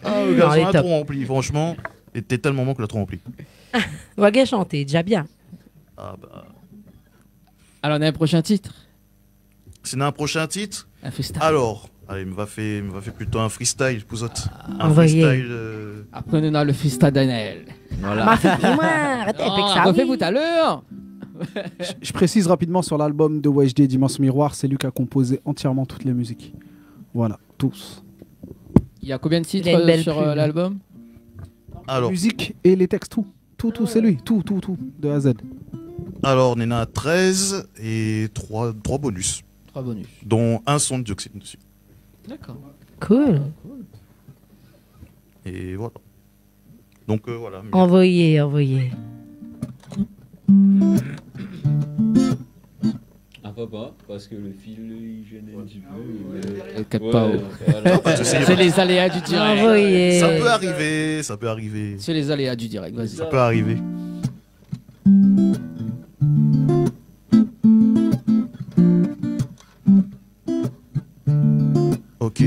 Ah, le garson la tro ranpli, franchement. Lété tèlman bon ke la tro ranpli. Ou la bien shanté, déza bien. Ah bah. Alors, on a un prochain titre ? Si néna in proshin tit ? In freestyle. Alor, alé, mi va fé, mi va fé plito in freestyle pou zot. Ah. In freestyle, euh, Apré, nou néna le freestyle d'Anaël. Voilà. Ma fé, moin, arèt avèk sa, refé pou talèr. Je, je précise rapidement sur l'album de Wesh J, Dimension Miroir, c'est lui qui a composé entièrement toutes les musiques. Voilà, tous. Il y a combien de titres, euh, sur, euh, l'album ? Il a une belle plume. Alors. Musique et les textes, tout. Tout, tout, c'est lui. Tout, tout, tout, de A à Z. Alors, néna treize é trois, trois bonus. Trois bonus. Dont un son de Dioxine dessus. D'accord. Cool. Et voilà. Donc, euh, voilà. Envoyé, envoyé. Ah, papa, parce que le fil, il gêne un petit peu, euh. T'inquiète pas. Ouais, voilà. Non, pas de souci. C'est les aléas du direct. Envoyé. Ça peut arriver, ça peut arriver. C'est les aléas du direct, vas-y. Ça peut arriver. Ok.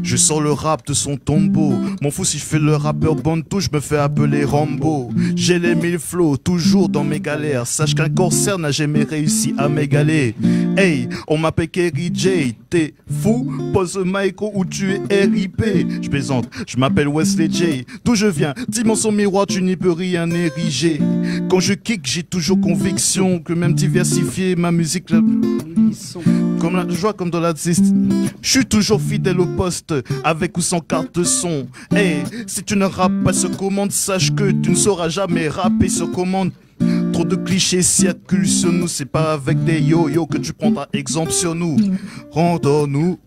Je sors le rap de son tombeau. M'en fous si je fais le rappeur Bantou, je me fais appeler Rambo. J'ai les mille flots, toujours dans mes galères. Sache qu'un corsaire n'a jamais réussi à m'égaler. Hey, on m'appelle Kerry J, t'es fou ? Pose micro ou tu es R I P. Je plaisante, je m'appelle Wesley J. D'où je viens, Dimension Miroir, tu n'y peux rien ériger. Quand je kick, j'ai toujours conviction que même diversifier ma musique, la, comme la joie, comme dans la zeste. Je suis toujours fidèle au poste, avec ou sans carte son. Hey, si tu ne rappes pas ce commande, sache que tu ne sauras jamais rapper ce commande. Trop de clichés circulent sur nous, c'est pas avec des yo-yo que tu prendras exemple sur nous. Rendons-nous,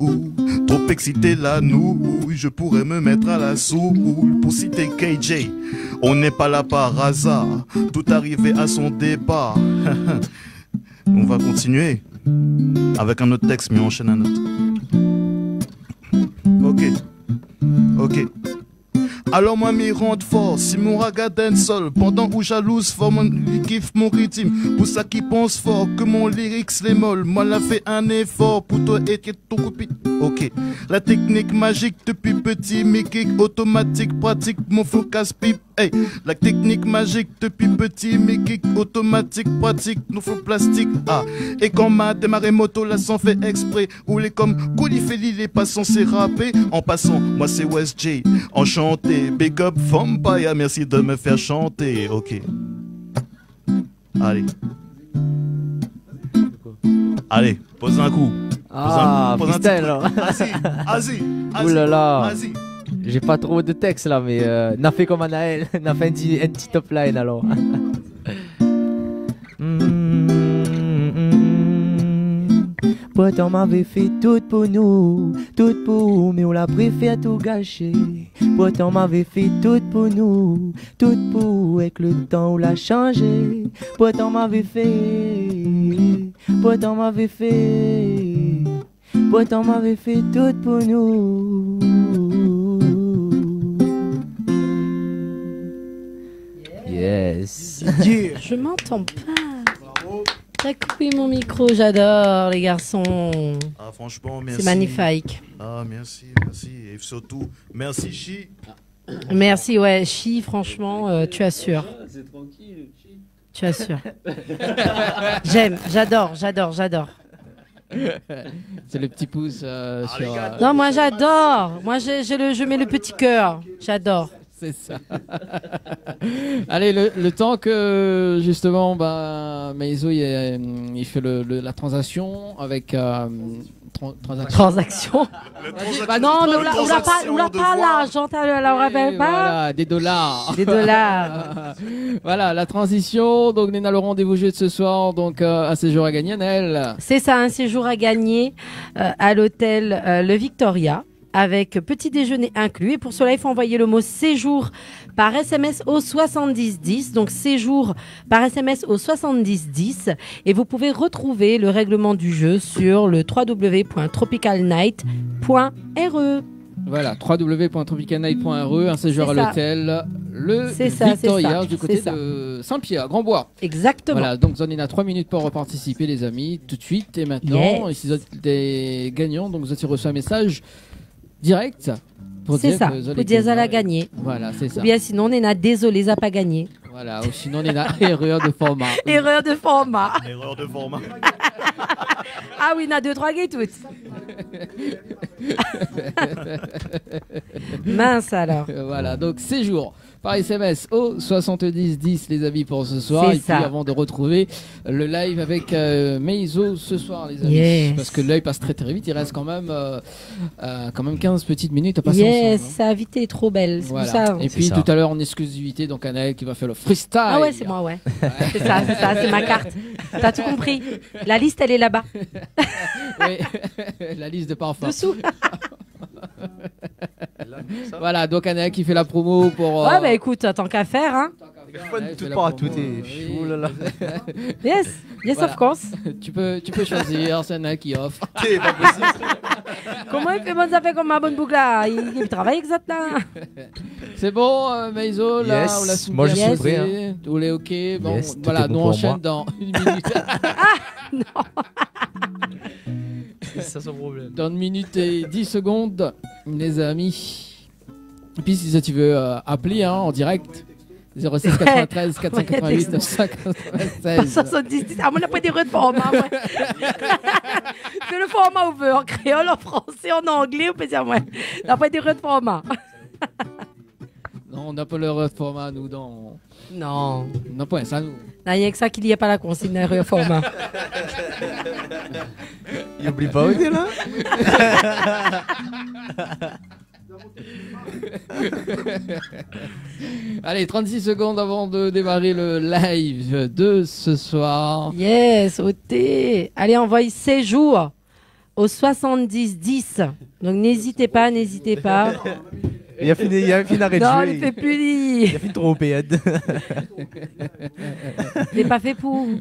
trop excité là, nous, je pourrais me mettre à la soule. Pour citer K J, on n'est pas là par hasard, tout arrivait à son départ. On va continuer avec un autre texte, mais on enchaîne un autre. Ok. Ok. Alor moin mi rant for, si mon raga dancehall, pandan ou jalouz for, mon, li kif mon ritim. Pou sa ki pans for ke mon lyrics lé mol, moin la fé in éfor pou toi é ke ton kopine. Ok. La technique magique depuis petit, mi kick automatique, pratique mon flow casse-pipe. Hey, la technique magique depuis petit, mi kick automatique, pratique mon flow plastique. Ah, et quand ma démarré moto, la sans fé exprès, ou lé kom Koulibaly, lé pa sansé rapé. En passant, moi c'est Wes J. Enchanté, big up Vampire, merci de me faire chanter. Ok. Allez. Allez, pose un coup. Pose un, ah, pose un petit freestyle, truc. Alors. Vas-y, vas-y, vas-y. Ouh là là. Vas-y. J'ai pas trop de texte là, mais, euh, na fé kom Anaël, na fé in ti, in ti top line alors. Mm, mm, mm. Pourtan m'avé fé tout pou nou, tout pou ou, mé ou la préfèr tou gashé. Pourtan m'avé fé tout pou nou, tout pou ou, èk le tan ou la shanjé. Pourtan m'avé fé, pourtan m'avé fé. Pourtan m'avé fé tout pou nou. Yes. Dur. Je m'entends pas. Bravo. T'as coupé mon micro, j'adore les garçons. Ah, franchement, merci. C'est magnifique. Ah, merci, merci. Et surtout, merci, Chi. Merci, ouais, Chi, franchement, euh, tu assures. C'est tranquille, Chi. Tu assures. J'aime, j'adore, j'adore, j'adore. C'est le petit pouce, euh, ah, sur, les gars, euh, non, moi, j'adore. Moi, j'ai, j'ai le, je mets le petit cœur. J'adore. C'est ça. Allez, le, le temps que, justement, bah, Meizo, il, il fait le, le, la transaction avec, euh, tran-, transaction. Transaction. Bah non, mais ou la, ou la pa, ou la pa larzan, ou la rapèl pa. Voilà, des dollars. Des dollars. Voilà, la transition. Donc, néna le rendez-vous jeu de ce soir. Donc, euh, un séjour à gagner, Anaël. C'est ça, un séjour à gagner, euh, à l'hôtel, euh, le Victoria, avec petit déjeuner inclus. Et pour cela, il faut envoyer le mot séjour par S M S au soixante-dix dix. Donc, séjour par S M S au soixante-dix dix. Et vous pouvez retrouver le règlement du jeu sur le trois W point tropical night point R E. Voilà, trois W point tropical night point R E, un séjour à l'hôtel, le Victoria, c'est ça, c'est ça, du côté de Saint-Pierre, Grand-Bois. Exactement. Voilà, donc zot néna trois minutes pour participer, les amis, tout de suite et maintenant. Yes. Et si zot lé gagnant, donc zot i resoi un message Dirèk, pou dir ke zot la gagné. Sé sa, pou dir zot la gagné. Voilà, sé sa. Oubien sinon, néna dézolé, zot la pa gagné. Voilà, ou sinon, néna érèr de forma. Érèr de forma. Érèr de forma. Ah oui, néna dé, troi gay tout. Mince alors. Euh, voilà, donk séjour par S M S au soixante-dix dix, les amis, pour ce soir. Sé sa. Et puis, avant de retrouver le live avec, euh, Meizo ce soir, les amis. Yes. Parce que l'heure passe très, très vite. Il reste quand même, euh, euh, quand même quinze petites minutes à passer ensemble, hein. Yes, sa invité lé tro bèl, sé pou sa. Voilà. Et puis, tout à l'heure, en exclusivité, donc, Anaël qui va faire le freestyle. Ah ouais, sé moin, ouais. Sé sa, sé sa, sé mon kart. Ou la tout konpri. La lis, lé laba. Oui, la lis de parfum. Désou. Voilà, donk Anaël ki fé la promo pou, euh... Ouais, bah ékout, tant qu'à faire, hein. Tant qu'à faire, Anaël fé la promo. Tout partou, euh, oui. Yes, yes, of course. Voilà. Tu peux, tu peux choisir, sé Anaël ki ofèr. Sé pa posib. Koman i fé bann zafèr konmsa, bann boug la ? I, i travay èk zot la. Sé bon, euh, Meizo, la, ou la fine bien posé. Yes, moin je suis prêt, hein. Tout est OK. Bon, voilà, nou anshèn dan une minute. Yes, tout est bon pour moi. Ah, non. C'est ça son problème. Dan une minute et dix secondes, les amis. Pi si zot i vé, euh, apèl, hein, en direct, zéro six quatre-vingt-treize quatre cent quatre-vingt-huit neuf cent quatre-vingt-seize. Soixante-dix dix. Ah, moin la pa dé rod forma, moin. Fé le forma ou vé, en kréol, en fransé, en anglé, ou pé dir amoin. La pa dé rod forma. Non, nou na pa le rod forma, nou, dan... Non. Non, poin sa, nou. Na rienk sa ki li lé pa la konsign, le rod forma. I oubli pa ousa lé la. Allez, trente-six secondes avant de démarrer le live de ce soir. Yes, OK. Allez, anvoy séjour au soixante-dix dix. Donc, n'hésitez pas, n'hésitez pas. Li la fine, li la fine arèt zoué. Non, li fé pi, li. Li la fine tronpé, hein. Li lé pa fé pou...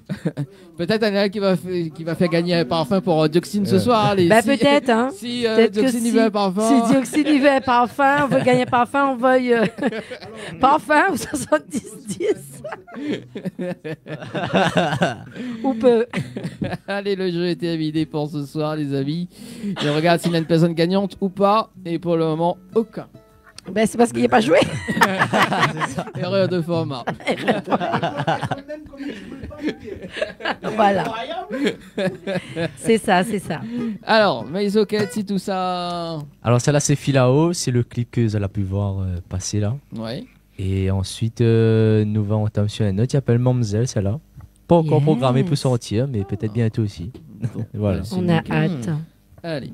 Peut-être Anaël ki va fé, ki va fé gagné in parfum pou, euh, Dioxine ce soir, allez. Bah, peut-être, hein. Si, euh, Dioxine i vé in parfum. Peut-être que si, si Dioxine i vé in parfum, ou vé gagné in parfum, ou vé, euh, parfum au soixante-dix dix. Ou pé. Allez, le jeu est terminé pour ce soir, les amis. Je regarde s'il y a une personne gagnante ou pas. Et pour le moment, aucun. Ben, sé parske li la pa zoué. Erreur de format. Voilà. Sé sa, sé sa. Alors, Meizo, kèl tit tout sa ? Alors, sèt-la, sé Filao, sé le clip ke zot la pu voir, euh, pasé la. Ouais. É ansuit, euh, nou va antam su in not, i apèl Mamzèl, sèt-la. Pa ankor programé pou sortir, mé pétèt bientôt osi. Bon, voilà. Mèrsi Nick. Nou na at. Allez.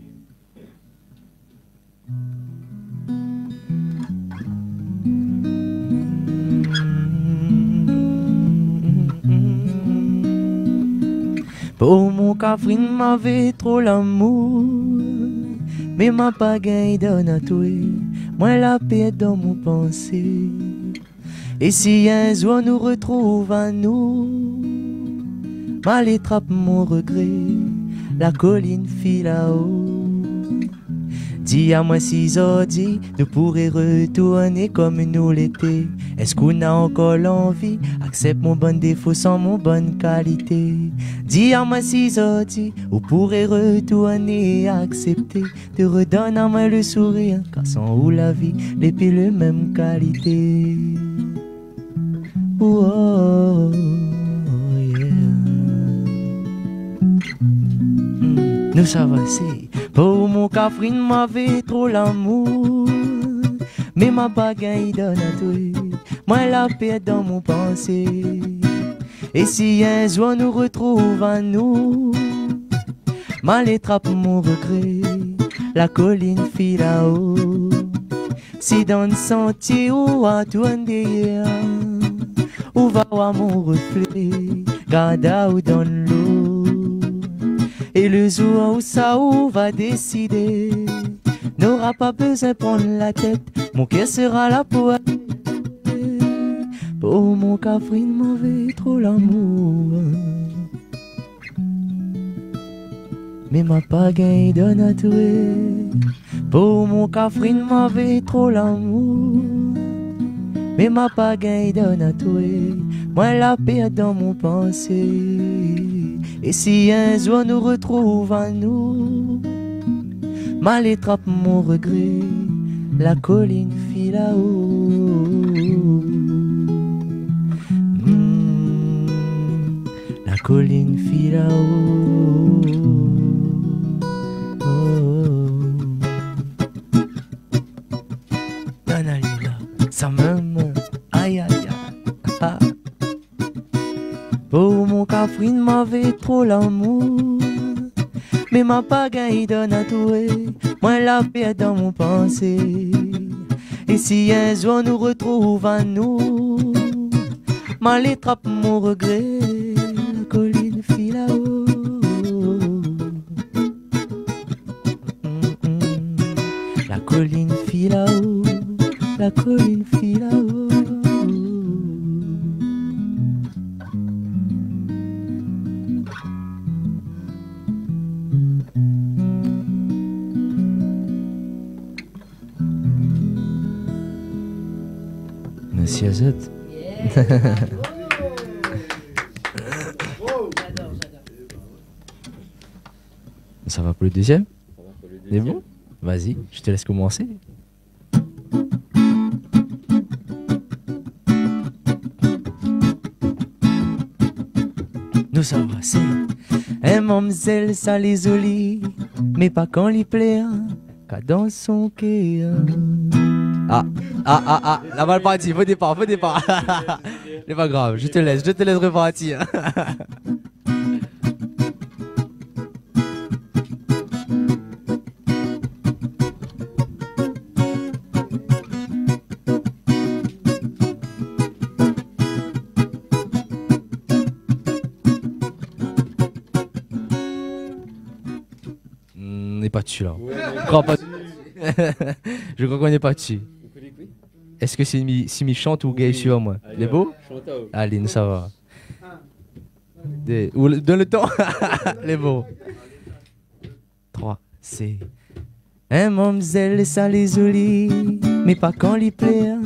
Pou mon kafrine, mavé tro lamour, mé ma pa gingn donn atoué, moin la pèrd dan mon pansé. É si in zour nou retrouv anou, ma alé trap mon regré, la kolinn Filao. Di amoin si zordi nou pouré retourné konm nou lété. Èske ou na ankor lanvi aksèp mon bann défo san mon bann kalité ? Di amoin si zordi ou pouré retourné aksèpté de redonn amoin le sourir, kar san ou la vi lé pi le mèm kalité. Oh, yeah. Hmm. Nou sa avansé. Pou mon kafrine, mavé tro lamour, mé ma pa gingn donn atoué, moin la pèrd dan mon pansé. É si in zour nou retrouv anou, ma alé trap mon regré, la kolinn Filao. Si dan santié ou va tourn dèrièr, ou va voir mon reflé, gard aou dan lo. É le zour ousa ou va désidé, nora pa bezoin prann la tèt, mon kèr sera la pou aou. Pou mon kafrine, mavé tro lamour, mé ma pa gingn donn atoué. Pou mon kafrine, mavé tro lamour, mé ma pa gingn donn atoué, moin la pèrd dan mon pansé. É si in zour nou retrouv anou, M'alé trap mon regré, la kolinn Filao. Hmm, la kolinn Filao. Oh. Donn ali la, sa mèm. Ay, ay, ay. Ah. Pou mon kafrine, mavé tro lamour. Mé ma pa gingn donn atoué, moin la pèrd dan mon pansé. É si in zour nou retrouv anou, m'alé trap mon regré, la kolinn Filao. Mm, mm. La kolinn Filao, la kolinn Filao. Mèrsi azot. Sa va pou le dézyèm ? Sa va pou le dézyèm. Sé bon ? Vas-y, je te laisse commencer. Nou sava, sé in mamzèl, sa lé zoli, mé pa kan li plèr, ka dan son kèr. Ah, ah, ah, ah, la bal parti, fo dépar, fo dépar. Sé pa grav, je te laisse, je te laisse repartir. Hmm, on n'est pas dessus, là. Ouais, ouais. Je crois pas. Je crois qu'on n'est pas dessus. Vous connaissez qui ? Èske si mi, si mi shant ou gèy sur moi ? Allez, lé bon ? Chante, oh. Alé, nou sava. Dé, ou le, donn le tan. Lé bon. Troi, sé. In mamzèl, sa lé zoli, mé pa kan li plèr,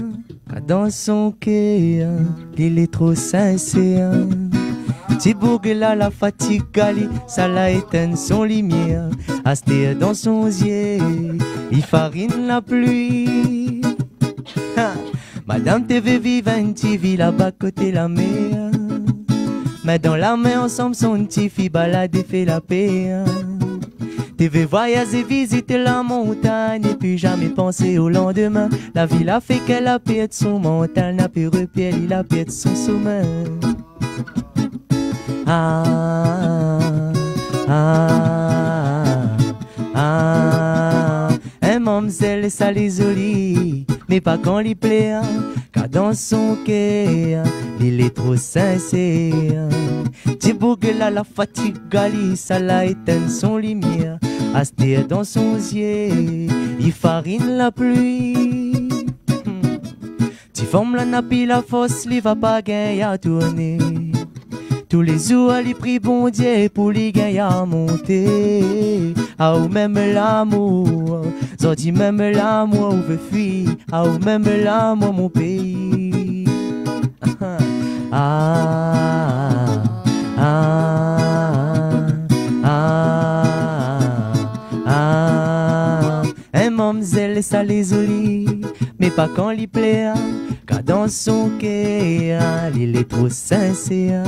ka dan son kèr, li lé tro sinsèr. Ti boug la, la fatig ali, sa la étinn son limièr. Astèr dan son zyé, li farine la pli. Ha ! Madam té vé viv in ti vi laba koté la mèr. Mé dan la min ansanm son ti fi, baladé, fé la pé. Té vé voyazé, vizité la montagn, épi zamé pansé o landmin. La vi la fé k'èl la pèrd son mantal, na pi repèr, li la pèrd son somin. Ah, ah, ah. In mamzèl, sa lé zoli, mé pa kan li plèr, ka dan son kèr, li lé tro sinsèr. Ti boug la, la fatig ali, sa la étinn son limièr. Astèr dan son zyé, li farine la pli. Ti fanm la na pi la fors, li va pa gingn a tourné. Tou lé zour li pri Bondyé pou li gingn a monté. A ou mèm lamour, zordi mèm lamour ou vé fui. A ou mèm lamour mon péi. Ah, ah, ah, ah. In mamzèl, sa lé zoli, mé pa kan li plèr, ka dan son kèr, li lé tro sinsèr.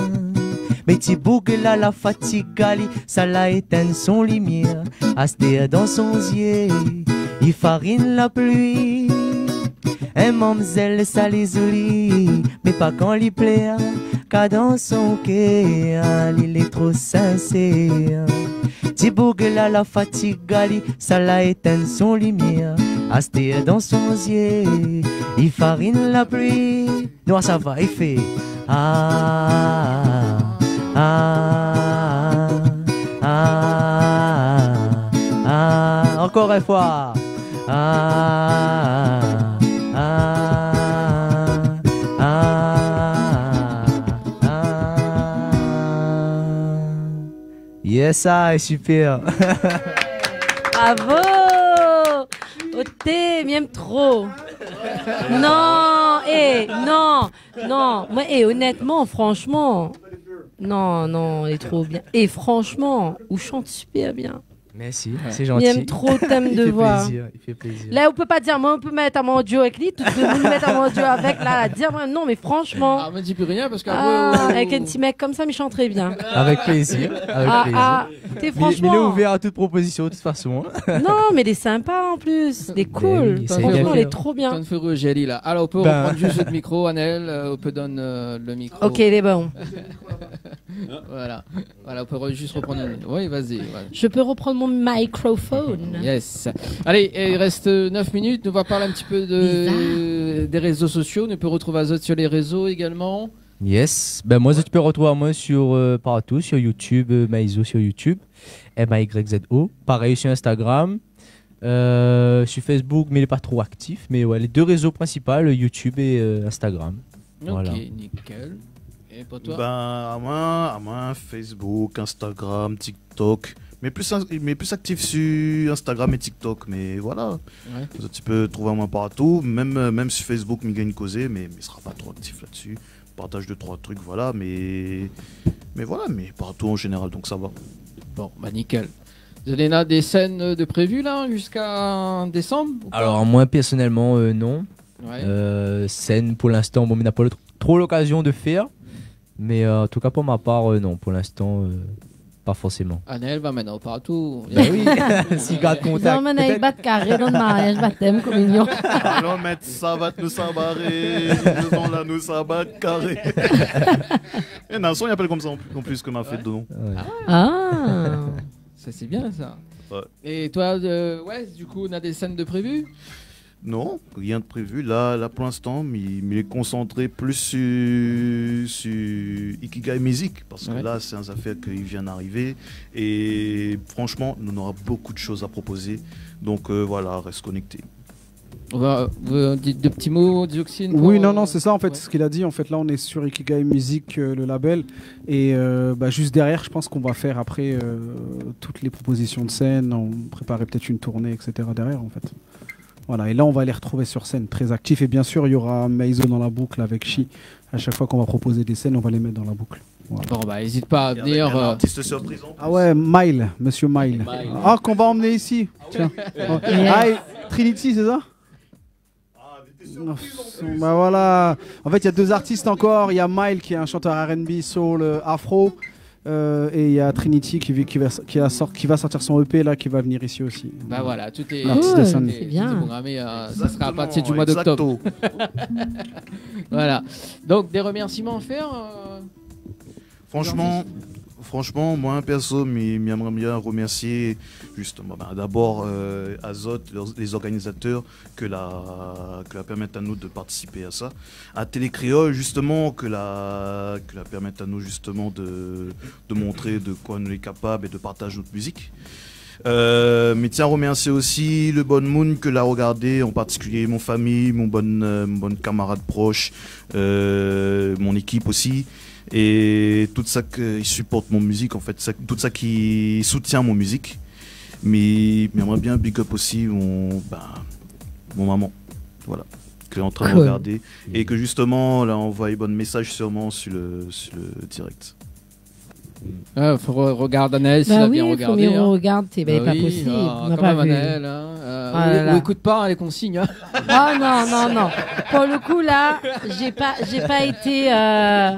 Mé ti boug la, la fatig ali, sa la étinn son limièr. Astèr dan son zyé, li farine la pli. In mamzèl, sa lé zoli, mé pa kan li plèr, ka dan son kèr, li lé tro sinsèr. Ti boug la, la fatig ali, sa la étinn son limièr. Astèr dan son zyé, li farine la pli. Nou sava, i fé. Ah, ah, ah, ah. Ankor in foi. Ah, ah, ah, ah. Yes, ah, super. Bravo. Oté, mi èm tro. Non, é, non, non. Moin, é, onètman, franshman, non, non, lé tro bien. É franshman, ou shant super bien. Merci, c'est gentil. Il aime trop Thème de Voix. Il fait plaisir, il fait plaisir. La, ou pé pa dir, moin, ou pé mèt amoin an duo avèk li, tout demoun i mèt amoin an duo avèk, la, la, dir amoin, non, mé franchman. Ah, mé di pi rien, parske Ah, avèk in ti mèk konmsa, mi shant tré bien. Avec plaisir, avec plaisir. Ah, ah, té, franchman. Mais, mais il est ouvert à toute proposition, de toute façon, hein. Non, mé lé sinpa an plis, lé cool. Ben oui, c'est bien. Franchman, lé tro bien. Tann fé Roger, li la. Alor, ou pé reprann zis le mikro, Anaël, euh, ou pé donn, euh, le mikro. Ok, lé bon. Voilà. Voilà, ou pé re-, zis reprann le, oui, vas-y, voilà. Je peux reprendre mon microphone. Yes. Allez, il reste neuf minutes. Nou va parl in ti pé de, des réseaux sociaux. Nou pé retrouv azot sur les réseaux également. Yes. Ben, moin, zot i pé retrouv amoin sur, euh, partou, sur YouTube, euh, Mayzo sur YouTube, M A Y Z O. Parèy sur Instagram, euh, sur Facebook, mé lé pa tro aktif. Mé ouais, les deux réseaux principaux, YouTube et, euh, Instagram. Voilà. Ok, nickel. Et pour toi ? Ben, amoin, amoin, Facebook, Instagram, TikTok. Mé plis, mé plis aktif sur Instagram et TikTok. Mé voilà. Ouais. Zot i pé trouv amoin partou. Mèm, euh, mèm sur Facebook, mi gingn kozé, mé, mé mi sra pa tro aktif la-dsi. Partaz dé troi trik, voilà, mé, mé voilà, mé partou an zénéral, donk sa va. Bon, bah, nickel. Zot néna des scènes de prévues, là, jusqu'à décembre, ou pas ? Alors, moi, personnellement, euh, non. Ouais. Euh, scène, pour l'instant, bon, mi na pa le, trop l'occasion de faire. Mais, euh, en tout cas, pour ma part, euh, non, pour l'instant, euh, pas forcément. Anaël va mèt aou partou. Ben oui, si gard kontak. Zot i emmèn aou bat karé dan mariaz, batèm, kominyon. Alon mèt savat, nou sa baré. Zot la, nou sa bat karé. É, na in son i apèl konmsa an plis, an plis, ke ma fé dedan. Ouais. Ah. Ça, c'est bien, ça. Ouais. Et toi, euh, ouais, du coup, on a des scènes de prévues ? Non, rien de prévu. La, la, pour l'instant, mi, mi lé konsantré plis sur, sur Ikigai Music, parske la, sé in zafèr ki vien d'arivé. É franchman, nou nora bonpé de shoz a propozé. Donk, euh, voilà, rès konèkté. On va, euh, des, des petits mots, Dioxine, pour, euh, ouais. Oui, non, non, c'est ça, en fait, ce qu'il a dit. En fait, là, on est sur Ikigai Music, euh, le label. Et, euh, bah, juste derrière, je pense qu'on va faire après, euh, toutes les propositions de scène. On prépare peut-être une tournée, et cetera derrière, en fait. Voilà, et là, on va les retrouver sur scène, très actifs. Et bien sûr, il y aura Meizo dans la boucle avec Shi. À chaque fois qu'on va proposer des scènes, on va les mettre dans la boucle. Voilà. Bon, bah, hésite pas à venir, euh. Et avec un artiste surprise en plus. Ah ouais, Mile, monsieur Mile. Mile. Ah, qu'on va emmener ici. Tiens. Ouais. Ah, et Trinity, c'est ça ? Ah, invité surprise en plus. Bah voilà. En fait, il y a deux artistes encore. Il y a Mile, qui est un chanteur R and B, soul, euh, afro. Euh, et il y a Trinity qui, vi-, qui va, qui a sort-, qui va sortir son E P là, qui va venir ici aussi. Bah voilà, tout est, l'artiste de scène. Cool, c'est bien. Tout est programmé, euh, ça sera à partir du mois d'octobre. Exactement, exacto. Voilà. Donc, des remerciements à faire, euh, aux artistes ? Franchement, franchement, moi, perso, mi, mi èmré bien remèrsié, justement, bah, d'abord, euh, azot, les, les organisateurs, ke la, ke la pèrmèt anou de partisipé a sa. A Télé Kréol, justement, ke la, ke la pèrmèt anou, justement, de, de montré de koi nou lé kapab é de partaz nout mizik. Euh, mi tien a remèrsié osi le bann moun ke la regardé, an partikilié mon fami, mon bann, euh, mon bann kamarad prosh, euh, mon ékip osi, é tout sak i siport mon mizik, an fèt, sak, tout sak i soutien mon mizik. Mi, mi èmré bien big up osi mon, ben, mon momon, voilà, ke lé antrin de regardé é ke, justement, la anvoy bann mésaz sirman sur le, sur le direct. Ah, fo re-, regard Anaël si la bien regardé, hein. Bah oui, fo mi regard, sé, ben, pa posib, ah, nou la pa vu. Kan mèm, Anaël, hein, euh, ou, ou ékout pa, hein, les consignes, hein. Ah non, non, non. Pour le coup, là, j'ai pas, j'ai pas été, euh,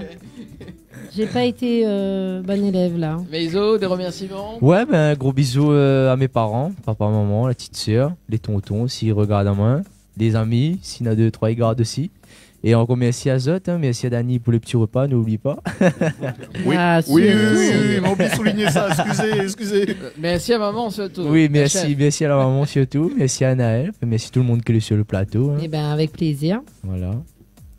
j'ai pas été, euh, bon élève, là, hein. Meizo, des remerciements ? Ouais, ben, gros bisous, euh, à mes parents, papa, maman, la petite sœur, les tontons, s'ils regardent à moi, les amis, si néna dé, troi i gard osi. É ankor mèrsi azot, hein, mèrsi a Dani pou le ti repa, n'oubli pa. Oui, oui, oui, oui, oui, ma oubli souligné sa, excusez, excusez. Euh, merci à maman surtout, la chef. Oui, merci, merci à la maman surtout, merci à Anaël, merci tout le monde qui est sur le plateau, hein. Eh ben, avec plaisir. Voilà.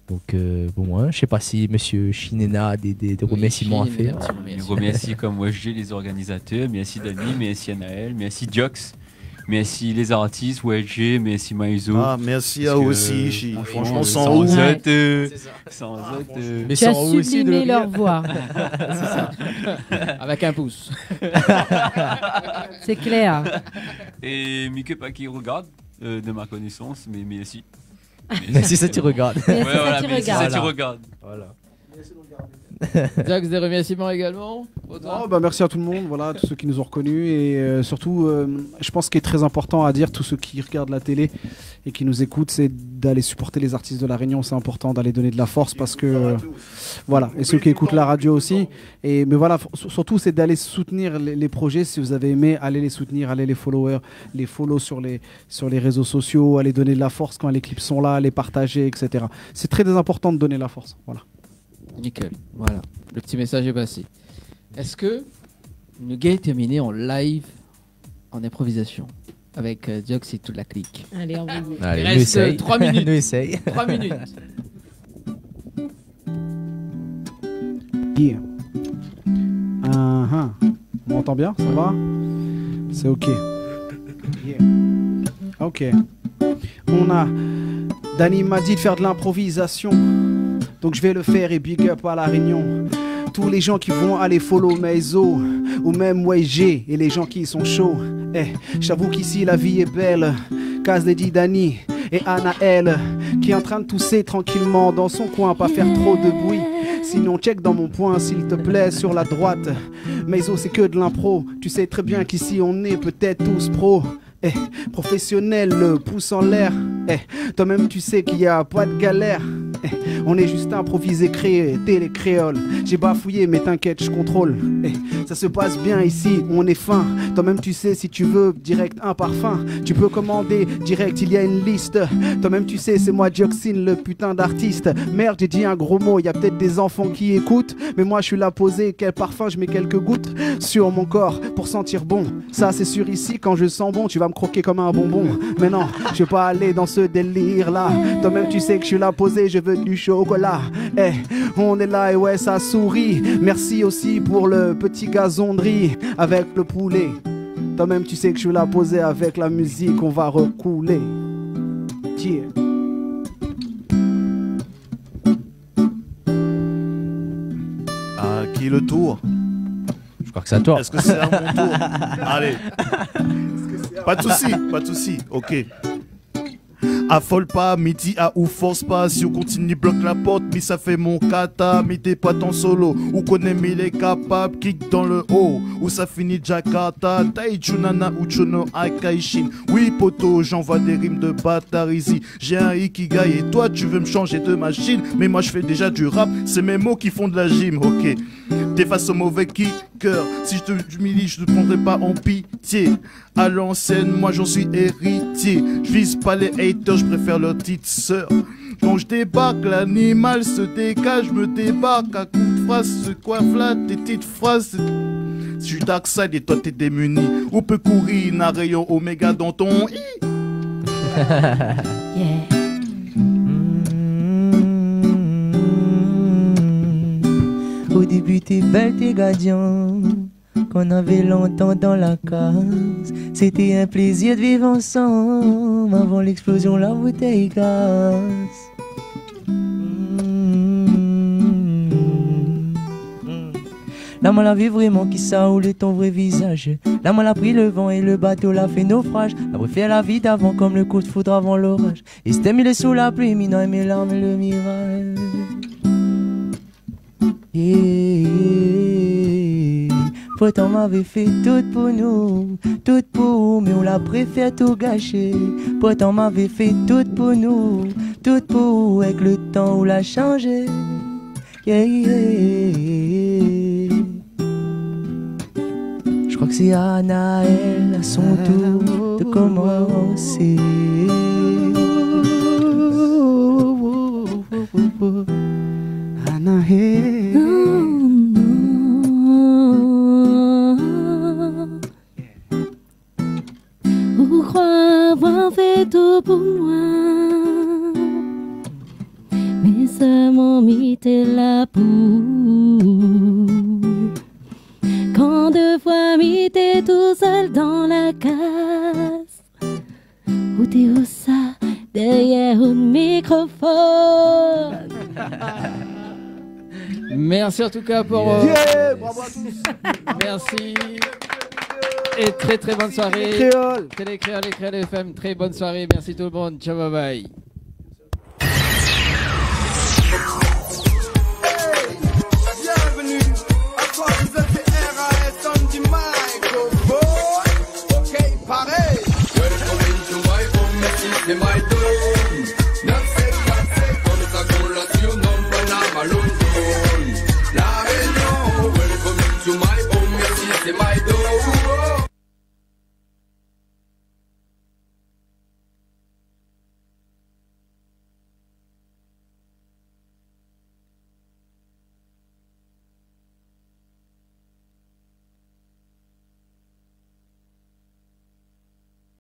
Donc, euh, pour moi, je sais pas si monsieur Shi néna des, des, des remerciements à faire. Oui, Shi néna in ti remèrsiman. Je remercie, comme moi, j'ai les organisateurs. Merci Dani, merci Anaël, merci Diox. Merci les artistes, W L G, merci Maizo. Ah, merci à vous aussi, Shi. Parce que, euh, franchement, euh, sans eux, euh, sans eux, euh, mais sans eux aussi, de rien. Tu as sublimé leur voix. C'est ça. Avec un pouce. C'est clair. Et Mike Paki regarde, euh, de ma connaissance, mais merci. Merci, ça, tu regardes. Ouais, voilà, merci, ça, tu regardes. Voilà. Zach, des remerciements également pour toi. Oh, bah, merci à tout le monde, voilà, tous ceux qui nous ont reconnus. Et, euh, surtout, euh, je pense ce qui est très important à dire, tous ceux qui regardent la télé et qui nous écoutent, c'est d'aller supporter les artistes de La Réunion. C'est important d'aller donner de la force parce que, euh, voilà. Et ceux qui écoutent la radio aussi. Et, mais voilà, f-, sur-, surtout, c'est d'aller soutenir les, les projets. Si vous avez aimé, allez les soutenir, allez les follower, les follow sur les, sur les réseaux sociaux, allez donner de la force quand les clips sont là, les partager, et cetera. C'est très, très important de donner la force. Voilà. Nickel. Voilà. Le petit message est passé. Èske nou gingn terminé an live, an inprovizasyon, avèk, euh, Diox é tout la clique ? Allez, envoyez. Allez, nou éséy. Il reste, euh, trois minutes. Nou éséy. Trois minutes. Yeah. Uh-huh. On m'entend bien ? Ça va ? C'est OK. Yeah. OK. On a, Dany m'a dit de faire de l'improvisation. Donc je vais le faire et big up à La Réunion. Tous les gens qui vont aller follow Maizo ou même Y G et les gens qui sont chauds. Eh, j'avoue qu'ici la vie est belle. Kaz, Lady Dany et Anaël qui est en train de tousser tranquillement dans son coin, pas faire trop de bruit. Sinon check dans mon poing s'il te plaît, sur la droite. Maizo, c'est que de l'impro. Tu sais très bien qu'ici on est peut-être tous pros. Eh, professionnel, le pouce en l'air. Eh, toi-même tu sais qu'il y a pas de galère. Eh, on est juste improvisé, créé, télé créole. J'ai bafouillé, mais t'inquiète, je contrôle. Eh, ça se passe bien ici, on est fin. Toi-même tu sais, si tu veux direct un parfum, tu peux commander direct, il y a une liste. Toi-même tu sais, c'est moi Dioxine, le putain d'artiste. Merde, j'ai dit un gros mot, il y a peut-être des enfants qui écoutent, mais moi je suis là posé, quel parfum, je mets quelques gouttes sur mon corps pour sentir bon. Ça c'est sûr, ici quand je sens bon, tu vas me croquer comme un bonbon. Mais non, je vais pas aller dans ce délire-là. Toi-même tu sais que je suis là posé, je veux du chocolat. Eh, on est là et ouais, ça sourit. Merci aussi pour le petit gazon de riz avec le poulet. Toi-même tu sais que je suis là posé, avec la musique on va recouler. Yeah. À qui le tour ? Je crois que c'est à toi. Est-ce que c'est à mon tour ? Allez. Pas de souci, pas de souci. OK. Afol pa, mi di aou fors pa. Si ou kontinié blok la port, mi sa fé mon kata. Mi té pa tan solo. Ou koné mi lé kapab, kick dan le o. Ou sa fini Jakarta, Taiju Nana ou Chono Akaishin. Oui poto, j'envoie des rimes de bâtard ici. J'ai un ikigai et toi tu veux me changer de machine. Mais moi je fais déjà du rap, c'est mes mots qui font de la gym, OK. T'es face au mauvais kicker. Si je te humillie, je te prendrai pas en pitié. À l'ancienne, moi j'en suis héritier. Je vise pas les haters, je préfère leur petite sœur. Quand je débarque, l'animal se dégage, je me débarque à coups de phrase, se coiffe là, tes petites phrases. Si je t'accède et toi t'es démuni, ou peut courir, n'a rayon oméga dans ton i. Yeah. Mm. Au début, t'es belle, t'es gadian. Kan navé lontan dan la kaz, sété in plézir de viv ansanm avan léksplozyon la boutèy gaz. Mm. La moin la vi vréman kisa ou lé ton vré vizaz. La moin la pri le van é le bato la fé nofraz. La préfèr la vi davan kom le kou de foud avan loraz. Èstèm lé sou la pli, mi noy mé larm é le miraz. Yeah. Pourtan mavé fé tout pou nou, tout pou ou, mé ou la préfèr tou gashé. Pourtan mavé fé tout pou nou, tout pou ou, èk le tan ou la shanjé. Yeah, yeah. Je crois que c'est à Anaël, à son tour de commencer. Anaël. Ou kroi avoir fé tout pou moin, mé solman mi té la pou ou. Kan dé foi mi té tousèl dan la kaz, ou té ousa dèrièr out mikrofone. Merci en tout cas pour, euh, yeah, bravo à tous. Merci. Et très, très bonne soirée. Télé Kréol. Télé Kréol et Kréol F M, très bonne soirée. Merci tout le monde. Ciao, bye bye.